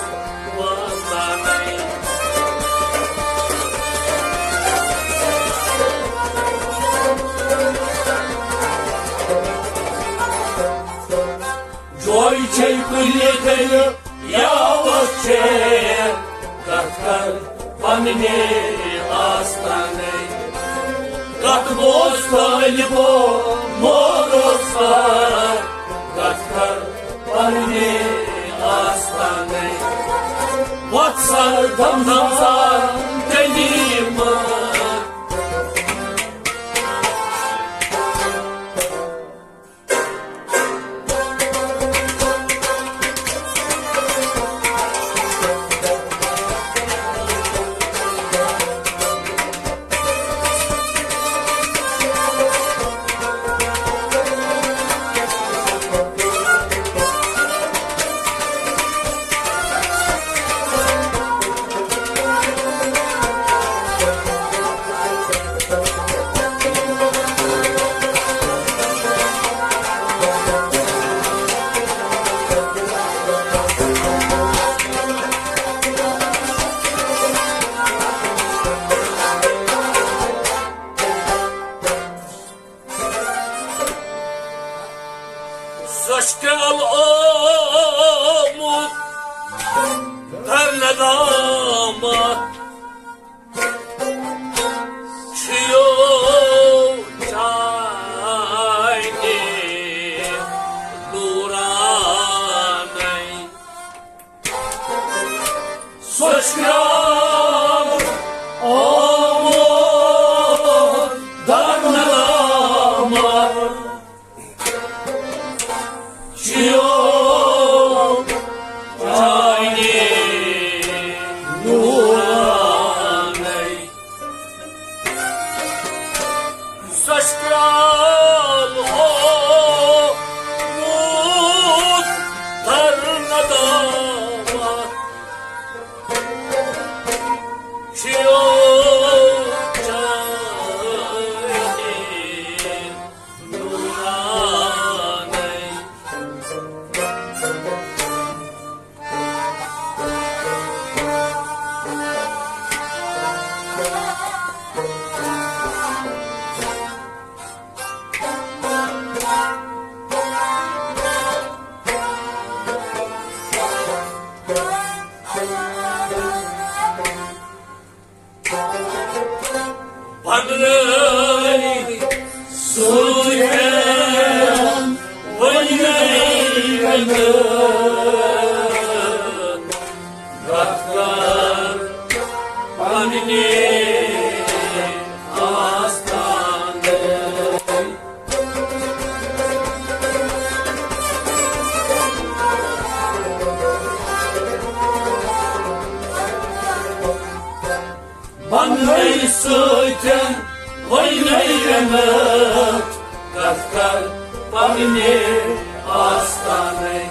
واتانَے۔ جوے چھے کُلہِ دٔلیٖل یاوَس چھےٚ، کَتھ کَر پنٛنہِ آستانَے۔ کَتھ بوز طٲلبو مولوس کَر، کَتھ کَر پنٛنہِ آستانَے۔ وَتھ سَر دَم دَم سان غنیٖمت۔ سۄچھ کرٛال آمُت در ندامت، چھُ یو چانہِ نوٗرانَے۔ سۄچھ کرٛال آمُت در ندامت، چھُ یو چانہِ نوٗرانَے۔ سۄچھ کرٛال آمُت در ندامت، چھُ یو چانہِ نوٗرانَے۔ پننہِ سۭتۍ وۄنۍ نٔے گنٛدٕ، رکھ کر پننہِ آستانہٕ۔ پننہِ سۭتۍ وۄنۍ نٔے رنٛگہٕ، کتھ کر پننہِ آستانٕے۔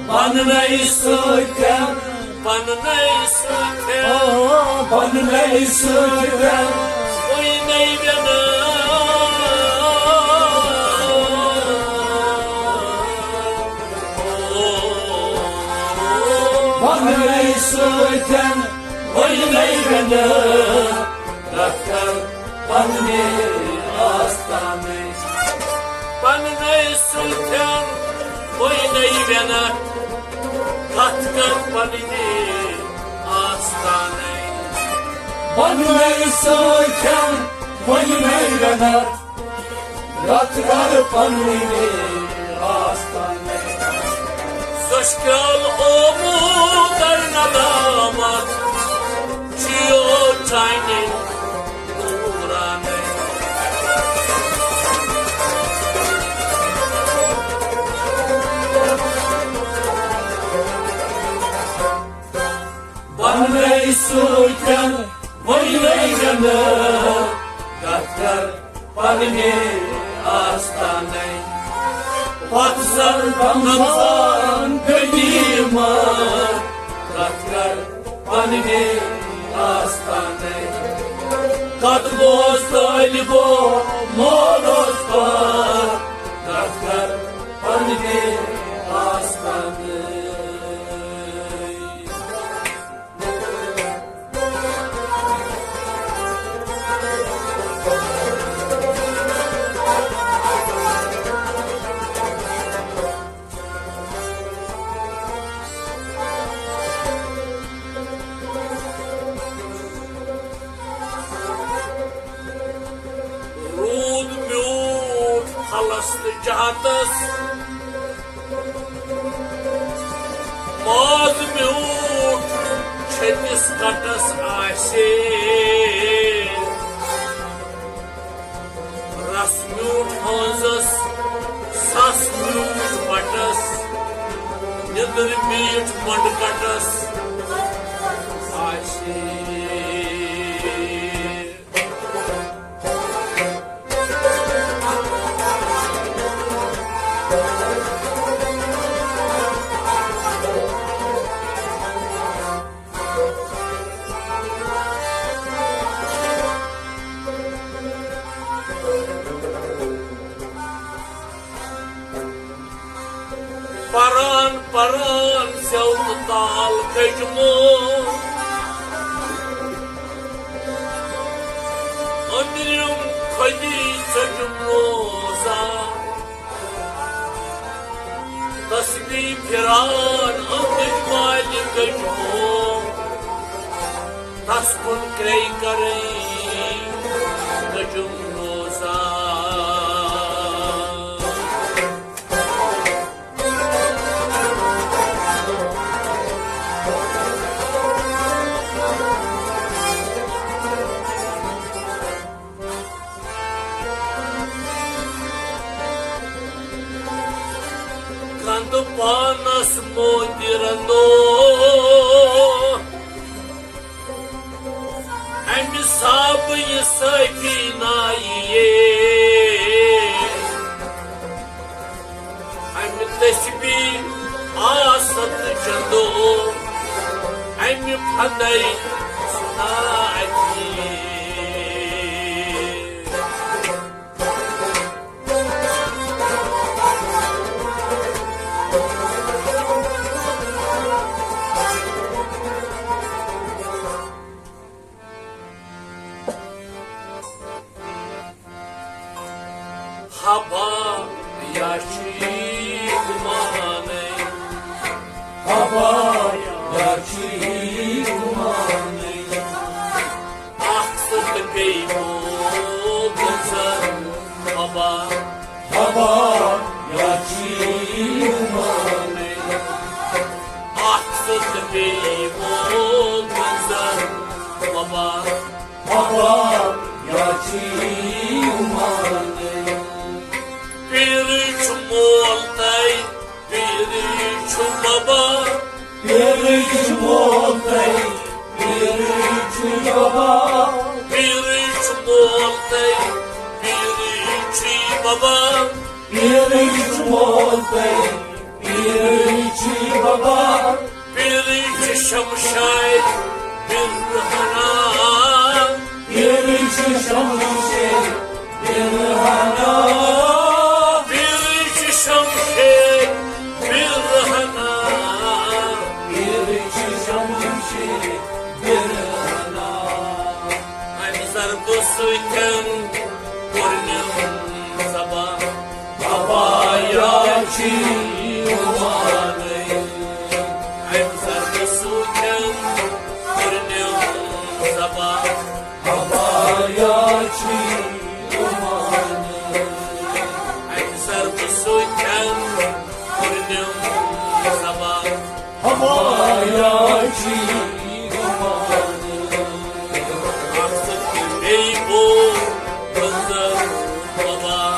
پننہِ سۭتۍ، پننہِ سۭتۍ، آ، پننہِ سۭتۍ وۄنۍ نٔے رنٛگہٕ۔ پننہِ سۭتۍ وۄنۍ نٔے رنٛگہٕ، رکھ کر پننہِ آستانٕے۔ پننہِ سۭتۍ وۄنۍ نٔے رنٛگہٕ، رکھ کر پننہِ آستانٕے۔ پننہِ سۭتۍ وۄنۍ مےٚ رنت، رتھ کر پننہِ آستانٕے۔ سۄچھ کرٛل آمُت در ندامت، چھُ یو چانہِ نورانٕے۔ پننہِ سۭتۍ وۄنۍ گٔے جنت، کتھ کر پننہِ آستانٕے۔ پتھ زر رمضان غنیمت، کتھ کر پننہِ آستانٕے۔ کتھ بوز طٲلبو مولوس پتھ، کتھ کر پننہِ آستانٕے۔ روٗد میوٗٹھ پھلس تہٕ جہتس، ماز میوٗٹھ چھٔتِس کٹس آسہِ۔ رس میوٗٹھ ہٲنزس، سس میوٗٹھ بٹس، نیٚدٕر میٖٹھ مۄنٛڈٕ کٹس آسہِ۔ پران پران زیو تہٕ تال کٔجمو، أنٛدرِم خۄدی ژٔجمو زا۔ تسبیح پھران أنٛدٕرۍ مالہِ کٔجمو، تس کُن کرے کرے کٔجم روزان۔ گنٛدٕ پانس موتہِ رنو، امہِ صابنہِ سۭتی نایہِ۔ امہِ تسبیح آسن چندو، امہِ پھندے سناتی۔ ہبا یا چھی گمانے، ہبا یا چھی گمانے، اکھ ستہٕ بیٚیہِ گوٚو گُزر ہبا۔ ہبا یا چھی گمانے، اکھ ستہٕ بیٚیہِ گوٚو گُزر ہبا۔ ہبا یا چھی گمانے۔ پیرٕے چھُ مول تۄہہِ، پیرٕے چھُ ببا۔ پیرٕے چھُ مول تۄہہِ، پیرٕے چھُ ببا۔ پیرٕے چھُ مول تۄہہِ، پیرٕے چھُے ببا۔ پیرٕے چھُ مول تۄہہِ، پیرٕے چھُے ببا۔ پیرٕے چھُ شمشاد برہنا۔ پیرٕے چھُ شمشاد برہنا۔ پیرٕے چھُ شمشاد برہنا۔ پیرٕے چھُ شمشاد برہنا۔ امہِ ضربہٕ سۭتۍ کوٚرنم زبان۔ ہبا یا چھی گمانے۔ امہِ ضربہٕ سۭتۍ کوٚرنم اکثر بہٕ سۭتۍ کھٮ۪ن پوٗرنِم سبا۔ ہوایا چی گمان۔ اکھ سۭتۍ بیٚیہِ بوٚڑ منظر بابا۔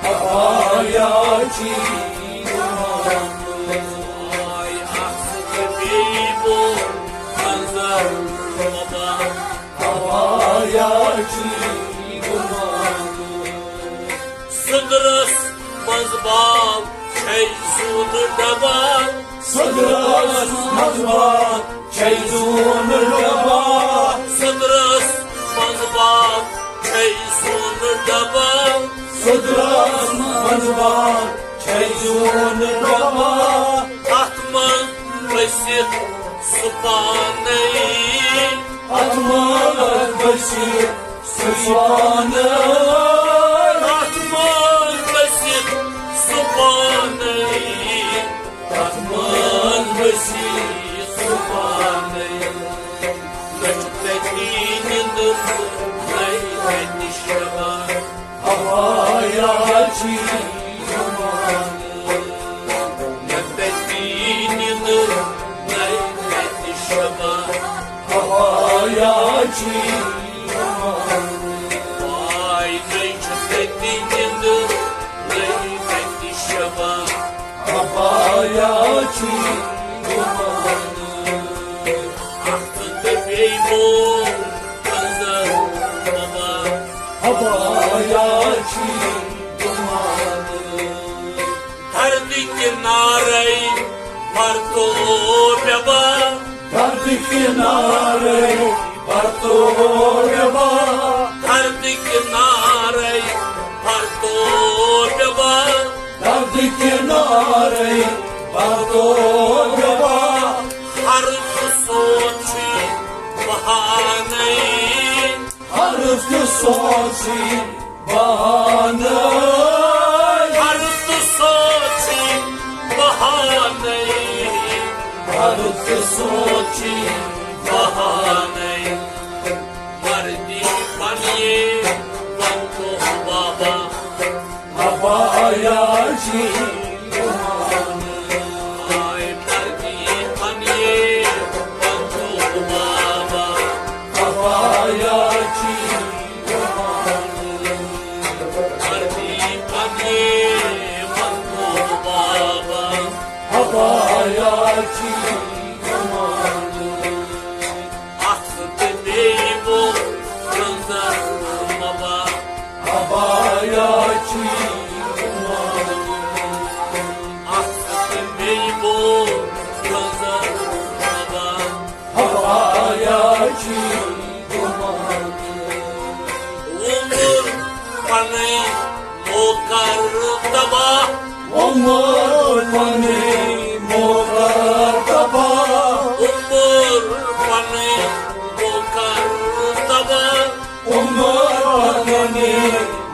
ہوایا چی گمان۔ آے اکھ سۭتۍ بیٚیہِ بوٚڑ منظر بابا۔ ہوایا چی گمان۔ سُدرس منٛز بال چھے زوٗنہٕ ڈبہ۔ سُدرس منٛز بال چھے زوٗنہٕ ڈبہ۔ سُدرس منٛز بال چھے زوٗنہٕ ڈبہ۔ سُدرس منٛز بال چھے زوٗنہٕ ڈبہ۔ اتھ منٛز ؤسِتھ سُہ پانے۔ اتھ منٛز ؤسِتھ سُہ پانے۔ اتھ منٛز ؤسِتھ سُہ پانے۔ اتھ منٛز ؤسِتھ سُہ پانے۔ نہ چھُ تَتی نِندٕر، نَے تَتہِ شبا۔ ہوایا چی گمان۔ نہ تَتی نِندٕر، نَے تَتہِ شبا۔ ہوایا چی گمان۔ آے نَے چھُ تَتی نِندٕر، نَے تَتہِ شبا۔ ہوایا چی گمان۔ اکھ تہٕ بیٚیہِ بوٚڑ منظر بابا۔ ہوایا چی گمان۔ دردٕ کنارے پرتو ببا۔ دردٕ کنارے پرتو ببا۔ دردٕ کنارے پرتو ببا۔ دردٕ کنارے پرتو ببا۔ ہر تہٕ سونٛچ چھُے بہانے۔ ہر تہٕ سونٛچ چھُے بہانے۔ ہر تہٕ سونٛچ چھُے بہانے۔ ہر تہٕ سونٛچ چھُے بہانے۔ وردی پنیے پرتو بابا۔ ہوایا چی گمان۔ آے وردی پنیے پرتو بابا۔ ہوایا چی گمان۔ وردی پنیے پرتو بابا۔ ہوایا چی گمان۔ اکھ تہٕ بیٚیہِ بوٚڑ منظر بابا۔ ہوایا چی گمان۔ اکھ تہٕ بیٚیہِ بوٚڑ منظر بابا۔ ہوایا چی گمان۔ عمر پنٕنۍ مۄکر تباہ۔ عمر پنٕنۍ مۄکر تباہ۔ عمر پنٕنۍ مۄکر تباہ۔ عمر پنٕنۍ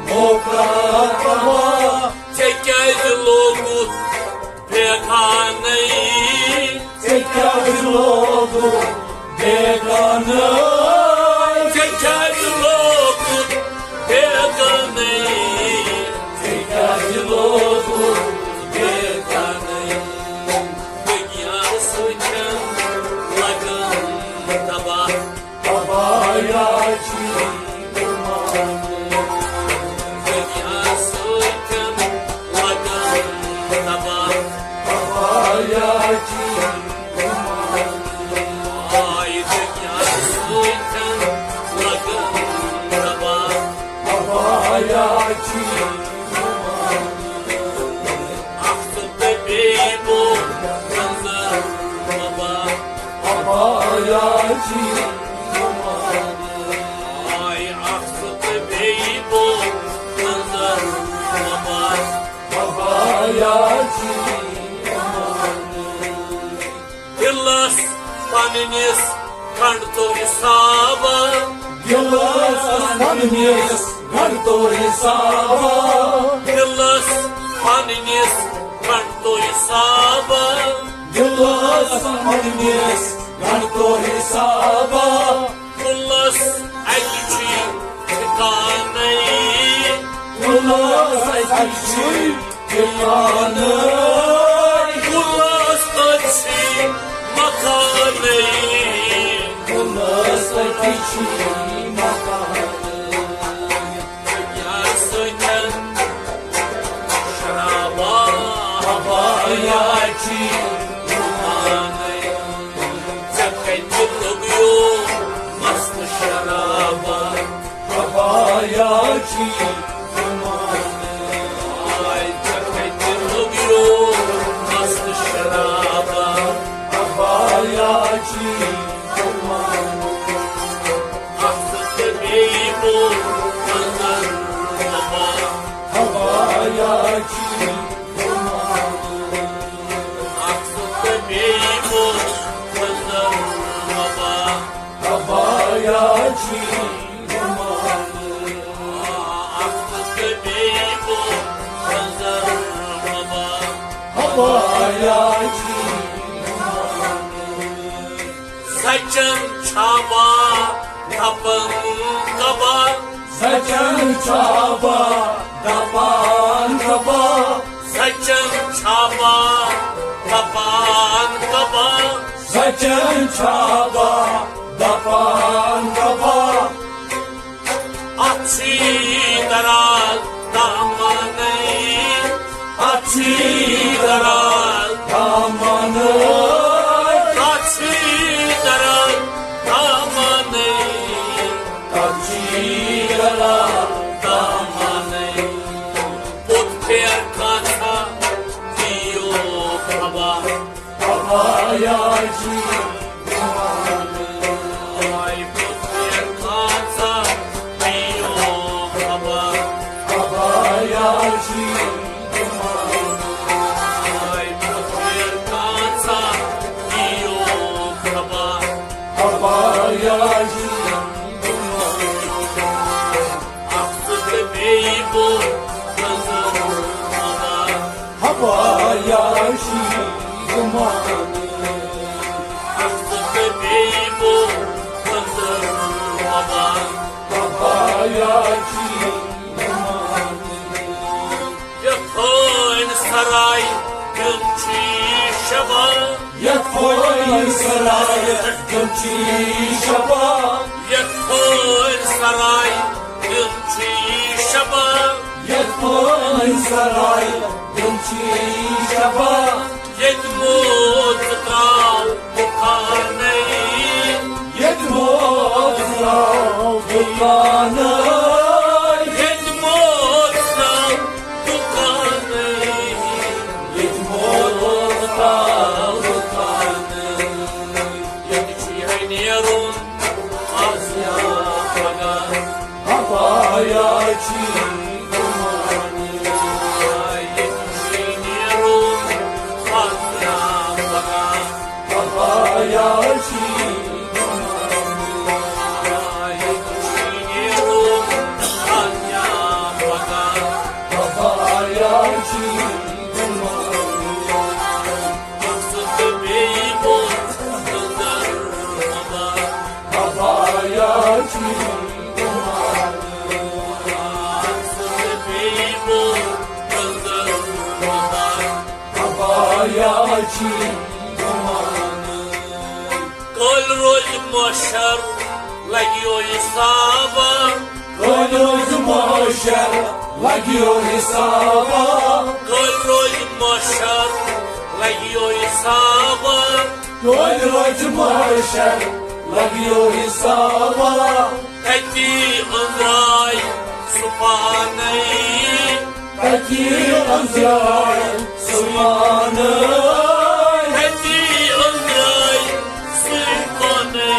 مۄکر تباہ۔ ژےٚ کیٛازِ لوگُتھ بیگانَے؟ ژےٚ کیٛازِ لوگُتھ بیگانَے؟ ژےٚ کیٛازِ لوگُتھ بیگانَے؟ ژےٚ کیٛازِ لوگُتھ بیگانَے؟ دُنیا سۭتۍ لگان تباہ۔ ہوایا چی گمان۔ دُنیا سۭتۍ لگان تباہ۔ ہوایا چی گمان۔ آے دُنیا سۭتۍ لگان تباہ۔ ہوایا چی گمان۔ اکھ تہٕ بیٚیہِ بوٚڑ منظر بابا۔ ہوایا چی گمان۔ آے اکھ تہٕ بیٚیہِ بوٚڑ منظر بابا۔ ہوایا چی گمان۔ دِلس پننِس گنڈ تو حسابا۔ دِلس پننِس گنڈ تو حسابا۔ دِلس پننِس گنڈ تو حسابا۔ دِلس پننِس گنڈ تو حسابا۔ دِلس اکہِ چھی ٹھکان اَتہِ چھُے ٹھِکانہٕ۔ کُلس أتھۍ مکانٕے۔ کُلس أتھۍ چھُے مکانہٕ۔ یار سۭتۍ شرابا، ہوایا چی گُمانَے۔ ژےٚ کَتہِ لوٚگیو مست شرابا، ہوایا چی گُمانَے۔ آے ژےٚ کَتہِ لوٚگیو مست شرابا، ہوایا چی گُمانَے۔ اکھ زٕ تہٕ بیٚیہِ گوٚو نظر بابا۔ ہوایا چی گُمانہٕ۔ اکھ زٕ تہٕ بیٚیہِ گوٚو نظر بابا۔ ہوایا چی گُمانہٕ۔ اکھ زٕ تہٕ بیٚیہِ گوٚو نظر بابا۔ ہوایا چی گُمانہٕ۔ سچن چھابا دپان کبا۔ سچن چھابا دپان کبا۔ سچن چھابا دپان کبا۔ سچن چھابا دپان کبا۔ اَتھ چھی دراز دامنٕے۔ اَتھ چھی دراز دامنٕے۔ اَتھ چھی دراز دامنٕے۔ اَتھ چھی دراز دامنٕے۔ بُتھ پھیر کانٛژھا دِیو خبر۔ ہوایا چی گُمانہٕ۔ آے بُتھ پھیر کانٛژھا دِیو خبر۔ ہوایا چی گُمانہٕ۔ آے بُتھ پھیر کانٛژھا دِیو خبر۔ ہوایا چی گُمانہٕ۔ اکھ زٕ تہٕ بیٚیہِ گوٚو نظر بابا۔ ہوایا چی گُمانہٕ۔ اکھ زٕ تہٕ بیٚیہِ گوٚو نظر بابا۔ ہوایا چی گُمانہٕ۔ یتھ پھٲنۍ سرایہِ تِم چھی شباب۔ یتھ پھٲنۍ سرایہِ تِم چھی شباب۔ یتھ پھٲنۍ سرایہِ تِم چھی شباب۔ یتھ پھٲنۍ سرایہِ تِم چھی شباب۔ ییٚتہِ موت ترٛاو دُکانَے۔ ییٚتہِ موت ترٛاو دُکانَے۔ ییٚتہِ موت ترٛاو دُکانَے۔ ییٚتہِ موت ترٛاو دُکانَے۔ ییٚتہِ چھُ یِہوٚے نیرُن آز یا پگاہ۔ ہوایا چی گُمانہٕ۔ ییٚتہِ چھُ نیرُن آز یا پگاہ۔ ہوایا چی گُمانہٕ۔ ییٚتہِ چھُ نیرُن آز یا پگاہ۔ ہوایا چی گُمانہٕ۔ اکھ زٕ تہٕ بیٚیہِ گوٚو نظر بابا۔ ہوایا چی گُمانہٕ۔ اکھ زٕ تہٕ بیٚیہِ گوٚو نظر بابا۔ ہوایا چی گُمانہٕ۔ کٲلۍ روزِ محشر لگیو حسابا۔ کٲلۍ روزِ محشر لگیو حسابا۔ کٲلۍ روزِ محشر لگیو حسابا۔ کٲلۍ روزِ محشر لگیو حسابا۔ تتی أنٛزراے سُہ پانے۔ تتی أنٛزراے سُہ پانے۔ تتی أنٛزراے سُہ پانے۔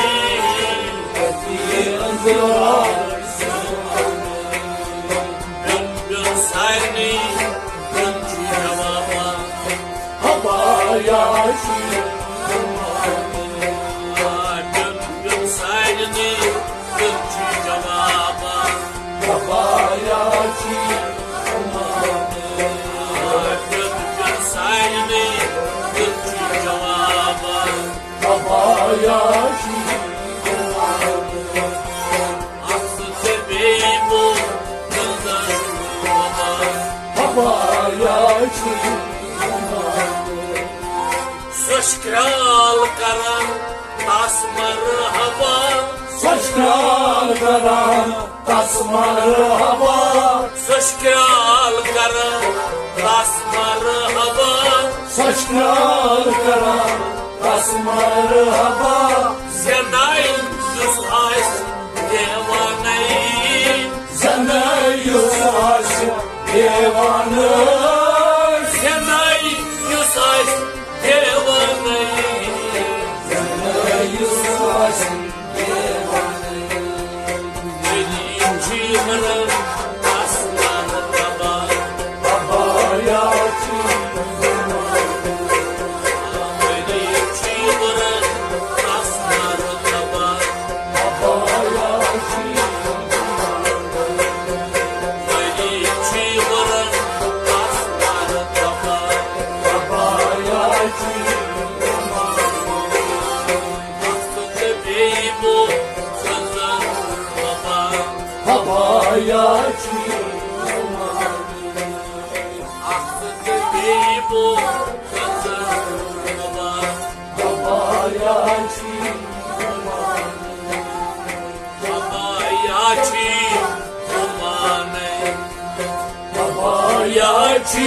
تتی أنٛزراے سُہ پانے۔ پیوٚن، پیوٚن سارنٕے، پیوٚن چھُ جوابا۔ ہوایا چی گُمانہٕ۔ آ، پیوٚن، پیوٚن سارنٕے، پیوٚن چھُ جوابا۔ ہوایا چی گُمانہٕ۔ آ، پیوٚن، پیوٚن سارنٕے، پیوٚن چھُ جوابا۔ ہوایا چی گُمانہٕ۔ اکھ زٕ تہٕ بیٚیہِ گوٚو نظر بابا۔ سۄ چھِ کرٛال کران تس مرحبا۔ سۄ چھِ کرٛال کران تس مرحبا۔ سۄ چھِ کرٛال کران تس مرحبا۔ سۄ چھِ کرٛال کران تس مرحبا۔ زیناے یُس آسہِ دیوانَے۔ زیناے یُس آسہِ دیوانَے۔ زیناے یُس آسہِ دیوانَے۔ زیناے یُس آسہِ دیوانَے۔ غریب چھِ مران آسمان تباہ۔ ابایا چھِ غریب چھِ مران آسمان تباہ۔ ابایا چھِ غریب چھِ مران آسمان تباہ۔ ابایا چھِ ابایا چھِ ابایا چھِ ابایا چھِ ابایا چھِ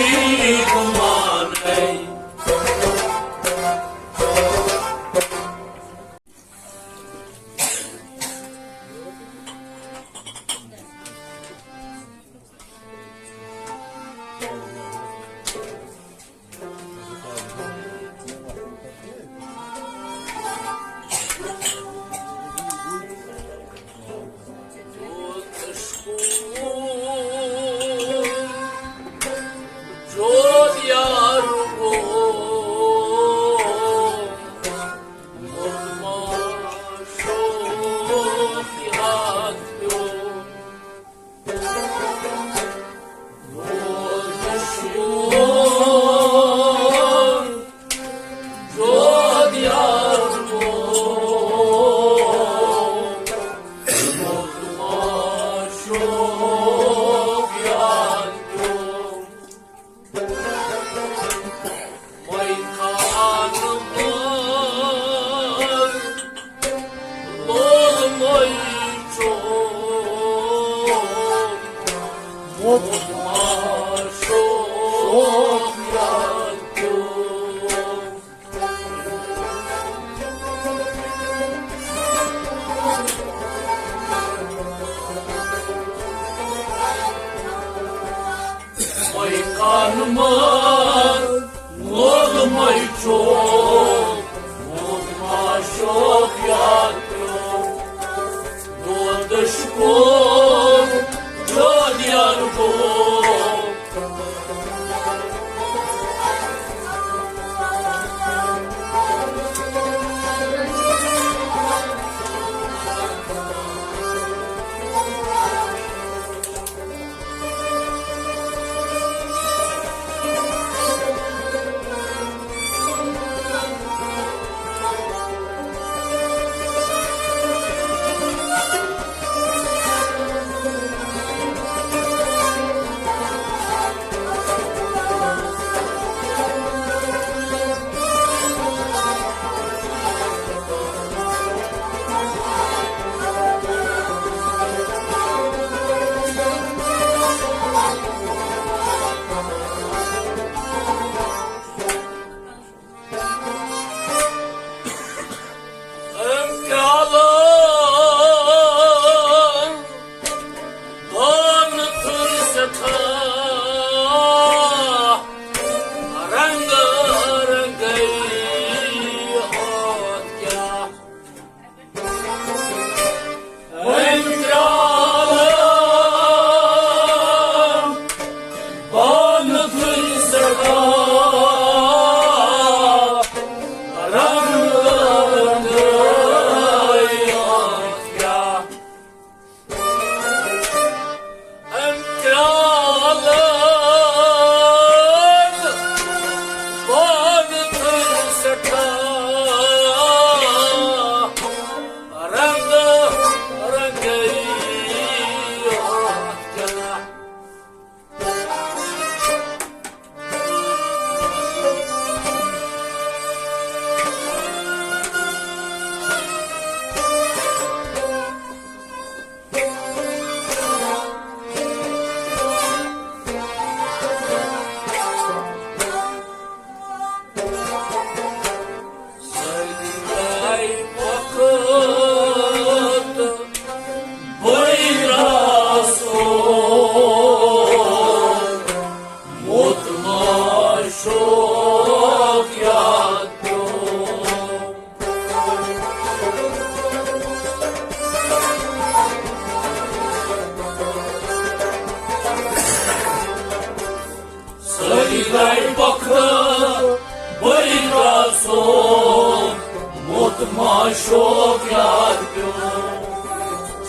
شوق یاد پیوٚو۔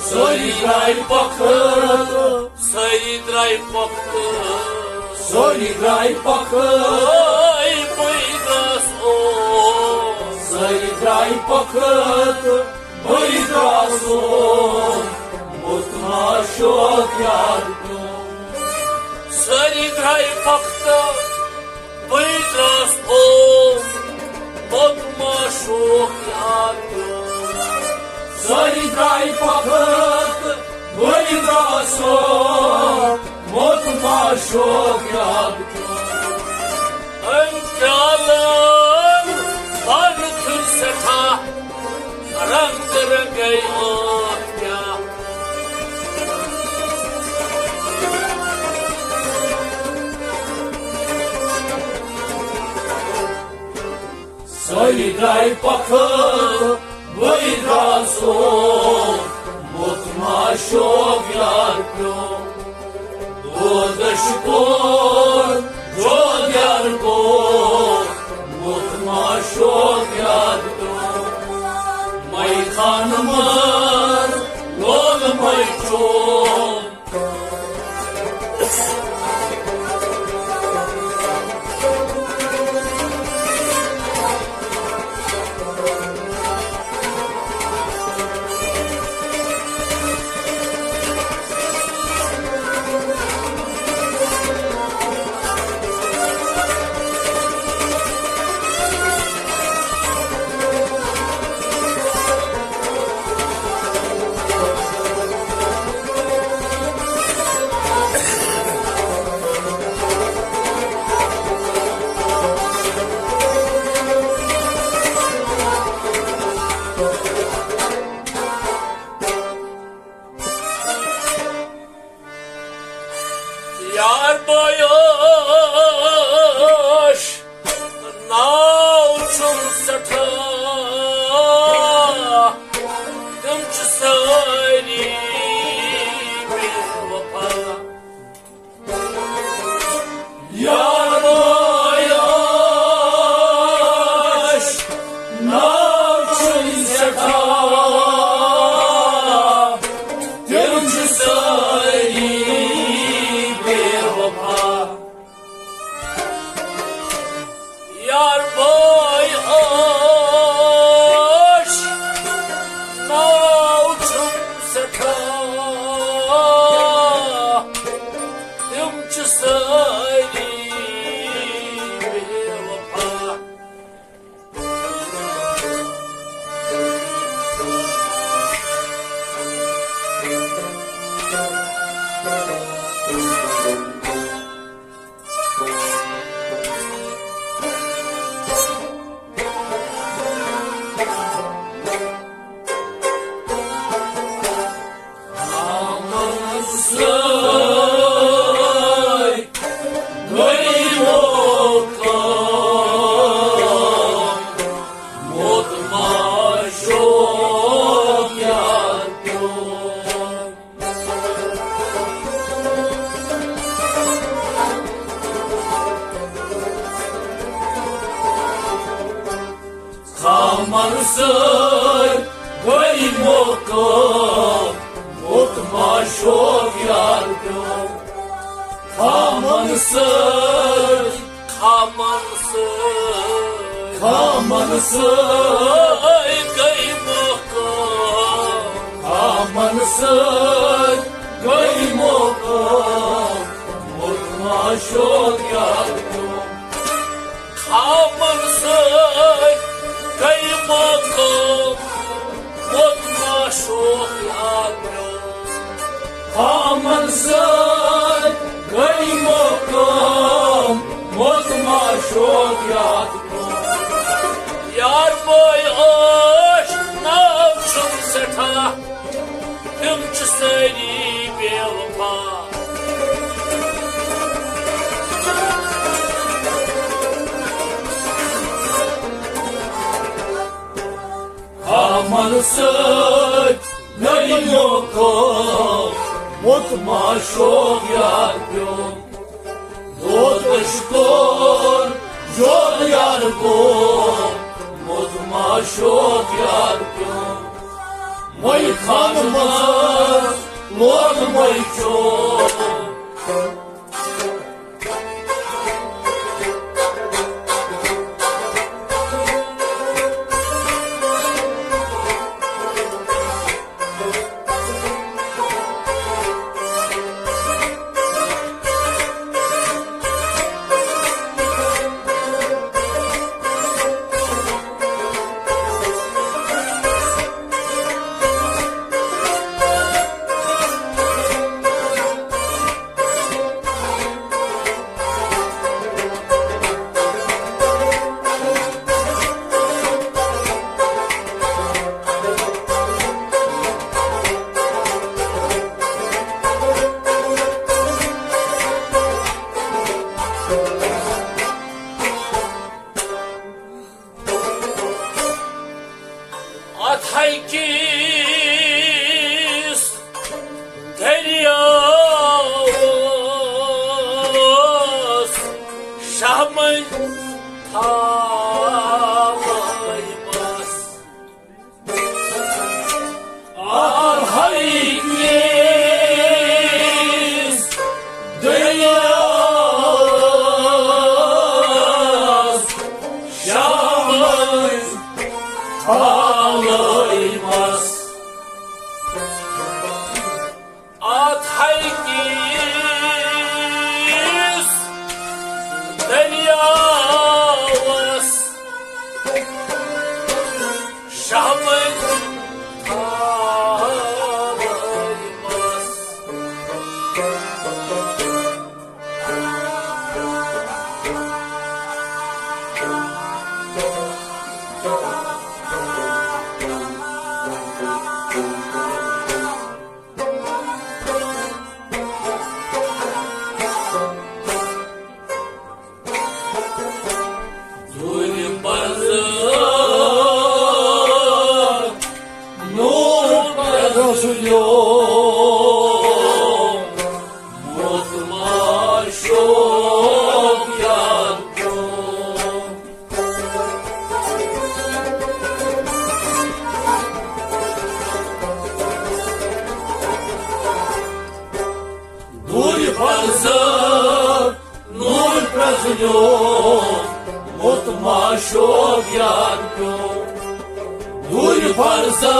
سٲری درٛاے پۄختہٕ، سٲری درٛاے پۄختہٕ، سٲری درٛاے پۄختہٕ۔ اے بٕے درٛاس اوس۔ سٲری درٛاے پۄختہٕ، بٕے درٛاس اوس۔ مُت ما شوق یاد پیوٚو۔ سٲری درٛاے پۄختہٕ، بٕے درٛاس اوس، مُت ما شوق یاد پیوٚو۔ سٲری درٛاے پۄختہٕ، بٕے درٛاس اوس، مُت ما شوق یاد پیوٚو۔ أمۍ پیالن پانہٕ کھیوٚن سٮ۪ٹھاہ، رنگ رنگے ٲٹھ کیٛاہ۔ سٲری درٛاے پۄختہٕ، بٕے درٛاس اوس، مُت ما شوق یاد پیوٚو۔ دودش کوٚر، جود یار کوٚر، مُت ما شوق یاد پیوٚو۔ مے خان مار، لول مے چون۔ یار بایوش ناو چھُم سٮ۪ٹھاہ، تِم چھِ سٲری بے وفا۔ یار بایوش ناو چھُم سٮ۪ٹھاہ، تِم چھِ سٲری بے وفا۔ یار بایوش ناو چھُم سٮ۪ٹھاہ، تِم چھِ سٲری بے وفا۔ خامن سۭتۍ گٔے موقعہٕ، مُت ما شوق یاد پیوٚو۔ خامن سۭتۍ، خامن سۭتۍ، خامن سۭتۍ گٔے موقعہٕ، خامن سۭتۍ گٔے موقعہٕ، مُت ما شوق یاد پیوٚو۔ خامن سۭتۍ گٔے موقعہٕ، مُت ما شوق یاد پیوٚو۔ خامن سۭتۍ گٔے موقعہٕ، مُت ما شوق یاد پیوٚو۔ یار بایوش ناو چھُم سٮ۪ٹھاہ، تِم چھِ سٲری بے وفا۔ خامن سۭتۍ گٔے موقعہٕ، مُت ما شوق یاد پیوٚو۔ دودش کوٚر، جود یار کوٚر، مُت معشوق یار پیوٚو، مٔلۍ خانہٕ منٛز لوگ مٔلۍ چوب۔ اتھ ہاے کِس دٔریاوس شاہ مٔنٛزۍ تھاوے بس۔ اتھ ہاے کِس دٔریاوس شاہ مٔنٛزۍ تھاوے بس۔ اتھ ہاے کِس دٔریاوس شاہ مٔنٛزۍ تھاوے بس۔ دوٗرِ پرزٕ نوٗر پرزٕ لیومُت معشوق یار پیوٚو۔ دوٗرِ پرزٕ نوٗر پرزٕ لیومُت معشوق یار پیوٚو۔ دوٗرِ پرزٕ،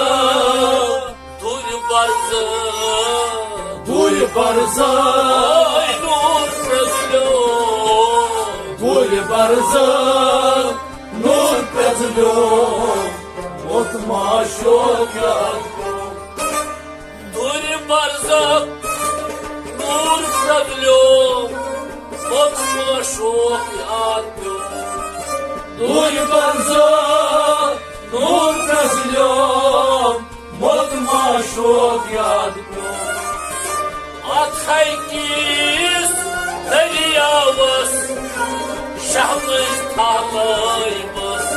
دوٗرِ پرزٕ، دوٗرِ پرزٕ، نوٗر پرزٕ لیومُت، دوٗرِ پرزٕ نوٗر پرزٕ لیومُت معشوق یار پیوٚو۔ دوٗرِ پرزٕ نوٗر پرزٕ لیومُت معشوق یار پیوٚو۔ دوٗرِ پرزٕ نوٗر پرزٕ لیومُت معشوق یار پیوٚو۔ اتھ ہاے کِس دٔریاوس شاہ مٔنٛزۍ تھاوے بس۔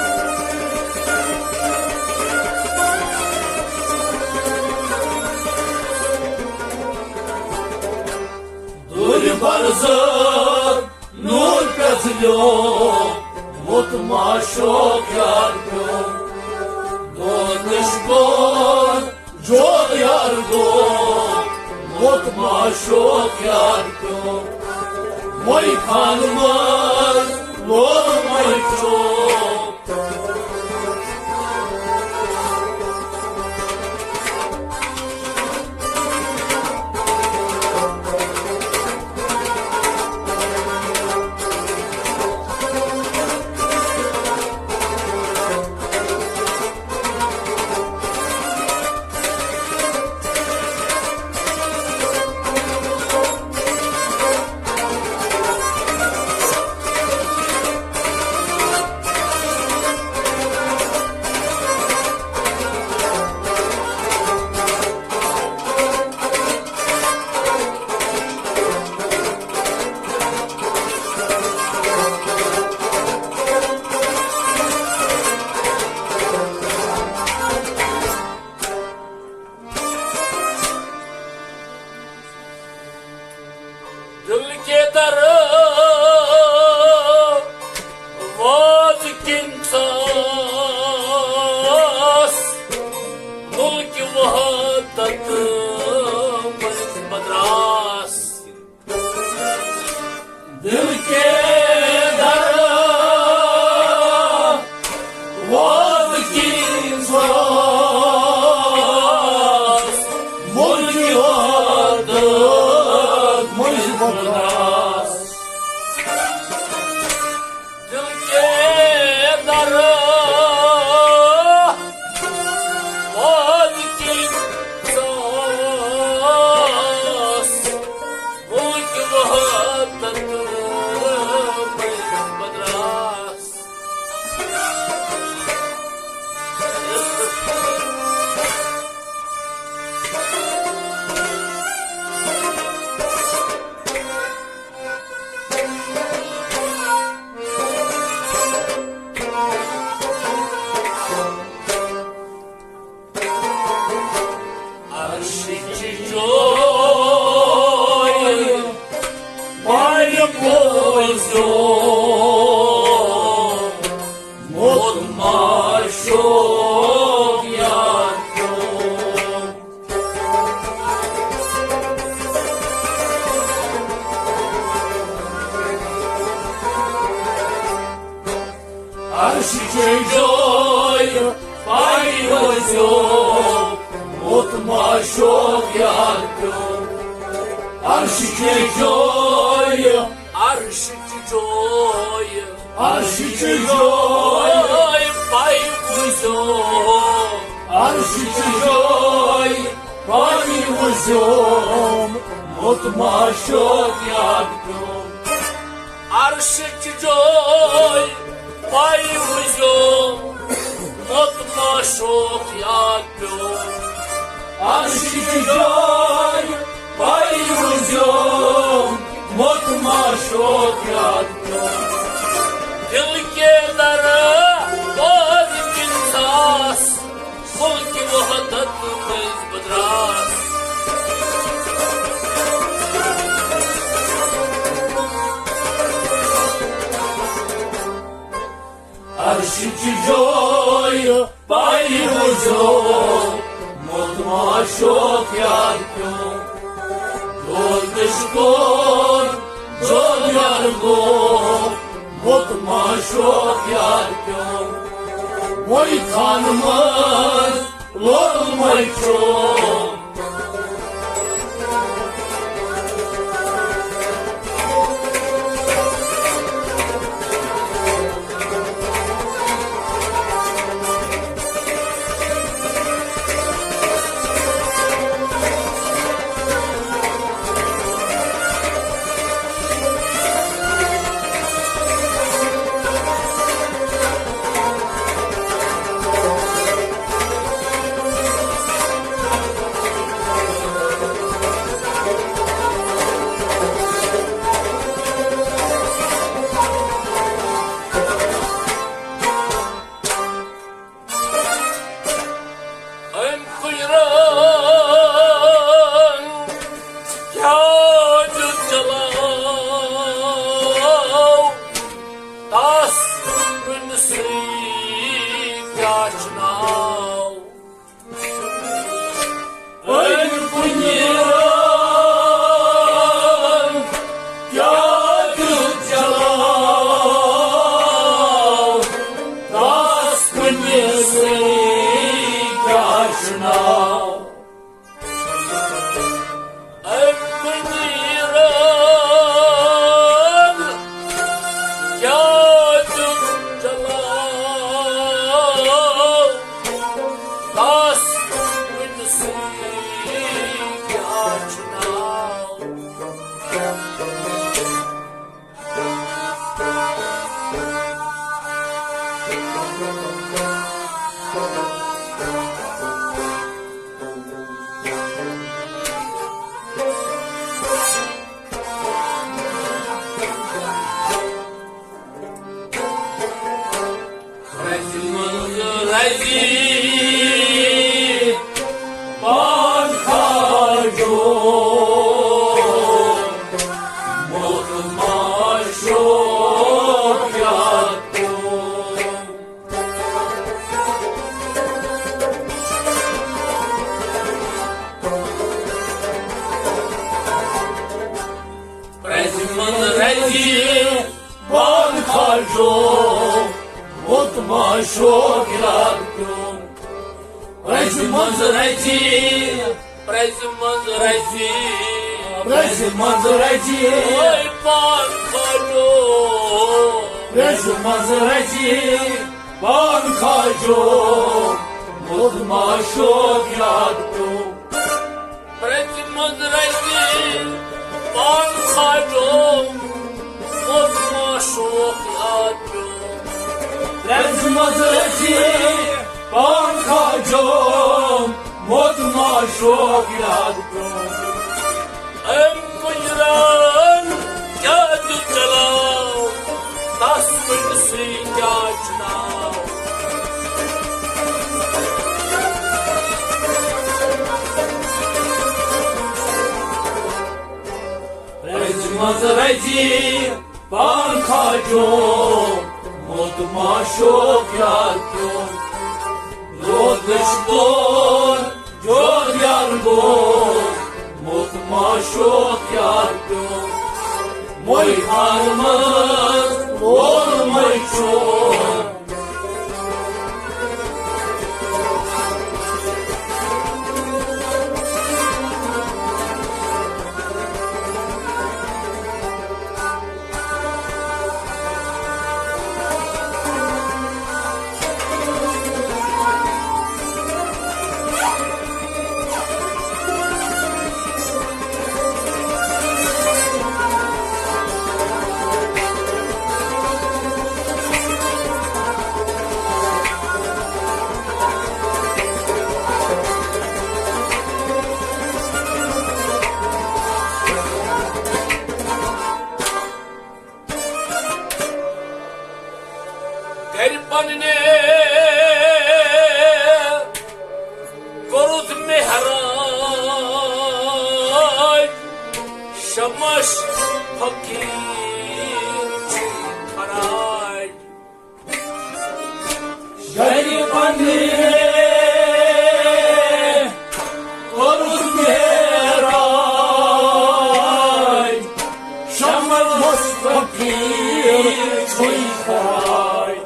دوٗرِ پرزٕ نوٗر پرزٕ لیومُت معشوق یار پیوٚو۔ دونش گوٚو جوڑ یار گوٚومُت معشوق یار پیوٚو۔ مٔلۍ خانہٕ منٛز لوگ مٔلۍ چوب۔ دل کے دروازٕ کِنۍ ژاو۔ جوی پایہِ بوزیو، موت ما شوق یاد پیوم۔ عرشٕچ جاے پایہِ بوزیو، موت ما شوق یاد پیوم۔ عرشٕچ جاے، عرشٕچ جاے، عرشٕچ جاے پایہِ بوزیو۔ عرشٕچ جاے پایہِ بوزیو، موت ما شوق یاد پیوم۔ عرشٕچ جاے پایہِ بوزیو، موت ما شوق یاد پیوم۔ عرشٕچ جاے پایہِ بوزیو، موت ما شوق یاد پیوم۔ دل کے در باز کن ساس، ملک وحدت منٛز بدراس۔ عرشٕچ جاے پایہِ بوزیو، موت ما شوق یاد پیوم۔ دود نش کوٚر، دود یار گوٚو، موت ما شوق یاد پیوم۔ وۄنۍ خانہٕ منٛز لوٚگ مےٚ چوب۔ أمۍ کُجرَن کیٛاہ دیُت جلاو، تَس کُنہِ سٕے کیٛاہ چھُ ناو؟ أمۍ کُجرَن کیٛاہ دیُت جلاو، تَس کُنہِ سٕے کیٛاہ چھُ ناو؟ أمۍ کُجرَن کیٛاہ دیُت جلاو، تَس کُنہِ سٕے کیٛاہ چھُ ناو؟ رَزِ منٛز رَزِ پان کھاجو، موت ما شوق یاد پیوم۔ رَزِ منٛز رَزِ پان کھاجو، موت ما شوق یاد پیوم۔ رَزِ منٛز رَزِ، رَزِ منٛز رَزِ، رَزِ منٛز رَزِ۔ وٲے پان کھاجو۔ رَزِ منٛز رَزِ پان کھاجو، موت ما شوق یاد پیوم۔ رَزِ منٛز رَزِ پان کھاجو، موت ما شوق یاد پیوم۔ رَزِ منٛز رَزِ پان کھاجو، موت ما شوق یاد پیوم۔ أمۍ کُجرَن کیٛاہ دیُت جلاو، تَس کُنہِ سٕے کیٛاہ چھُ ناو؟ رزی پان کھاجو، موت ما شوق یاد پیوم۔ لوگش دور جو یار گو، موت ما شوق یاد پیوم۔ موی خان مز وول موی چون۔ گرِ پننہِ کوٚرُتھ مہراج، شمس فقیٖر چھُ خراج۔ گرِ پننہِ کوٚرُتھ مہراج، شمس فقیٖر چھُ خراج۔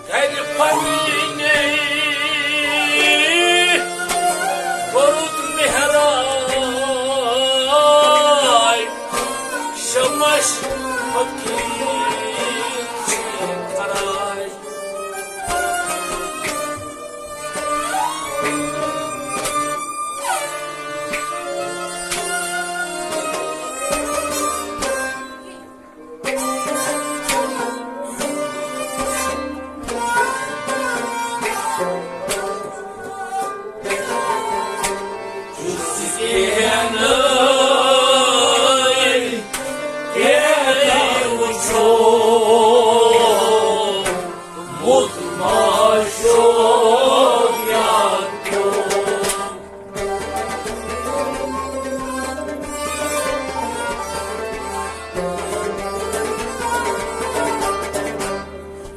گرِ پننہِ کوٚرُتھ مہراج، شمس فقیٖر چھُ خراج۔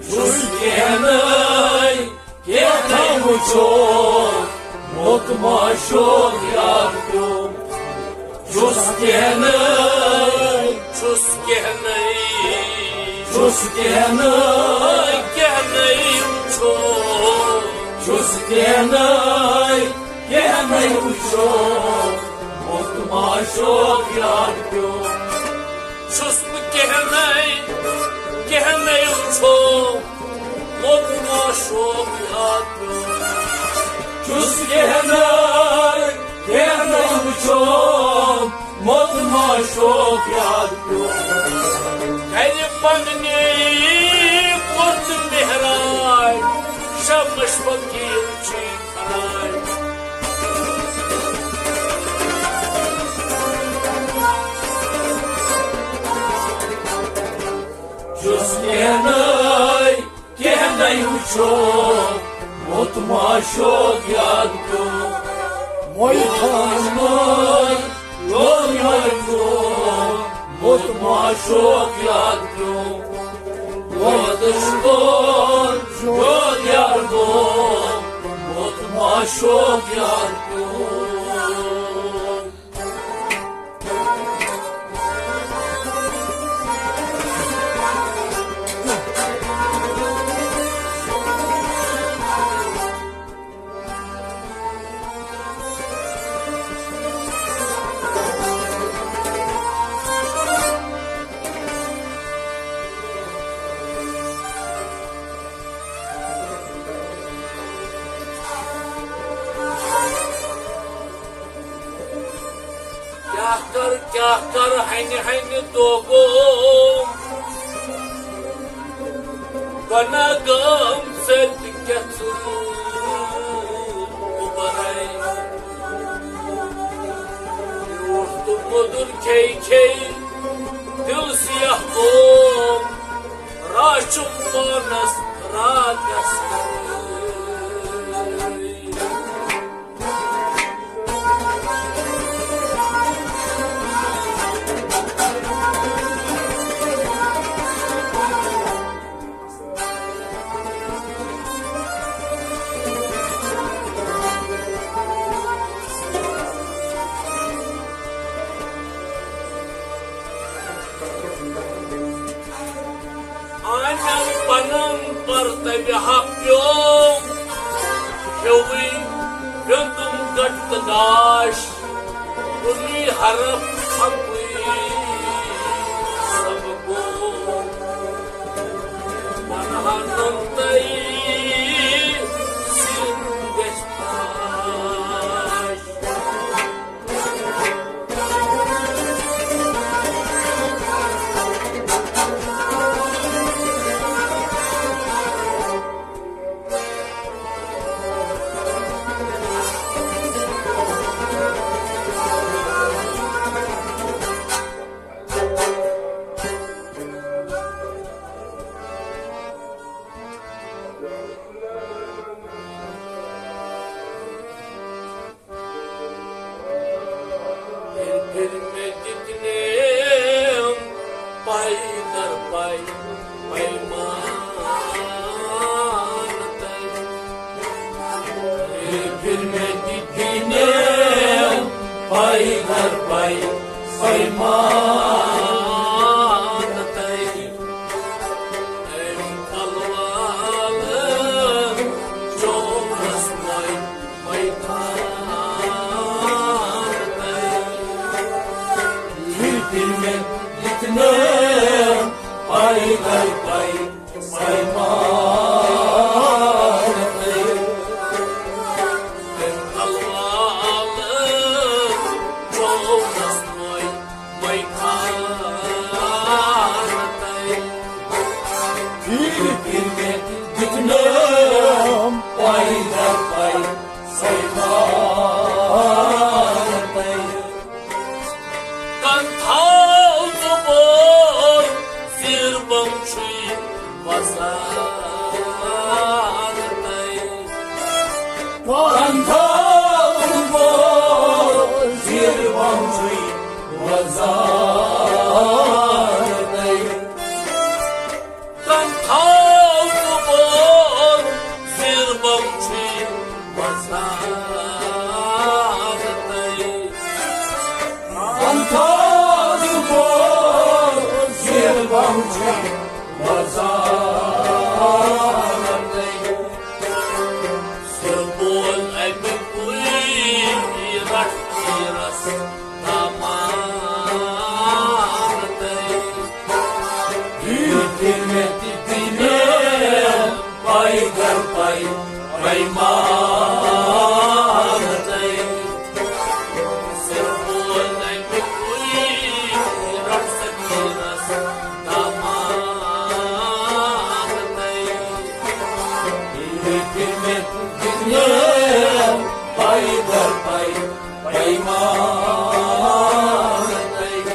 چھُس کینٛہہ نَے، کینٛہہ نَے وٕچھو، موت ما شوق یاد پیوٚم۔ چھُس کینٛہہ نَے، چھُس کینٛہہ نَے، چھُس کینٛہہ نَے، کینٛہہ نَے وٕچھو۔ چھُس کینٛہہ نَے، کینٛہہ نَے وٕچھو، موت ما شوق یاد پیوٚم۔ چھُس بہٕ کینٛہہ نَے، کینٛہہ نَے وٕچھو، موت ما شوق یاد پیوٚم۔ چھُس کینٛہہ نَے، کینٛہہ نَے وٕچھو، موت ما شوق یاد پیوٚم۔ گرِ پننہِ کوٚر تہٕ مہراج، شمس فقیٖر چھُے خراج۔ چھُس کینٛہہ نَے، کینٛہہ نَے وٕچھو، موت ما شوق یاد پیوٚم۔ موی خان مٲے، لوٚگ یار گوٚو، موت ما شوق یاد پیوٚم۔ ووتُس تور، شوق یاد گوٚو، موت ما شوق یاد پیوٚم۔ کیٛاہ کر، کیٛاہ کر، ہنہِ ہنہِ دۄہ گوٚو۔ بنا گام سۭتۍ کیٛاہ ژوٗر بہٕ بَرَے۔ میوٗٹھ تہٕ مٔدُر کھے کھے دِل سیاہ گوٚو۔ راچھُم پانَس راتَس کَرٕے۔ تمہِ حق پیوم، ہیوٕے پیوٚندُم گٹ تہٕ گاش، کُنُے حرف اَکُے سبقو۔ ونہانم تۄہہِ سِر گژھِ فاش۔ پھر پھر مےٚ دِتنم پاے در پاے پیمان تۄہہِ۔ پھر پھر مےٚ دِتنم پاے در پاے پیمان تۄہہِ۔ أمۍ کلوال چومس وۄنۍ پھر پھر مےٚ دِتنم پاے در پاے پیمان تۄہہِ۔ أمۍ کلوال چومس وۄنۍ پیمان تۄہہِ۔ پھر پھر مےٚ دِتنم پاے در پاے پیمان تۄہہِ۔ کن تھاو ژٕ بوز، زیر بم چھُے وزان تۄہہِ۔ کن تھاو ژٕ بوز، زیر بم چھُے وزان تۄہہِ۔ کن تھاو ژٕ بوز، زیر بم چھُے وزان تۄہہِ۔ کن تھاو ژٕ بوز، زیر بم چھُے وزان تۄہہِ۔ سُہ بول اَمہِ کُے رَٹھ تیٖرَس دامان تۄہہِ۔ یُتھ مےٚ تہِ دِنہٕ پَے گَر پَے پیمان تۄہہِ۔ سُہ بول اَمہِ کُے رَٹھ سا تیٖرَس دامان تۄہہِ۔ ییٚلہِ مےٚ دِژ پَے در پَے پیمان تۄہہِ۔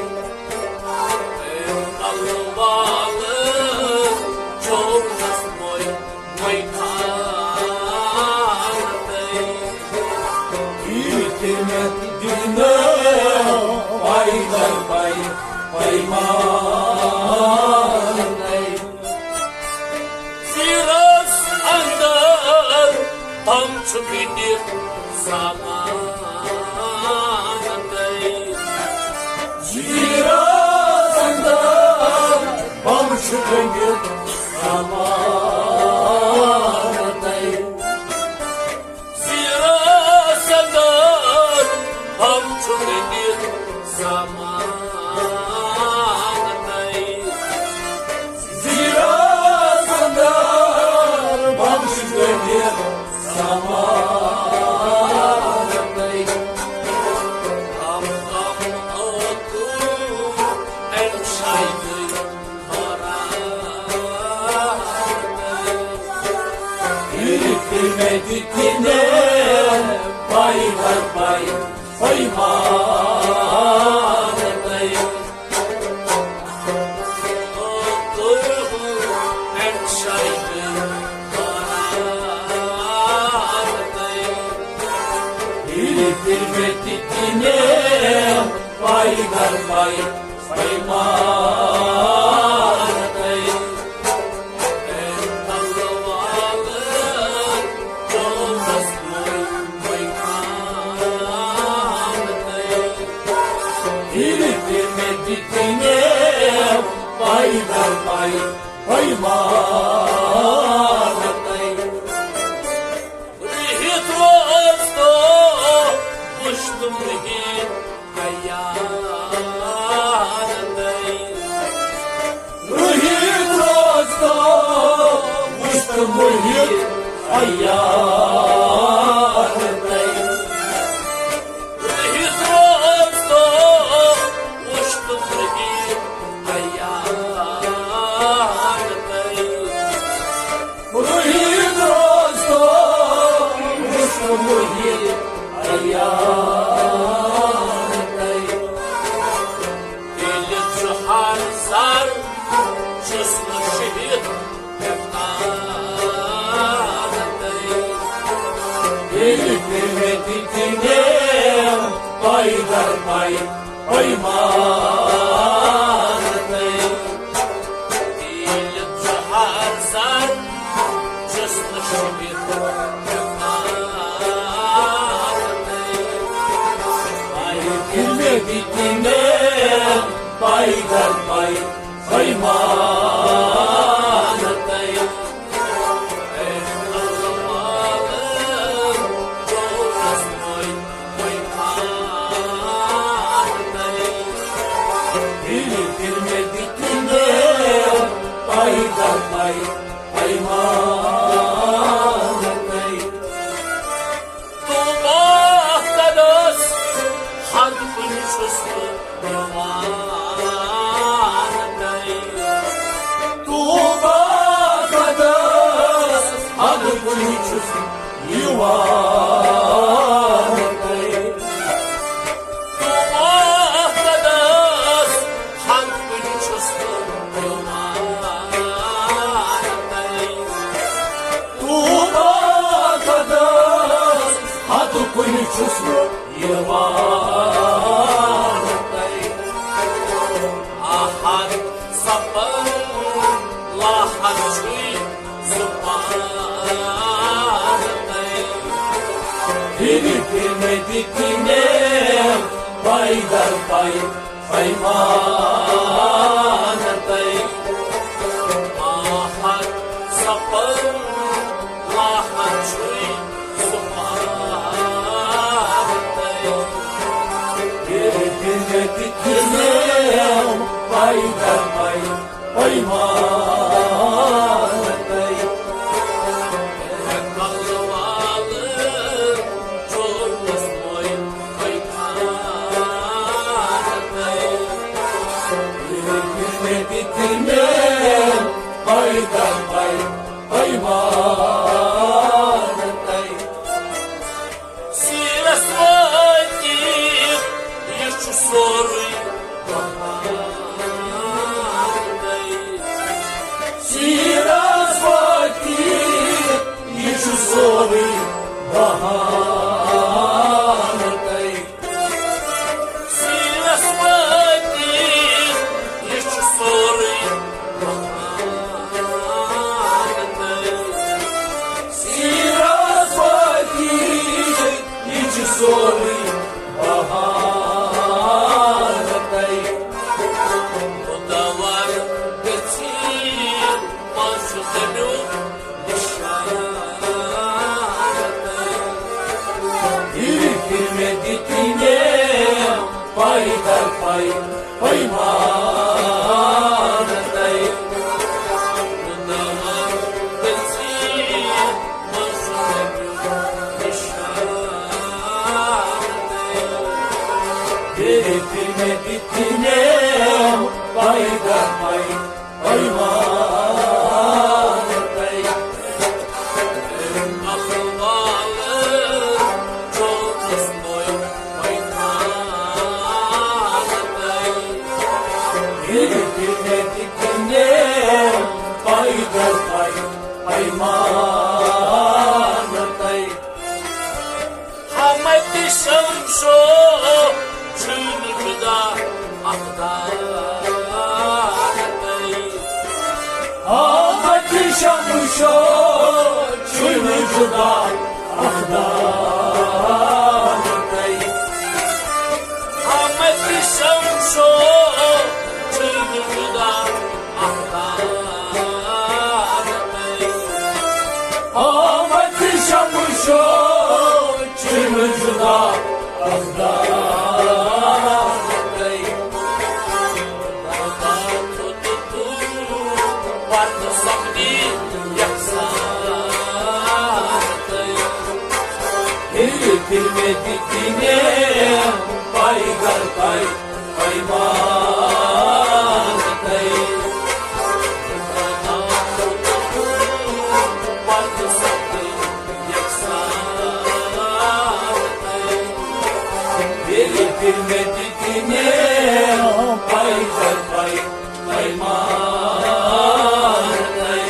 اے کلہٕ والہٕ چوکس موے موے خان تۄہہِ۔ ییٚلہِ مےٚ دِژ پَے در پَے پیمان تۄہہِ۔ زیٖرس اندر بم چھُ گٔنڈِتھ سامان تۄہہِ۔ زیٖرس اندر بم چھُ گٔنڈِتھ سامان تۄہہِ۔ زیٖرس اندر بم چھُ گٔنڈِتھ سامان تۄہہِ۔ زیٖرس اندر بم چھُ گٔنڈِتھ سامان تۄہہِ۔ کم کم ٲخٕر اَمہِ شایہِ گٔے حٲران تۄہہِ۔ ییٚلہِ مےٚ دِتہِ نہٕ پَے در پَے پیمان تۄہہِ۔ ییٚلہِ مےٚ دِتہِ نہٕ پَے در پَے پیمان تۄہہِ۔ اے کلہٕ والہٕ چوکس موے موے خان تۄہہِ۔ ییٚلہِ مےٚ دِتہِ نہٕ پَے در پَے پیمان رُہِتھ روزتو وُچھتہٕ مُحیط عیارتَے۔ رُہِتھ روزتو وُچھتہٕ مُحیط عیارتَے۔ رُہِتھ روزتو وُچھتہٕ مُحیط عیارتَے۔ ییٚلہِ ژٕ ہر سر چھُس نہٕ شہید ہٮ۪کان تہٕ۔ ییٚلہِ تہِ مےٚ دِتہِ نیم پَے در پَے پیمانہٕ تہٕ۔ ییٚلہِ ژٕ ہر سر چھُس نہٕ شہید ہٮ۪کان تہٕ۔ پَے دِل مےٚ دِتہِ نیم پَے در پَے پیمانہٕ تہٕ۔ اے اللہ والہٕ، ژوٗرَس پوے پیمانہٕ تہٕ۔ دِل دِل مےٚ دِتہِ نیم پَے در پَے پیمانہٕ تہٕ۔ طوبیٰ قدس ہر کُنہِ چھُس بہٕ دِوان تہٕ۔ طوبیٰ قدس ہر کُنہِ چھُس یِوان تہٕ۔ طوبیٰ قدس ہر کُنہِ چھُس بہٕ دِوان تہٕ۔ طوبیٰ قدس ہر کُنہِ چھُس بہٕ یِوان تہٕ۔ احد صفر لاحد چھُے زُبان تہٕ۔ پھِرِ پھِرِ مےٚ دِتہِ نیم پَے در پَے پیمانہٕ تہٕ۔ احد صفر لاحد چھُے زُبان تہٕ۔ پھِرِ پھِرِ مےٚ دِتہِ نیم پَے در پَے پیمانہٕ تہٕ۔ اے کلہٕ والہٕ، ژوٗرَس پوے پیمانہٕ تہٕ۔ پھِرِ پھِرِ مےٚ دِتہِ نیم پَے در پَے پیمانہٕ تہٕ۔ سیٖرَس وٲتِتھ، یہِ چھُ سورُے بہانَے۔ سیٖرَس وٲتِتھ، یہِ چھُ سورُے بہانَے۔ سیٖرَس وٲتِتھ، یہِ چھُ سورُے بہانَے۔ سیٖرَس وٲتِتھ، یہِ چھُ سورُے بہانَے۔ خۄداوند گٔژھِتھ ما چھُ تَمیُک نِشانَے۔ پھِرِ پھِرِ مےٚ دِتہِ نیم پَے در پَے پیمانَے۔ خۄداوند گٔژھِتھ ما چھُ تَمیُک نِشانَے۔ پھِرِ پھِرِ مےٚ دِتہِ نیم پَے در پَے پیمانَے۔ اے کلہٕ والہٕ، ژوٗرَس پوے پیمانَے۔ پھِرِ پھِرِ مےٚ دِتہِ نیم پَے در پَے پیمانَے۔ حمد شمشو چھُنہٕ جُدا اَکھ دانَے۔ حمد شمشو چھُنہٕ جُدا اَکھ دانَے۔ حمد شمشو چھُنہٕ جُدا اَکھ دانَے۔ حمد شمشو چھُنہٕ جُدا اَکھ دانَے۔ Bilmedikine pay dar pay payman tay. Bilmedikine pay dar pay payman tay.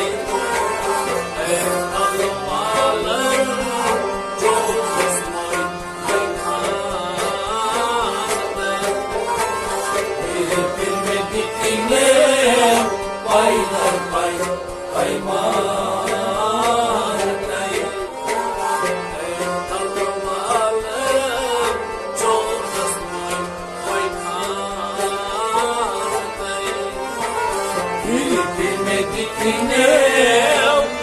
Bilmedikine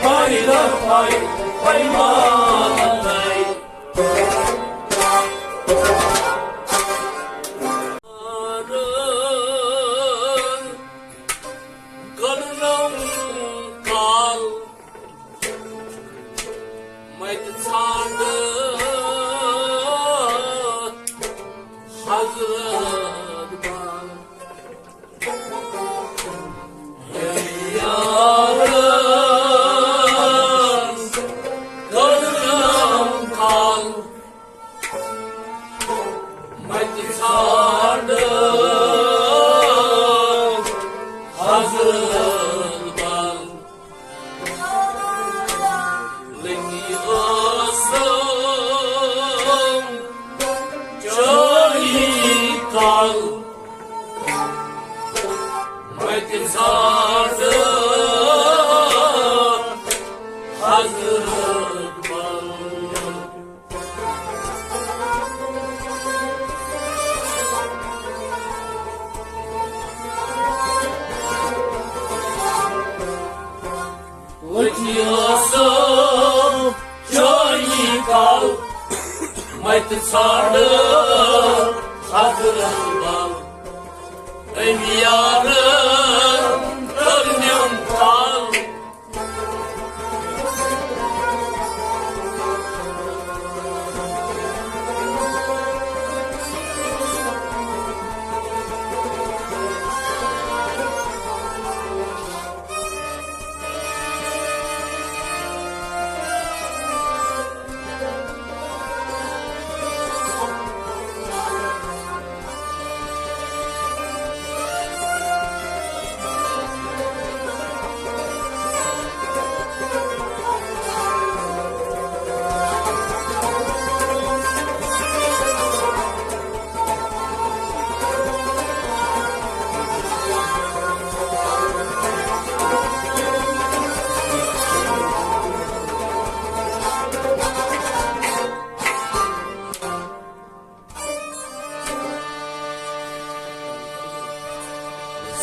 pay dar pay payman tay. Karnım kal, mayt sandı, hazır bal. Yarın karnım kal, mayt sandı, hazır bal. Leki asım, çay kal. Mayt sandı, hazır bal. Leki asım, çay kal. Mayt sandı, hazır bal. Ey yarın karnım kal.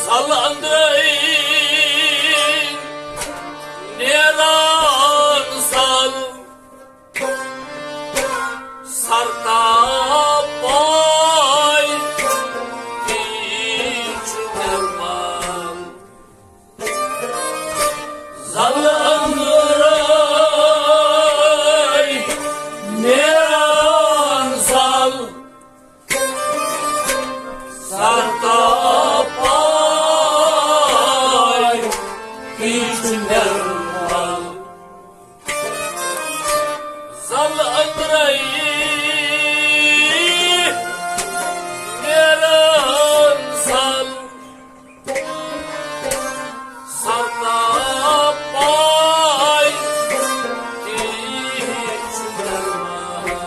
Zal andrai neran zal, sarta pay kichu derman. Zal andrai neran zal, sarta pay kichu derman. Zal andrai neran zal, sarta pay kichu derman.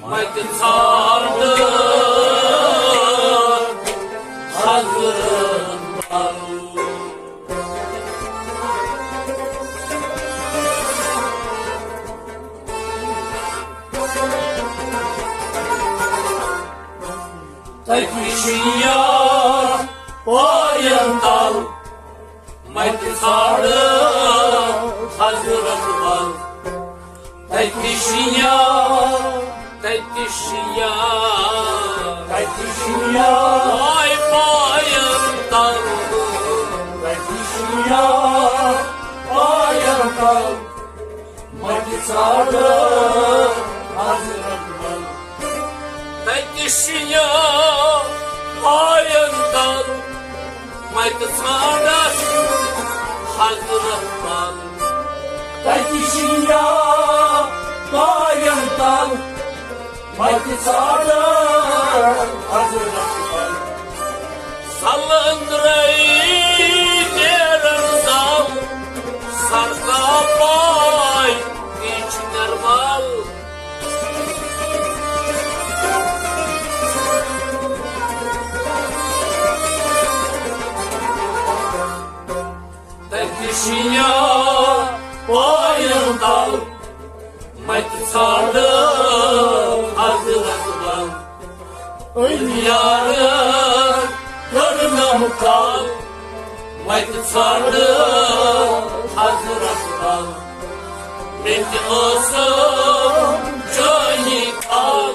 Mayt sandı, hazır bal. تتہِ چھِ یار pine تل، متہِ ژھانڈ حضرت بل۔ تتہِ چھِ یار، تتہِ چھِ یار، تتہِ چھِ یار۔ پاے پاین تل۔ تتہِ چھِ یار پاین تل، متہِ ژھانڈ حضرت بل۔ تتہِ چھِ یار پاین تل، متہِ ژھانڈ حضرت بل۔ تتہِ چھِ یار پاین تل، متہِ ژھانڈ حضرت بل۔ سلندرے نیرن زل، سرکا پاے تہِ چھِ نرمل۔ تتہِ چھِ یار پاین تل، متہِ ژھانڈ حضرت بل۔ أمۍ یارن کٔرنم کل، متہِ ژھانڈ حضرت بل۔ مےٚ تہِ ٲسٕم جٲنی کل۔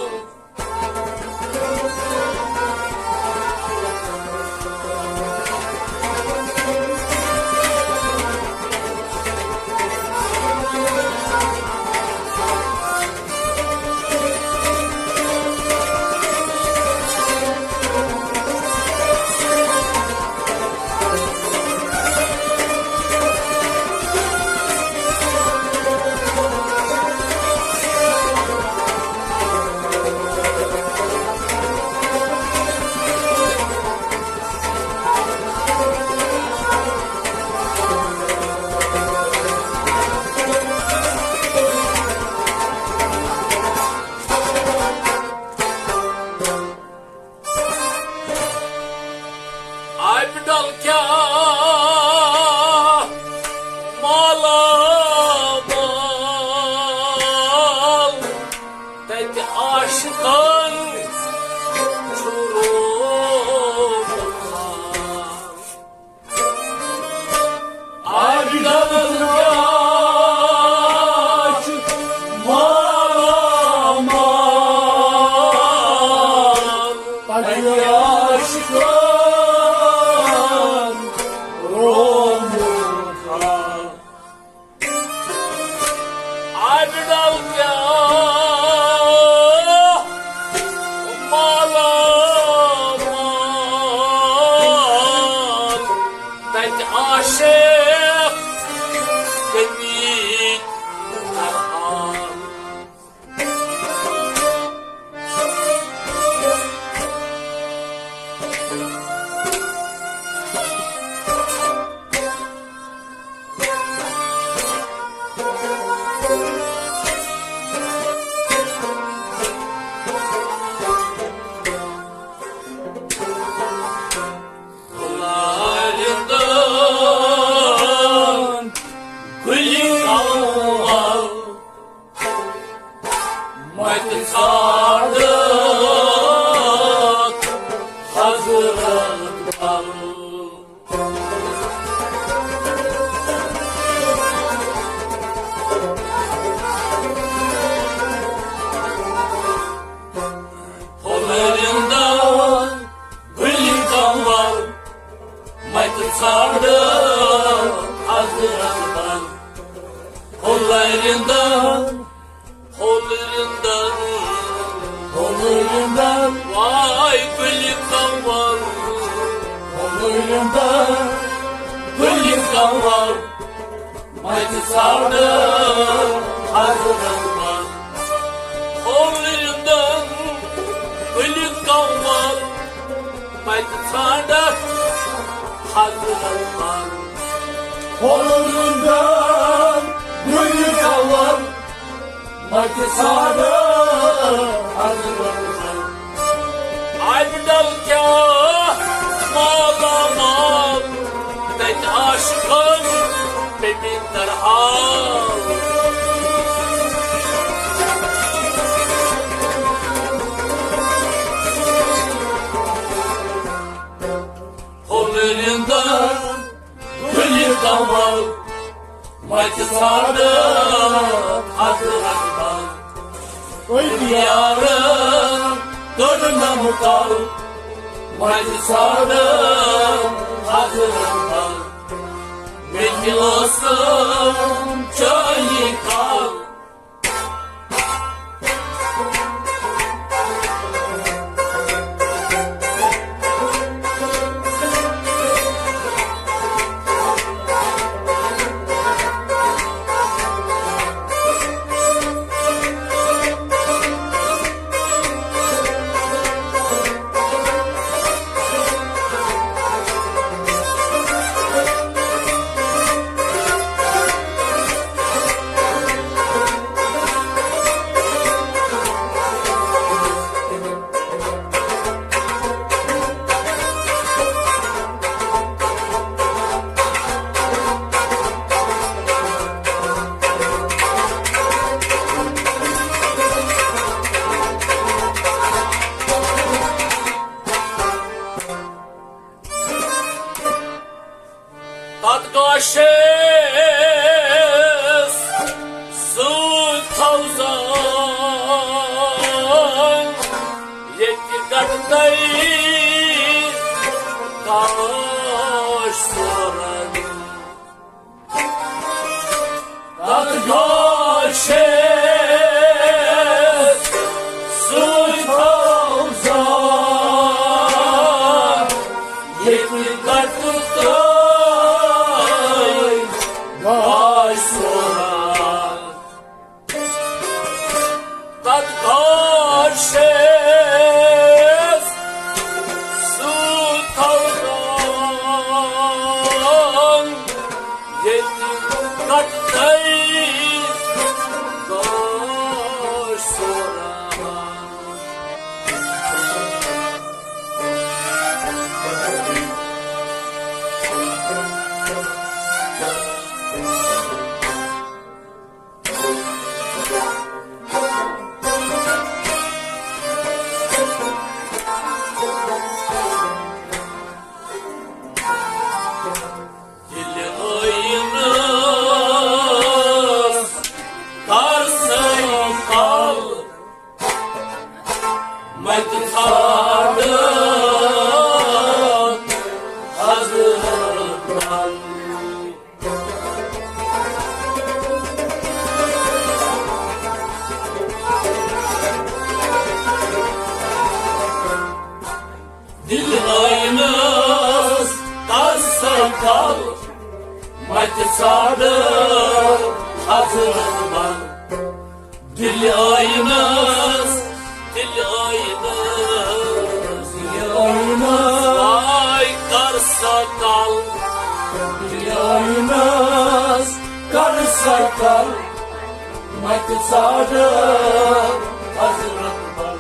آبہِ ڈل کیٛاہ مالا مال، تتہِ عاشقن چھُ رومُت۔ آبہِ ڈل کیٛاہ چھُ مالا مال، تتہِ عاشقن رومُت۔ آبہِ ڈل کیٛاہ مالا مال، تتہِ عاشق گٔمٕتۍ تران۔ متہِ ژھانڈ حضرت بل۔ پھُلرِنٛدن گُلہِ قمر، متہِ ژھانڈ حضرت بل۔ پھُلرِنٛدن، پھُلرِنٛدن، پھُلرِنٛدن، واے گُلہِ قمر۔ پھُلرِنٛدن گُلہِ قمر، متہِ ژھانڈ حضرت بل۔ پھُلرِنٛدن گُلہِ قمر، متہِ ژھانڈ حضرت بل۔ پھُلرِنٛدن گُلہِ قمر، متہِ ژھانڈ حضرت بل۔ آبہِ ڈل کیٛاہ مالا مال، تتہِ عاشقن پیٚمٕتۍ ترحال۔ ژھانڈٕ حضرت بل۔ أتھۍ یارن کٔر نہٕ مُکل، وۄنۍ ژھانڈٕ حضرت بل۔ مےٚ تہِ ٲسٕم چٲنی کل۔ تتھ گاشس سۭتۍ تھاو زان، ییٚتہِ گٹہٕ تٔلۍ گاش سورن۔ تتھ گاشس سۭتۍ تھاو زان، ییٚتہِ گٹہٕ تٔلۍ گاش سورن۔ تتھ گاشس سۭتۍ تھاو زان، ییٚتہِ گٹہٕ تٔلۍ گاش سورن۔ دِلہِ ٲیٖنَس کر سٲری کل، مَتہِ ژھانٛڈ حضرت بل۔ دِلہِ ٲیٖنَس کر سٲری کل، مَتہِ ژھانٛڈ حضرت بل۔ دِلہِ ٲیٖنَس، دِلہِ ٲیٖنَس، دِلہِ ٲیٖنَس آے کر سٲری کل۔ دِلہِ ٲیٖنَس کر سٲری کل، مَتہِ ژھانٛڈ حضرت بل۔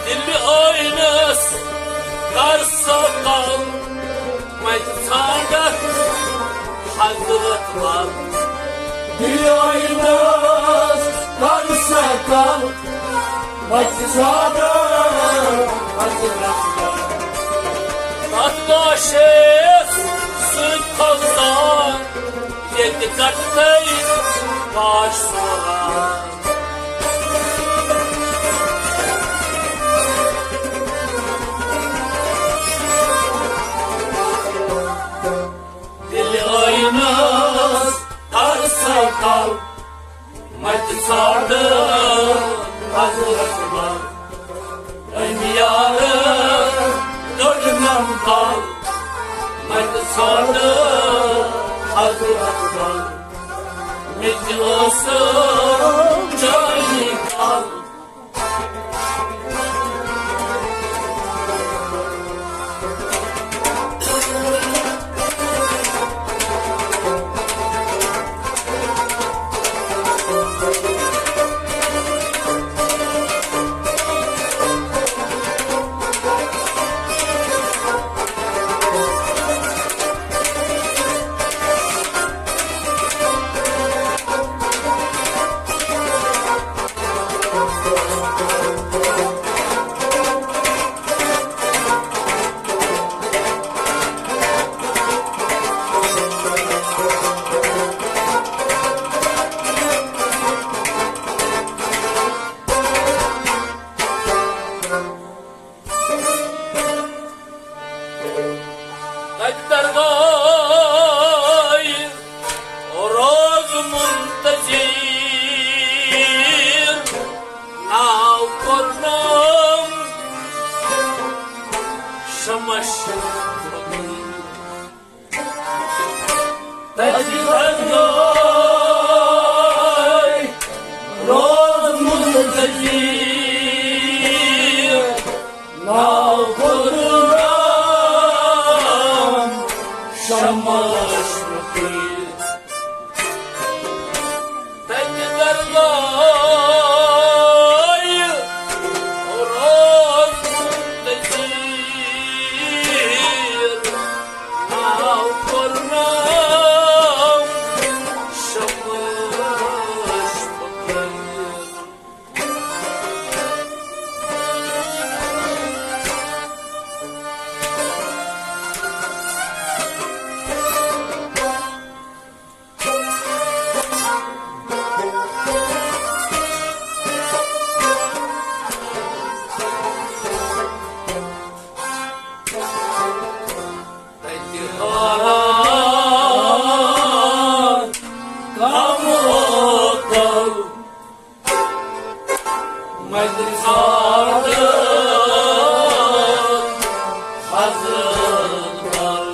دِلہِ ٲیٖنَس کر سٲری کل، مَتہِ ژھانٛڈ حضرت بل۔ دِلہِ ٲیٖنَس کر سٲری کل، مَتہِ ژھانٛڈ حضرت بل۔ تتھ گاشس سۭتۍ تھاو زان، ییٚتہِ گٹہٕ تٔلۍ گاش سورن۔ دِلہِ ٲیٖنَس کر سٲری کل، مَتہِ ژھانٛڈ حضرت بل۔ أمۍ یارٕ کٔڑ نم کل، مَتہِ ژھانٛڈ حضرت بل۔ مےٚ تہِ ٲسٕم چٲنی کل۔ کوٚرنم شمس۔ تتہِ درگاہ روز منتظر، ناو کوٚرنم شمس فقیٖر۔ تتہِ درگاہ روز منتظر، ناو کوٚرنم شمس فقیٖر۔ تتہِ حٲران کم عٲقل، متہِ ژھانٛڈ حضرت بل۔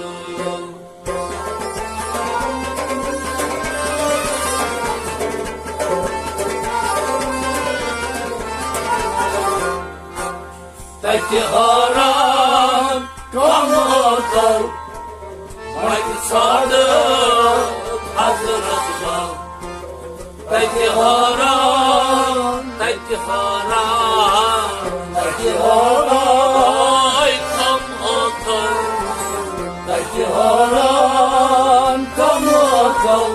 تتہِ حٲران کم عٲقل، متہِ ژھانٛڈ حضرت بل۔ تتہِ حٲران، تتہِ حٲران، تتہِ حٲران کم عٲقل، تتہِ حٲران کم عٲقل،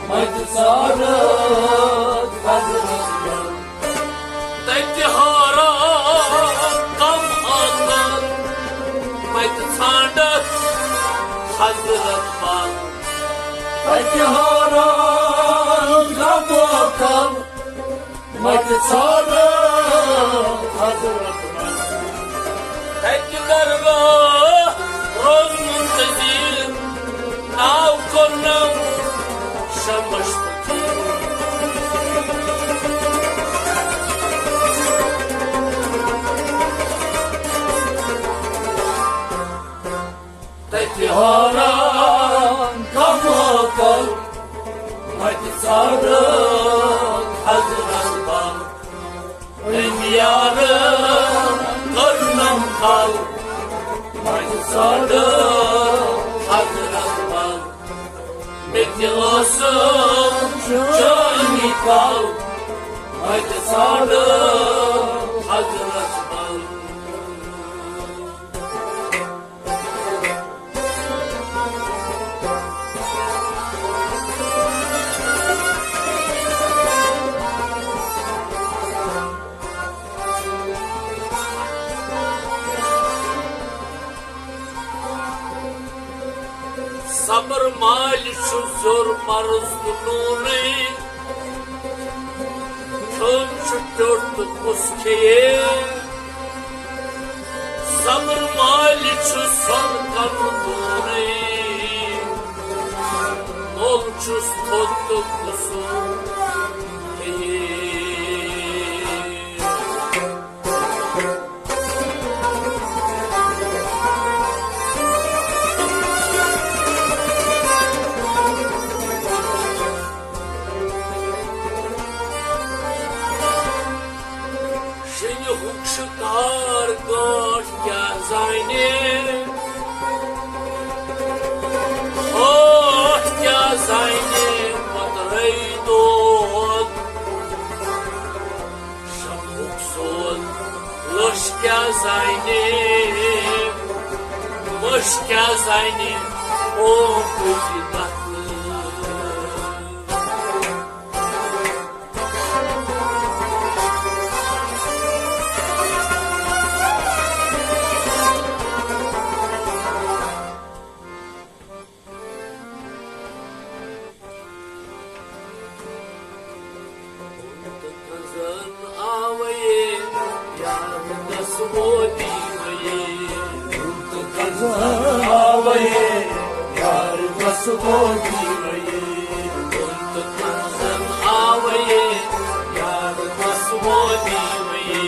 متہِ ژھانٛڈ حضرت بل۔ تتہِ حٲران کم عٲقل، متہِ ژھانٛڈ حضرت بل۔ تتہِ حٲران کم عٲقل، متہِ ژھانٛڈ حضرت بل۔ تتہِ درگاہ روز منتظر، ناو کوٚرنم شمس فقیٖر۔ تتہِ حٲران کم عٲقل، متہِ ژھانٛڈ حضرت بل۔ أمۍ یارٕ کٔرنم کل، متہِ ژھانٛڈ حضرت بل۔ مےٚ تہِ ٲسٕم چٲنی کل، متہِ ژھانٛڈ حضرت بل۔ صبر مالہِ چھُ زیوٚر مرٕژ تہٕ نوٗنٕے۔ کھیوٚن چھُ ٹیوٚٹھ تہٕ کُس کھیٚیے؟ صبر مالہِ چھُ سۄن کَنہٕ دوٗرٕے۔ مول چھُس تھوٚد تہٕ کُسُم کھیٚیے؟ شیٚنہِ ہُک شِکار گٲنٛٹھ کیٛاہ زانہِ، ہٲٹھ کیٛاہ زانہِ پترے دود۔ شمہُک سوز لٔچھ کیٛاہ زانہِ، مٔچھ کیٛاہ زانہِ، او کُجہِ کتھٕ۔ تہٕ کنزن آوے یار دس ووتی وے۔ تہٕ کنزن آوے یار دس ووتی وے۔ تہٕ کنزن آوے یار دس ووتی وے۔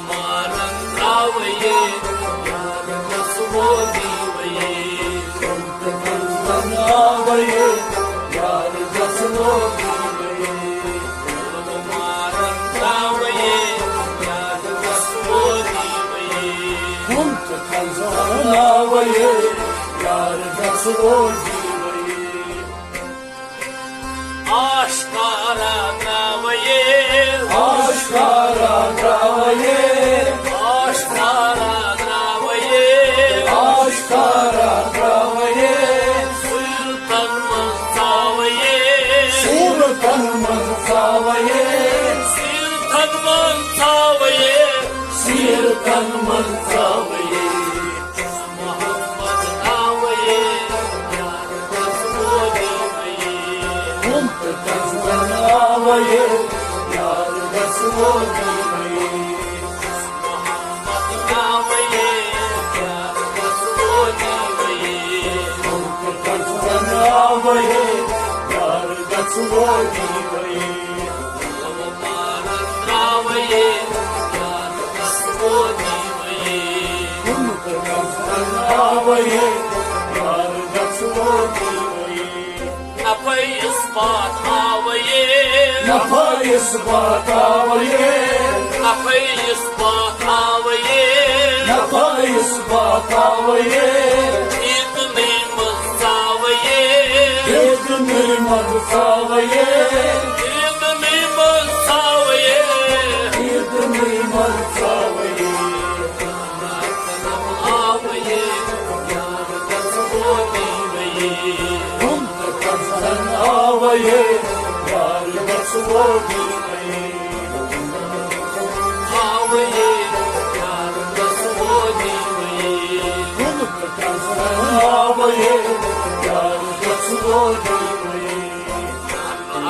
مارن تراوے، یار گژھوو دیوے۔ ہُم تہٕ کنزن آوے، یار گژھوو دیوے۔ مارن تراوے، یار گژھوو دیوے۔ ہُم تہٕ کنزن آوے، یار گژھوو دیوے۔ آشکارا تراوے، آشکارا تراوے، آشکارا تراوے، آشکارا تراوے۔ صورتن منٛز ژاوے، صورتن منٛز ژاوے، صورتن منٛز ژاوے، صورتن منٛز ژاوے۔ محمد آوے، یار گژھوو دیوے۔ ہُم تہٕ کنزن آوے، یار گژھوو دیوے۔ محمد آوے، یار گژھوو دیوے۔ ہُم تہٕ کنزن آوے، یار گژھوو دیوے۔ مارن تراوے، یار گژھوو دیوے۔ ہُم تہٕ کنزن آوے، یار گژھوو دیوے۔ نفع اثبات آوے، نفع اثبات آوے، نفع اثبات آوے، نفع اثبات آوے۔ عیدنٕے منٛز ژاوے، عیدنٕے منٛز ژاوے، عیدنٕے منٛز ژاوے، عیدنٕے منٛز ژاوے۔ آوے، یار گژھوو دیوے۔ ہُم تہٕ کنزن آوے، یار گژھوو دیوے۔ آوے، یار گژھوو دیوے۔ ہُم تہٕ کنزن آوے، یار گژھوو دیوے۔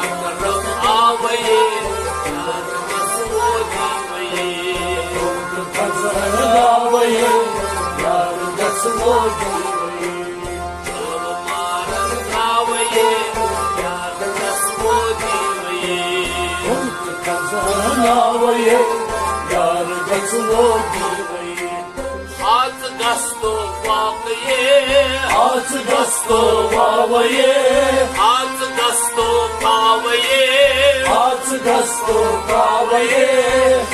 اکرم آوے، یار گژھوو دیوے۔ ہُم تہٕ کنزن آوے، یار گژھوو دیوے۔ مارن تراوے، یار گژھوو دیوے۔ ہُم تہٕ کنزن آوے، یار گژھوو دیوے۔ ہاژٕ گستو واوے، ہاژٕ گستو واوے، ہاژٕ گستو پاوے، ہاژٕ گستو پاوے،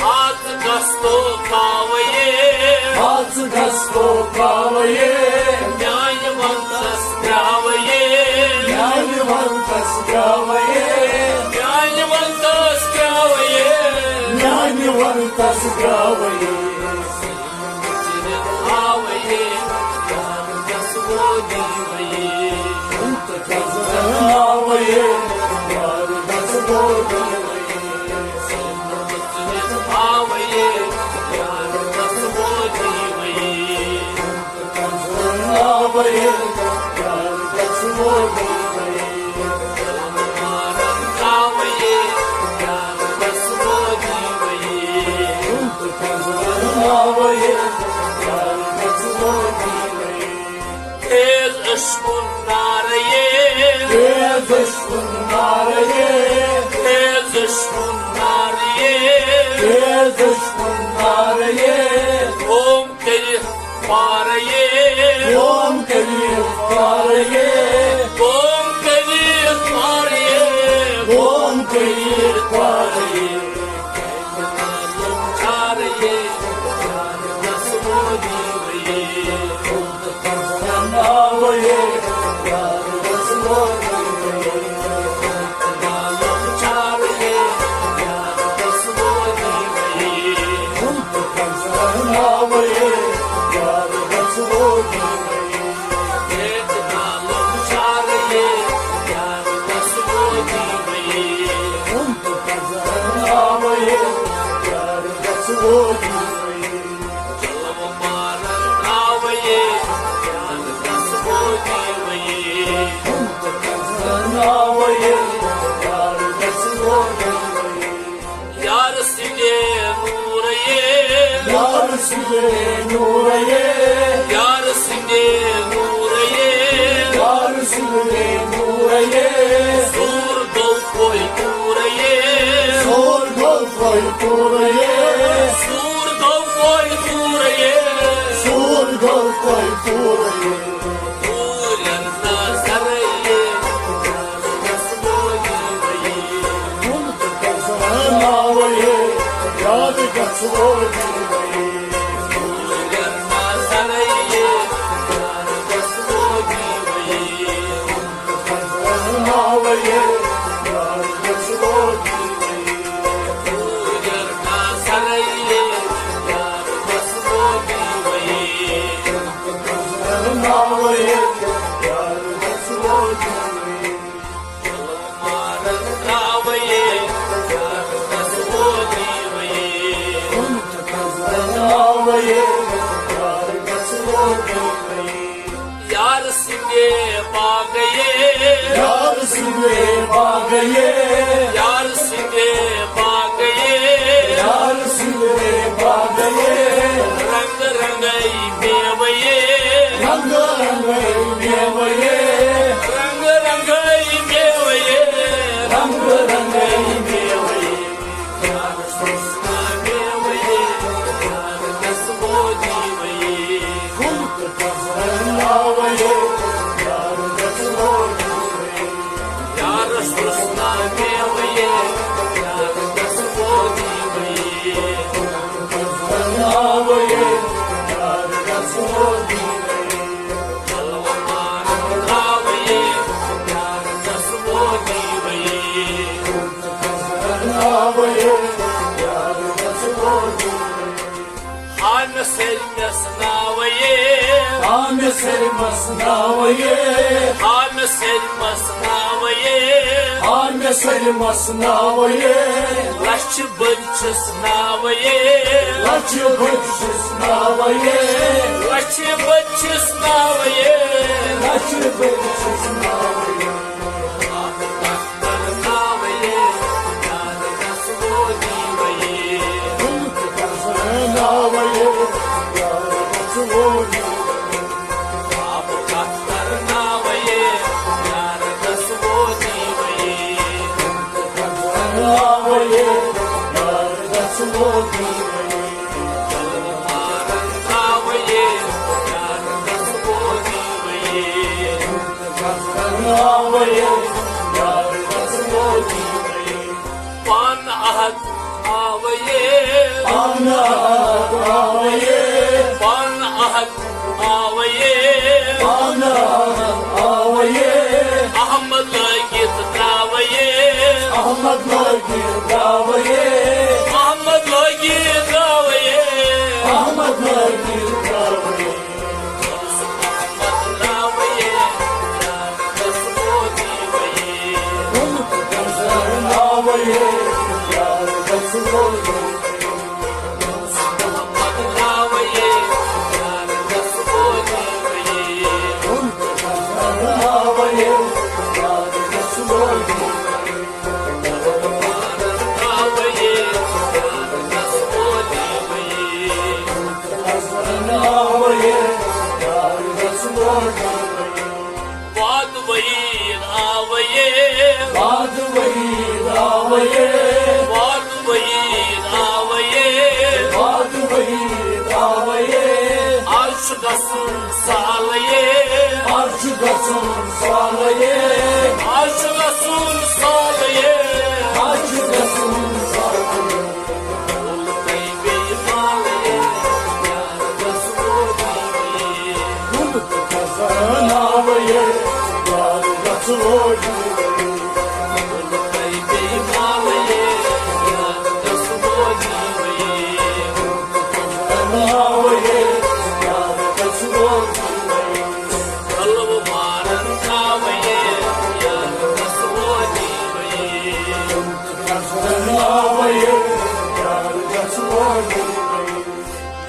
ہاژٕ گستو پاوے، ہاژٕ گستو پاوے۔ میانہِ ونتس تراوے، میانہِ ونتس تراوے، میانہِ ونتس تراوے، میانہِ ونتس تراوے۔ آوے، یار گژھوو دیوے۔ ہُم تہٕ کنزن آوے، یار گژھوو دیوے۔ آوے، یار گژھوو دیوے۔ ہُم تہٕ کنزن آوے، یار گژھوو دیوے۔ مارن تراوے، یار گژھوو دیوے۔ ہُم تہٕ کنزن آوے، یار گژھوو دیوے۔ تیز عشقُن نارے، تیز عشقُن نارے، تیز عشقُن نارے، تیز عشقُن نارے۔ قوم کٔرِتھ پارے، قوم کٔرِتھ پارے، قوم کٔرِتھ پارے، قوم کٔرِتھ پارے۔ چارے، یار گژھوو دیوے۔ یار سٕنٛدے نوٗرے، یار سٕنٛدے نوٗرے، یار سٕنٛدے نوٗرے، یار سٕنٛدے نوٗرے۔ سور گوٚو پھوٚے پوٗرے، سور گوٚو پوٗرٕ یے۔ سوٗر گوٚو کویہِ پوٗرٕ یے۔ سوٗر گوٚو کویہِ پوٗرٕ یے۔ پوٗرن نظر یے۔ کُن تہٕ گژھن آوٕ یے۔ یاد گژھو دِوٕے۔ پوٗرن نظر یے۔ کُن تہٕ گژھن آوٕ یے۔ یار سٕنٛدے باغہٕ یے۔ یار سٕنٛدے باغہٕ یے۔ یار سٕنٛدے باغہٕ یے۔ یار سٕنٛدے باغہٕ یے۔ رنٛگ رنٛگے میوٕ یے۔ رنٛگ رنٛگے میوٕ یے۔ رنٛگ رنٛگے میوٕ یے۔ رنٛگ رنٛگے میوٕ یے۔ ہا مےٚ سٲلمس ناوٕ یے۔ ہا مےٚ سٲلمس ناوٕ یے۔ ہا مےٚ سٲلمس ناوٕ یے۔ ہا مےٚ سٲلمس ناوٕ یے۔ لچھِ بٔدۍ چھِس ناوٕ یے۔ لچھِ بٔدۍ چھِس ناوٕ یے۔ لچھِ بٔدۍ چھِس ناوٕ یے۔ لچھِ بٔدۍ چھِس ناوٕ یے۔ پانہٕ احد آوٕ یے۔ پانہٕ احد آوٕ یے۔ پانہٕ احد آوٕ یے۔ پانہٕ احد آوٕ یے۔ احمد لٲگِتھ درٛاوٕ یے۔ احمد لٲگِتھ درٛاوٕ یے۔ احمد لٲگِتھ درٛاوٕ یے۔ احمد لٲگِتھ درٛاوٕ یے۔ وعد وعید آوٕ یے۔ وعد وعید آوٕ یے۔ وعد وعید آوٕ یے۔ وعد وعید آوٕ یے۔ آز چھُ گژھُن سہلٕے۔ آز چھُ گژھُن سہلٕے۔ آز چھُ گژھُن سہلٕے۔ آز چھُ گژھُن سہلٕے۔ ووٚن تہٕ گژھن آوٕ یے، یار گژھو۔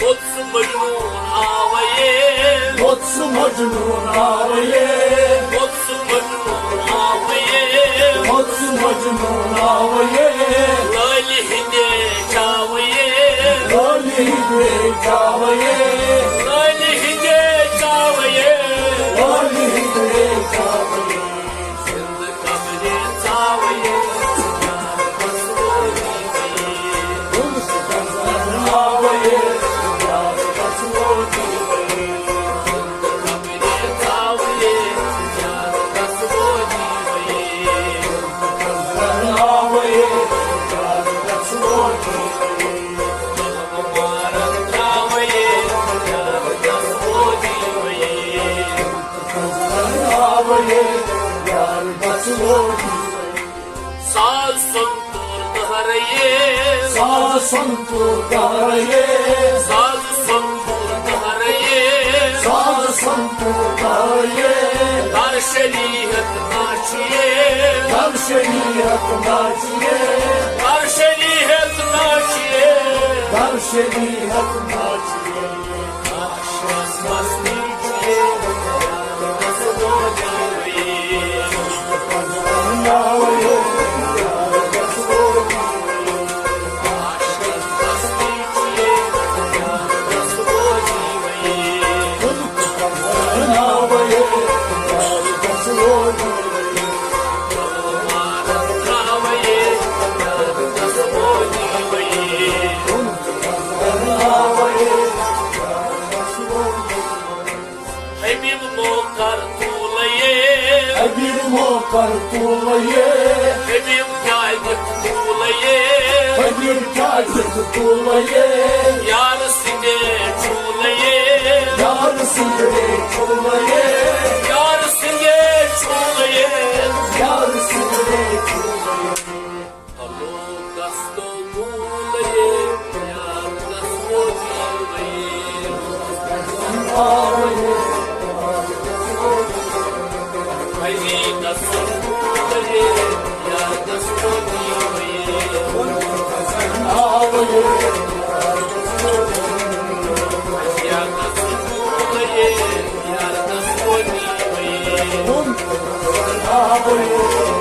پوٚتُس مجنون آوے۔ پوٚتُس مجنون آوے۔ پوٚتُس مجنون آوے۔ پوٚتُس مجنون آوے۔ لٲلہِ ہِنٛدے چاوے۔ لٲلہِ ہِنٛدے چاوے۔ لٲلہِ ہِنٛدے چاوے۔ لٲلہِ ہِنٛدے چاوے۔ زِنٛدٕ قبرِ ژاوٕے، یار گژھو دِوٕے۔ ساز سنتور دہرے، ساز سنتور دہرے، ساز سنتور دہرے، ساز سنتور دہرے۔ در شریعت ناچیے، در شریعت ناچیے، در شریعت ناچیے، در شریعت ناچیے۔ حبیب موکر تولے، حبیب موکر تولے، حبیب کیٛازِ تولے، حبیب کیٛازِ تولے، یار سٕنٛدے چولے، یار سٕنٛدے چولے، یار سٕنٛدے چولے، یار سٕنٛدے چولے۔ ہلو دستو گولے، یار دستو گولے۔ آوے۔ علی دستو گولے، یار دستو گولے۔ آوے۔ یار دستو گولے، یار دستو گولے۔ آوے۔